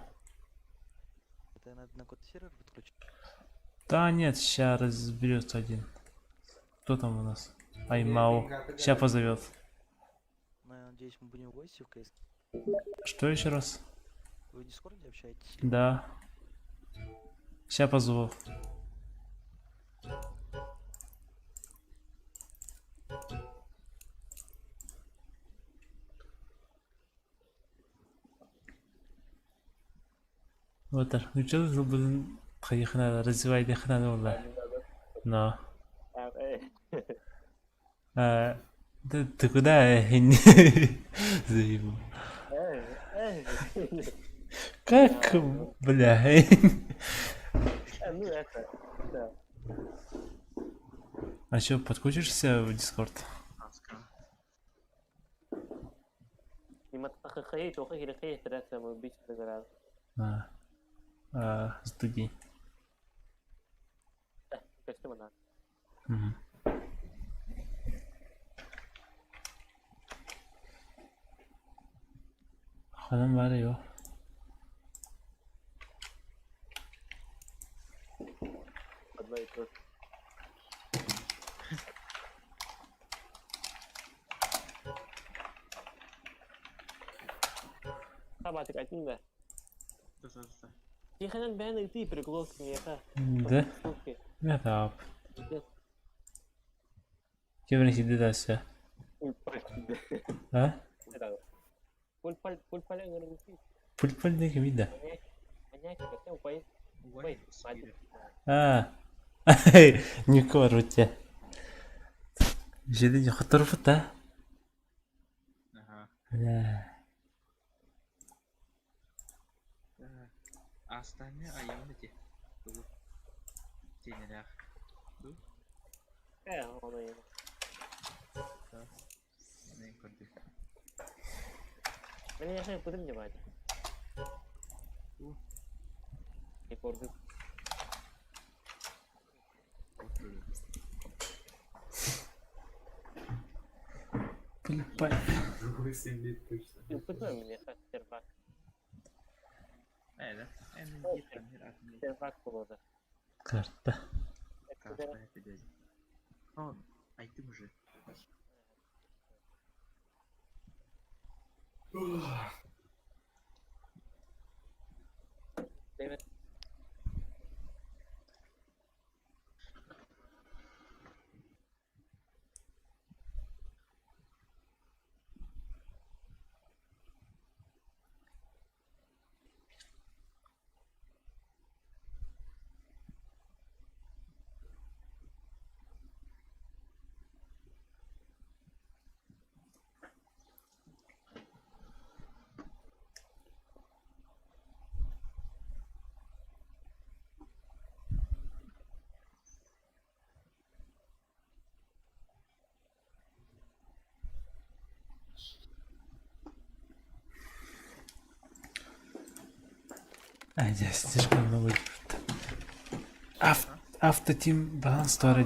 Это надо на какой-то сервер подключить. Да нет, ща разберется один. Кто там у нас? Аймау. Ща позовет. Но я надеюсь, мы будем в гости в КС. Что еще раз? Вы в Дискорде общаетесь? Да. Ща позову. Вот так. Ну что ты, блин, хайыхна, развивай дыхна, ну Но. А, да ты куда? Заебал. Как, бля? Ну это, да. А чё, подключишься в Дискорд? А, студии. Угу. Ханам бар йо. Да? Это Кем сиди дальше? А? Пульпаль не кемида. А. Нико рутя. Жеди хоторфута. Ага. Бля. Остальные айымны те. Тенелях. Не көрдүк. Пульпаль. 8 лет точно. Ээ, эми бир камер атмай. Карта. Карта эпидемия. Он, айтым уже. А, здесь слишком много. Автотим баланс туара.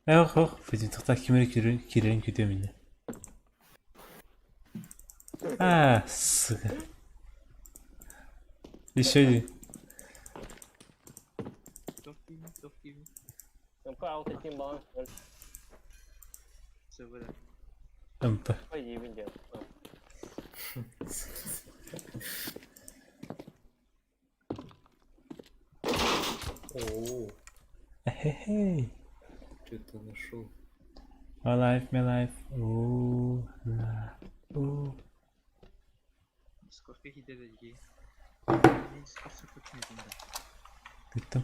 Эх, ох, будем тогда кимери кирен күтө меня. А, сука. Еще один. МП. О, Хе-хей. что-то нашел. My life, my life. О, ла, о. Сколько хидедеги. Мен сколько күтмедим да. Бүттüm.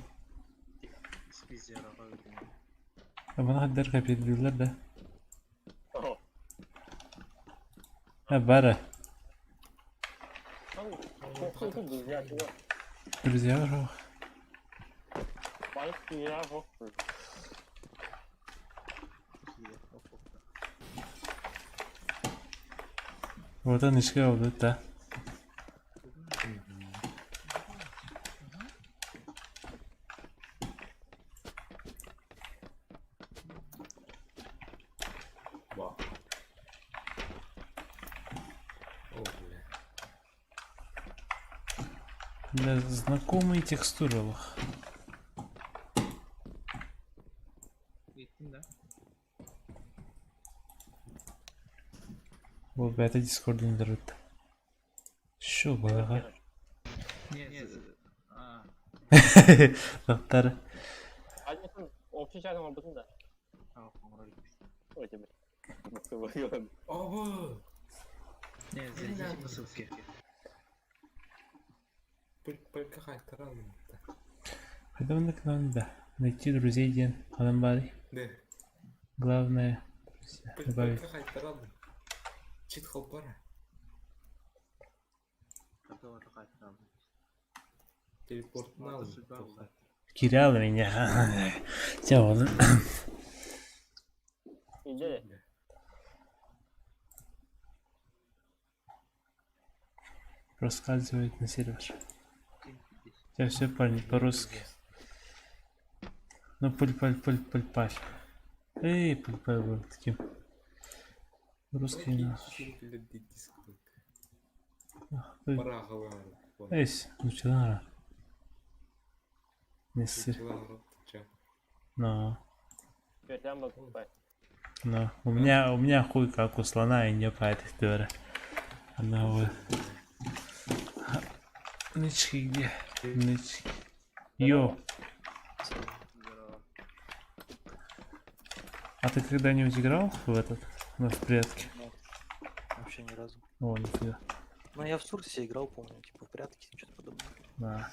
Спизера өйдүм. А бана хаддар капеллер да. А бара. Друзья, жох. Вот он ишке oldu да. Вау. О, бля. Бля, знакомые текстуры олох. Ииттин да? Бу бэйэтэ Дискордун дырыт. Шо балаға? Не, а, Доктор. Ажмасын общий чатын оҥорбутун да? а, оҥорор иликпит. Ой, тебе. Оба! Не, зайдите по ссылке. Пылька хайтаралым. Хайдах надо найти друзей диэн ханан баарый? Да. Главное, друзья, добавить. Пылька хайтаралым. Чит холбара. Телепортнал. Кирилл меня. Те вот. Иди. Проскальзывает на сервер. Я все, парни, по-русски. Ну, пуль-паль-пуль-пуль-паль. Эй, пуль-паль был таким. Русский нахуй. Эй, ну чего? Не сыр. Но. Но. У меня хуй как у слона и не по этой теории. Она вот. Нычки где? Нычки. Йо. А ты когда-нибудь играл в этот? Ну, в прятки? Нет. Вообще ни разу. О, нифига. Ну, я в Сурсе играл, помню, типа в прятки, что-то подобное. Да.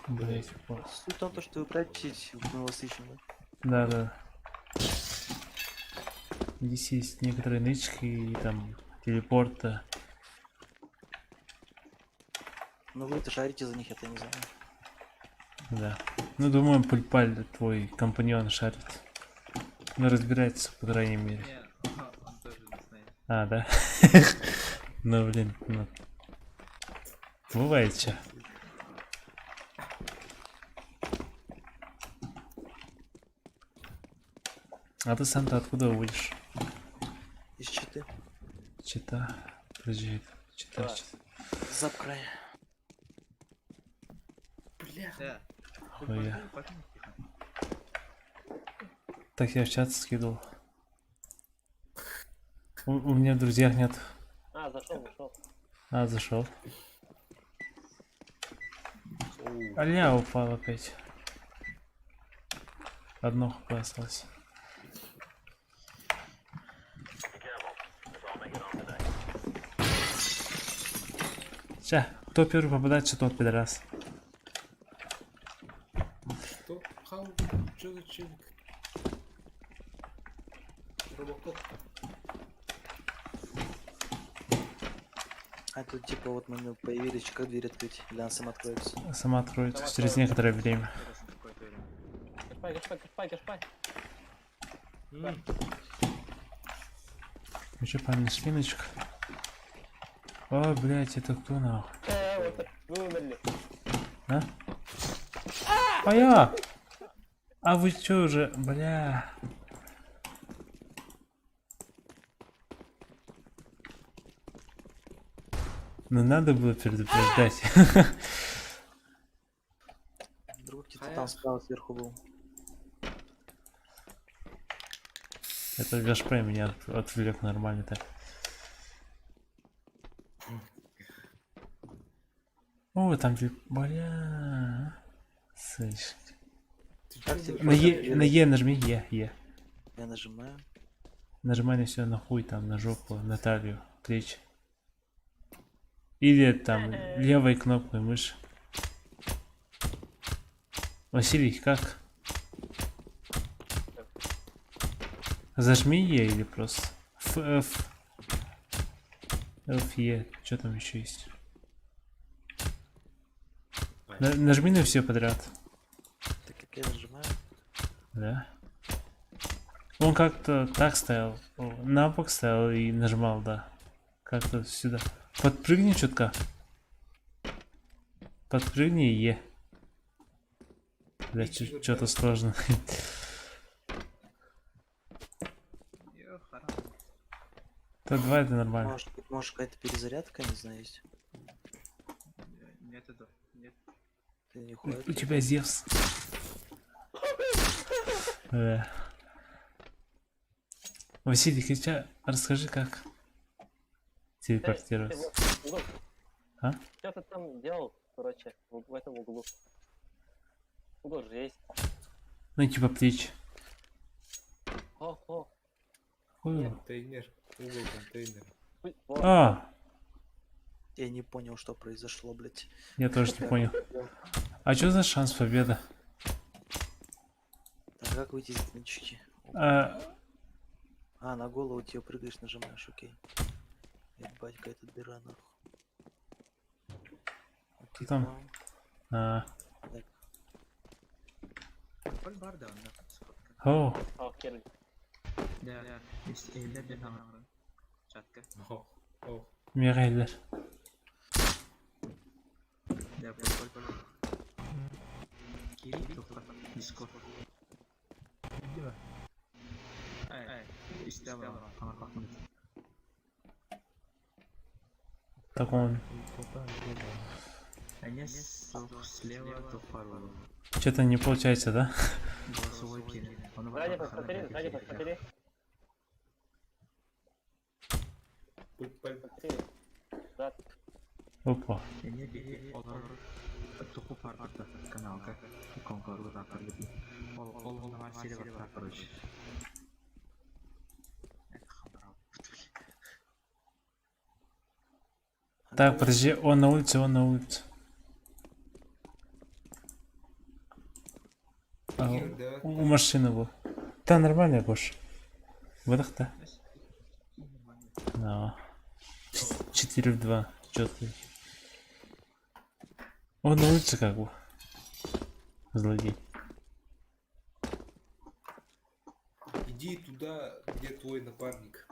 Блять, упал. Суть в том, то, что вы прячетесь, мы вас ищем, да? Да, да. Здесь есть некоторые нычки и там телепорта. Но вы-то шарите за них, это не знаю. Да. Ну, думаю, Пульпаль твой компаньон шарит. Ну, разбирается, по крайней мере. Не, он тоже не знает. А, да? Ну, блин, ну. Бывает чё. А ты сам-то откуда будешь? Из Читы. Чита. Подожди, чита, Да. чита. Запкрай. Да. Хуя. Так я в чат скидывал. У меня в друзьях нет. А, зашел, зашел. А, зашел. Аля упал опять. Одно хп осталось. Ща, кто первый попадает, тот пидорас. Что? Хау? Что за челик? Робокоп. А тут типа вот мы появились, как дверь открыть? Или она сама откроется? Сама откроется Сама через откроется. некоторое время. Кашпай, кашпай, кашпай, кашпай. Ну что, парни, нашли нычку? О, блядь, это кто нахуй? Вот вы умерли. А? А я! А вы чё уже, бля? Ну надо было предупреждать. Друг где-то там справа сверху был. Это Гашпай меня отвлек нормально так. О, там же, бля. Слышь. Как тебе На Е, на Е нажми, Е, Е. Я нажимаю. Нажимай на все на хуй, там, на жопу, на талию, плечи. Или там левой кнопкой мыши. Василий, как? Зажми Е или просто Ф, Ф. Ф, Е. Что там еще есть? Нажми на все подряд. Так как я нажимаю. Да. Он как-то так стоял, на бок стоял и нажимал, да. Как-то сюда. Подпрыгни чутка. Подпрыгни и Е. Бля, что-то сложно. То два это нормально. Может, может какая-то перезарядка, не знаю, есть. Нет, это нет. Ты нихуя У тебя Зевс. Василий, хотя расскажи, как телепортироваться. Угол. А? Что ты там делал, короче, в этом углу? Угол же есть. Ну, типа плеч. Хо-хо. Хуй. Контейнер. Угол контейнера. Хуй, во. А, Я не понял, что произошло, блядь. я тоже не понял. А что за шанс победы? Так, как выйти из нычки? А, А, на голову тебе прыгаешь, нажимаешь, окей. Ебать, какая-то дыра, нахуй. Окей, там? понял. а, Так, Поль бар да, да. Сколько? о, О, хер. Да, есть эйлер де хамран. Чатка. О, о. Мирайлер. Да, поль поль. Кири туха. Дискорд. Эй, истяла. Так он Они слева тухару. что-то не получается, да? Голосовой кири. Он Сзади посмотри, сзади посмотри. Пуль, паль. Смотри. Да, Опа. Они бери олар туху парта каналка. Иконка руза паргати. Ол ол намар сервер короче. Это хамрау. а Так, где- подожди, он на улице, он на улице. А, Да. у машины был. Да, нормально, Гош. Выдох-то. Да. 4 в 2. Чё ты? Он на улице как бы. Злодей. Иди туда, где твой напарник.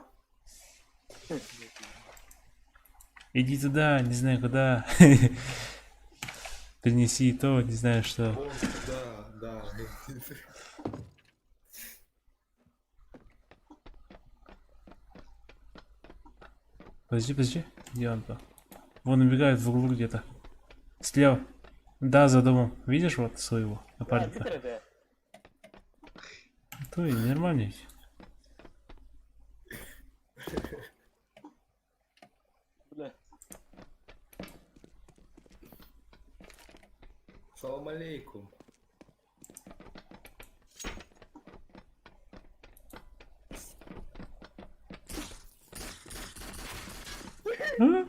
Иди туда, не знаю куда. Принеси то, не знаю что. Вон туда, да. Подожди, подожди. Где он там? Вон убегает в углу где-то. Слева. Да, за домом. Видишь вот своего да, напарника? Питер это. То и нормально ведь. Бля. Салам алейкум. А?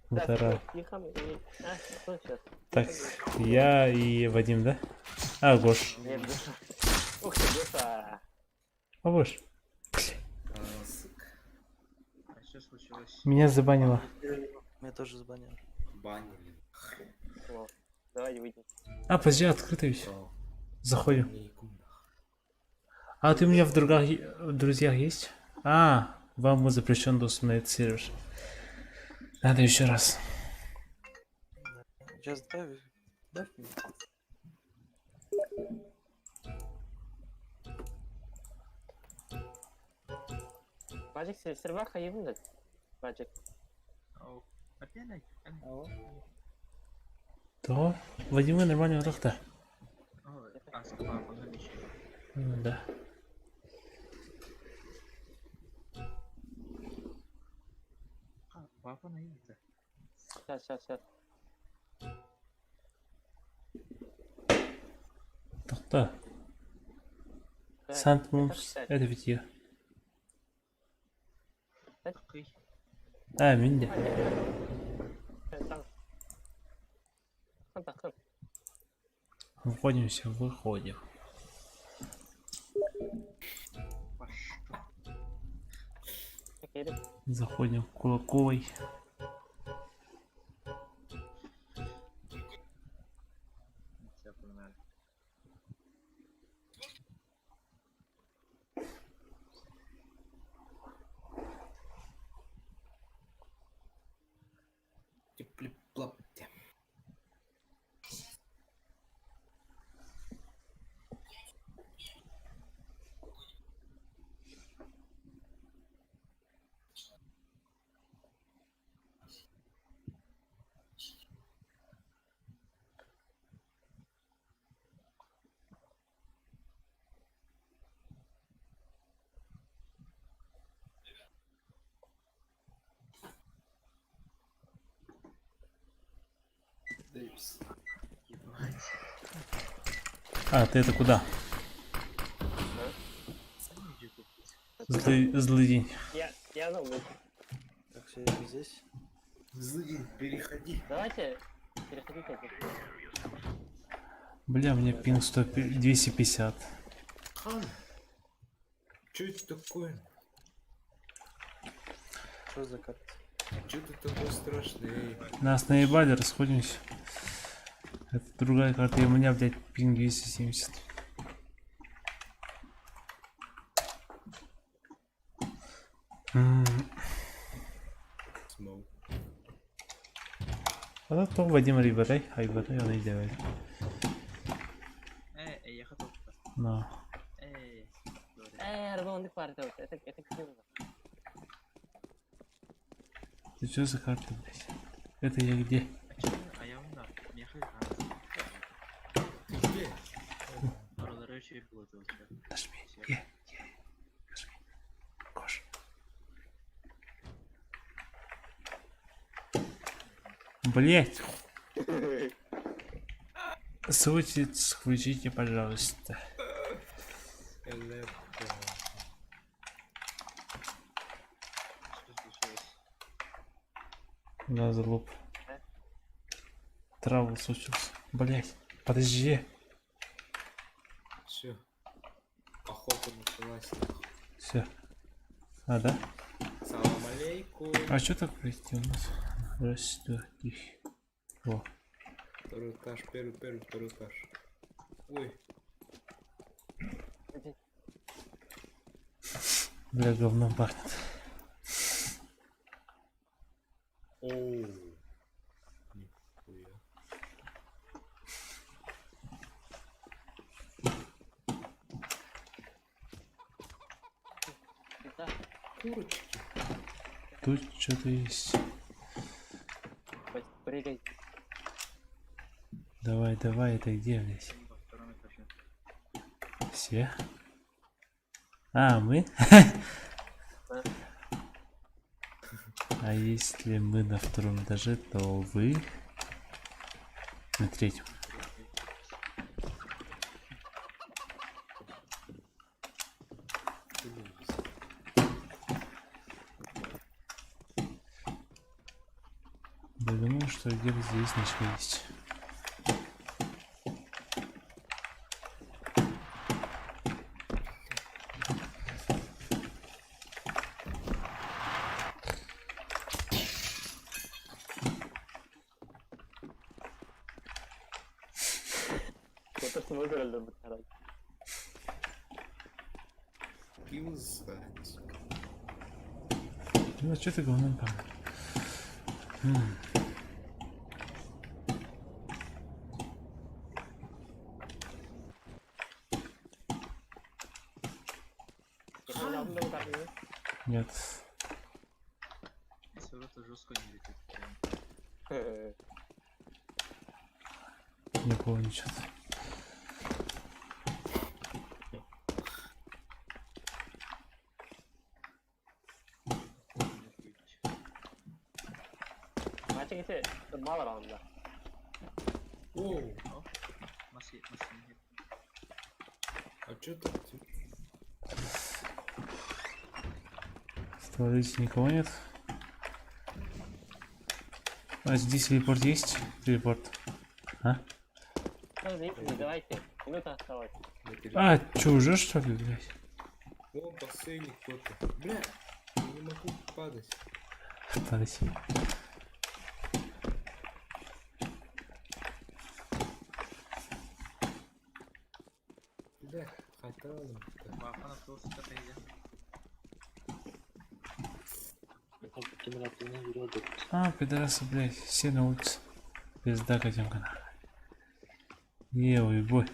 Да, Вот орал. тихо, и- А, что сейчас? Так, я и Вадим, да? А, Гош. Нет, Гоша. Ух ты, Гоша. А, Гош. А, сука. А что случилось? Меня забанило. Меня тоже забанили. Банили. О, Давай выйдем. А, подожди, открыто ведь. Салам Заходим. алейкум, нах. А ты у меня в, другах, в друзьях есть? А, вам запрещен доступ на этот сервер. Надо еще раз. Сейчас дай, дай мне. Magic сервер хаевын Magic. О, Опять? Алло. То, Вадим, нормально вот так-то. О, а сколько он еще? Да. А, папа на это. Сейчас, сейчас, сейчас. Так-то. Да, Сант Мумс, так. это ведь я. Окей. А, Минди. Там. Там, там. Входим все, выходим. Окей, Заходим к Кулаковой. Все, погнали. Теплеплапте. Ебать. А, ты это куда? Сами идите, блядь. Злый, злый день. Я на улице. Так, все, я здесь. Злый, переходи. Давайте переходите. Бля, у меня пинг 100, 250. Хан. Чё это такое? Что за карта? Чё ты такой страшный? эй? Нас наебали, расходимся. Это другая карта, и у меня, блядь, пинг 270. М, Смоук. А то Вадим Риберей, Айберей, он и делает. Э, я хотел. Но. Эй, говорит. Арбон партия. Это где у нас? Ты что за карта, блядь? Это я где? А чё? А я умна. Меня хай Ты где? Аралары şey булды у тебя. Нажми. Е, Е, нажми. Гош. Блять. Свытит, включите, пожалуйста. Электро. Что случилось? На залуп. Травл случился. Блять. Подожди. Все. Охота началась. Все. А, да? Салам алейкум. А что так пройти у нас? Раз, два, три. Во. Второй этаж, первый, первый, второй этаж. Ой, Бля, говном пахнет. оу. Нихуя. Да, Курочки. Тут что-то есть. прыгай. Давай, давай, это где, блядь? Во втором этаже. Все? А, мы? Да. А если мы на втором этаже, то вы на третьем. Я думаю, что где-то здесь начали есть. Это смысл öldürdük herhalde. Юзать. Ну, что ты говном пахнет? М. Я aldın da bu kartını. Нет. Все это жестко не летит. Прям. Не помню что-то. Не будет. Maçın içi tırma var onda. Оу. Маси, маси, нет. А чё так? В туалете никого нет. А здесь телепорт есть? Телепорт. А? Ну, давайте. Минута осталась. А, чё, уже что ли, блядь? О, в бассейне кто-то. Бля, я не могу падать. Падать. Бля, хаталым-то. Вафан остался такая. А, пидорасы, блядь, все на улице. Пизда, котенка нахуй. Е, ой, бой.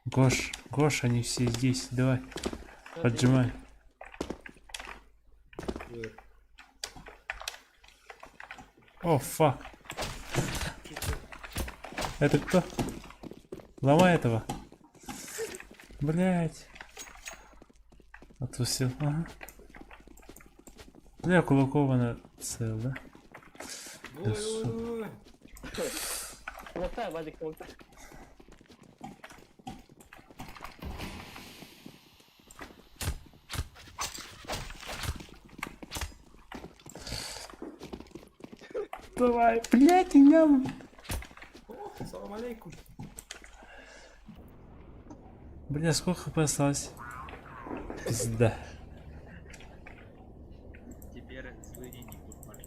Гош, Гош, они все здесь. Давай, поджимай. Вер. О, fuck. Это кто? Ломай этого. Блять. Отусил. Ага. Бля, Кулакованы сыылла. Ой, ой, ой. Кулактай, Вадик, кулактай. Давай, блядь, меня... О, салам алейкум. Бля, сколько хп осталось? Пизда. Теперь злыдни не курпали.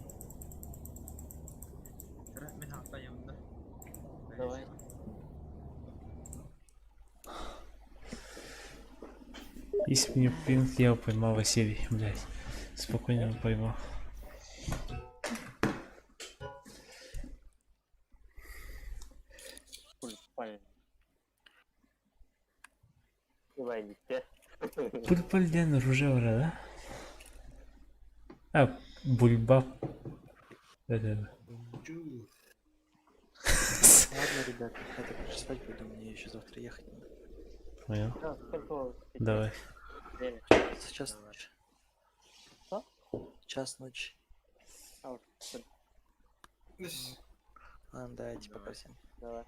Мин хатайымда. Давай. Если бы не пинг, я бы поймал Василий, блядь. Спокойно бы поймал. Пульпаль. Давай, дитя. Пульпаль диэн оружие бара да? А, бульба. Это... Бонжур. Ладно, ребята, я так короче, спать пойду, мне еще завтра ехать надо. Понял. Да, сколько Давай. время? Сейчас ночи. Что? Час ночи. А, вот, всё, Ладно, давайте, пока всем. Давай.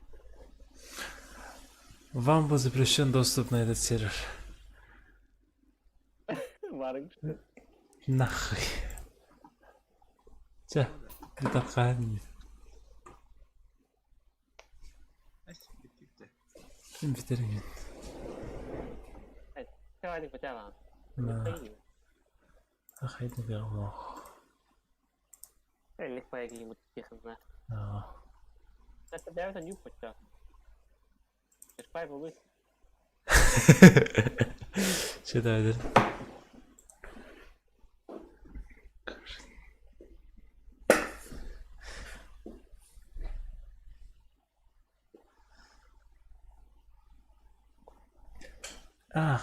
Вам был запрещен доступ на этот сервер. Варг. Нахуй. Чэ, бүтэ. Бүтэрин. Давай, не потяла. На. Ахайда говно. Аа. Чэ давай. Ah.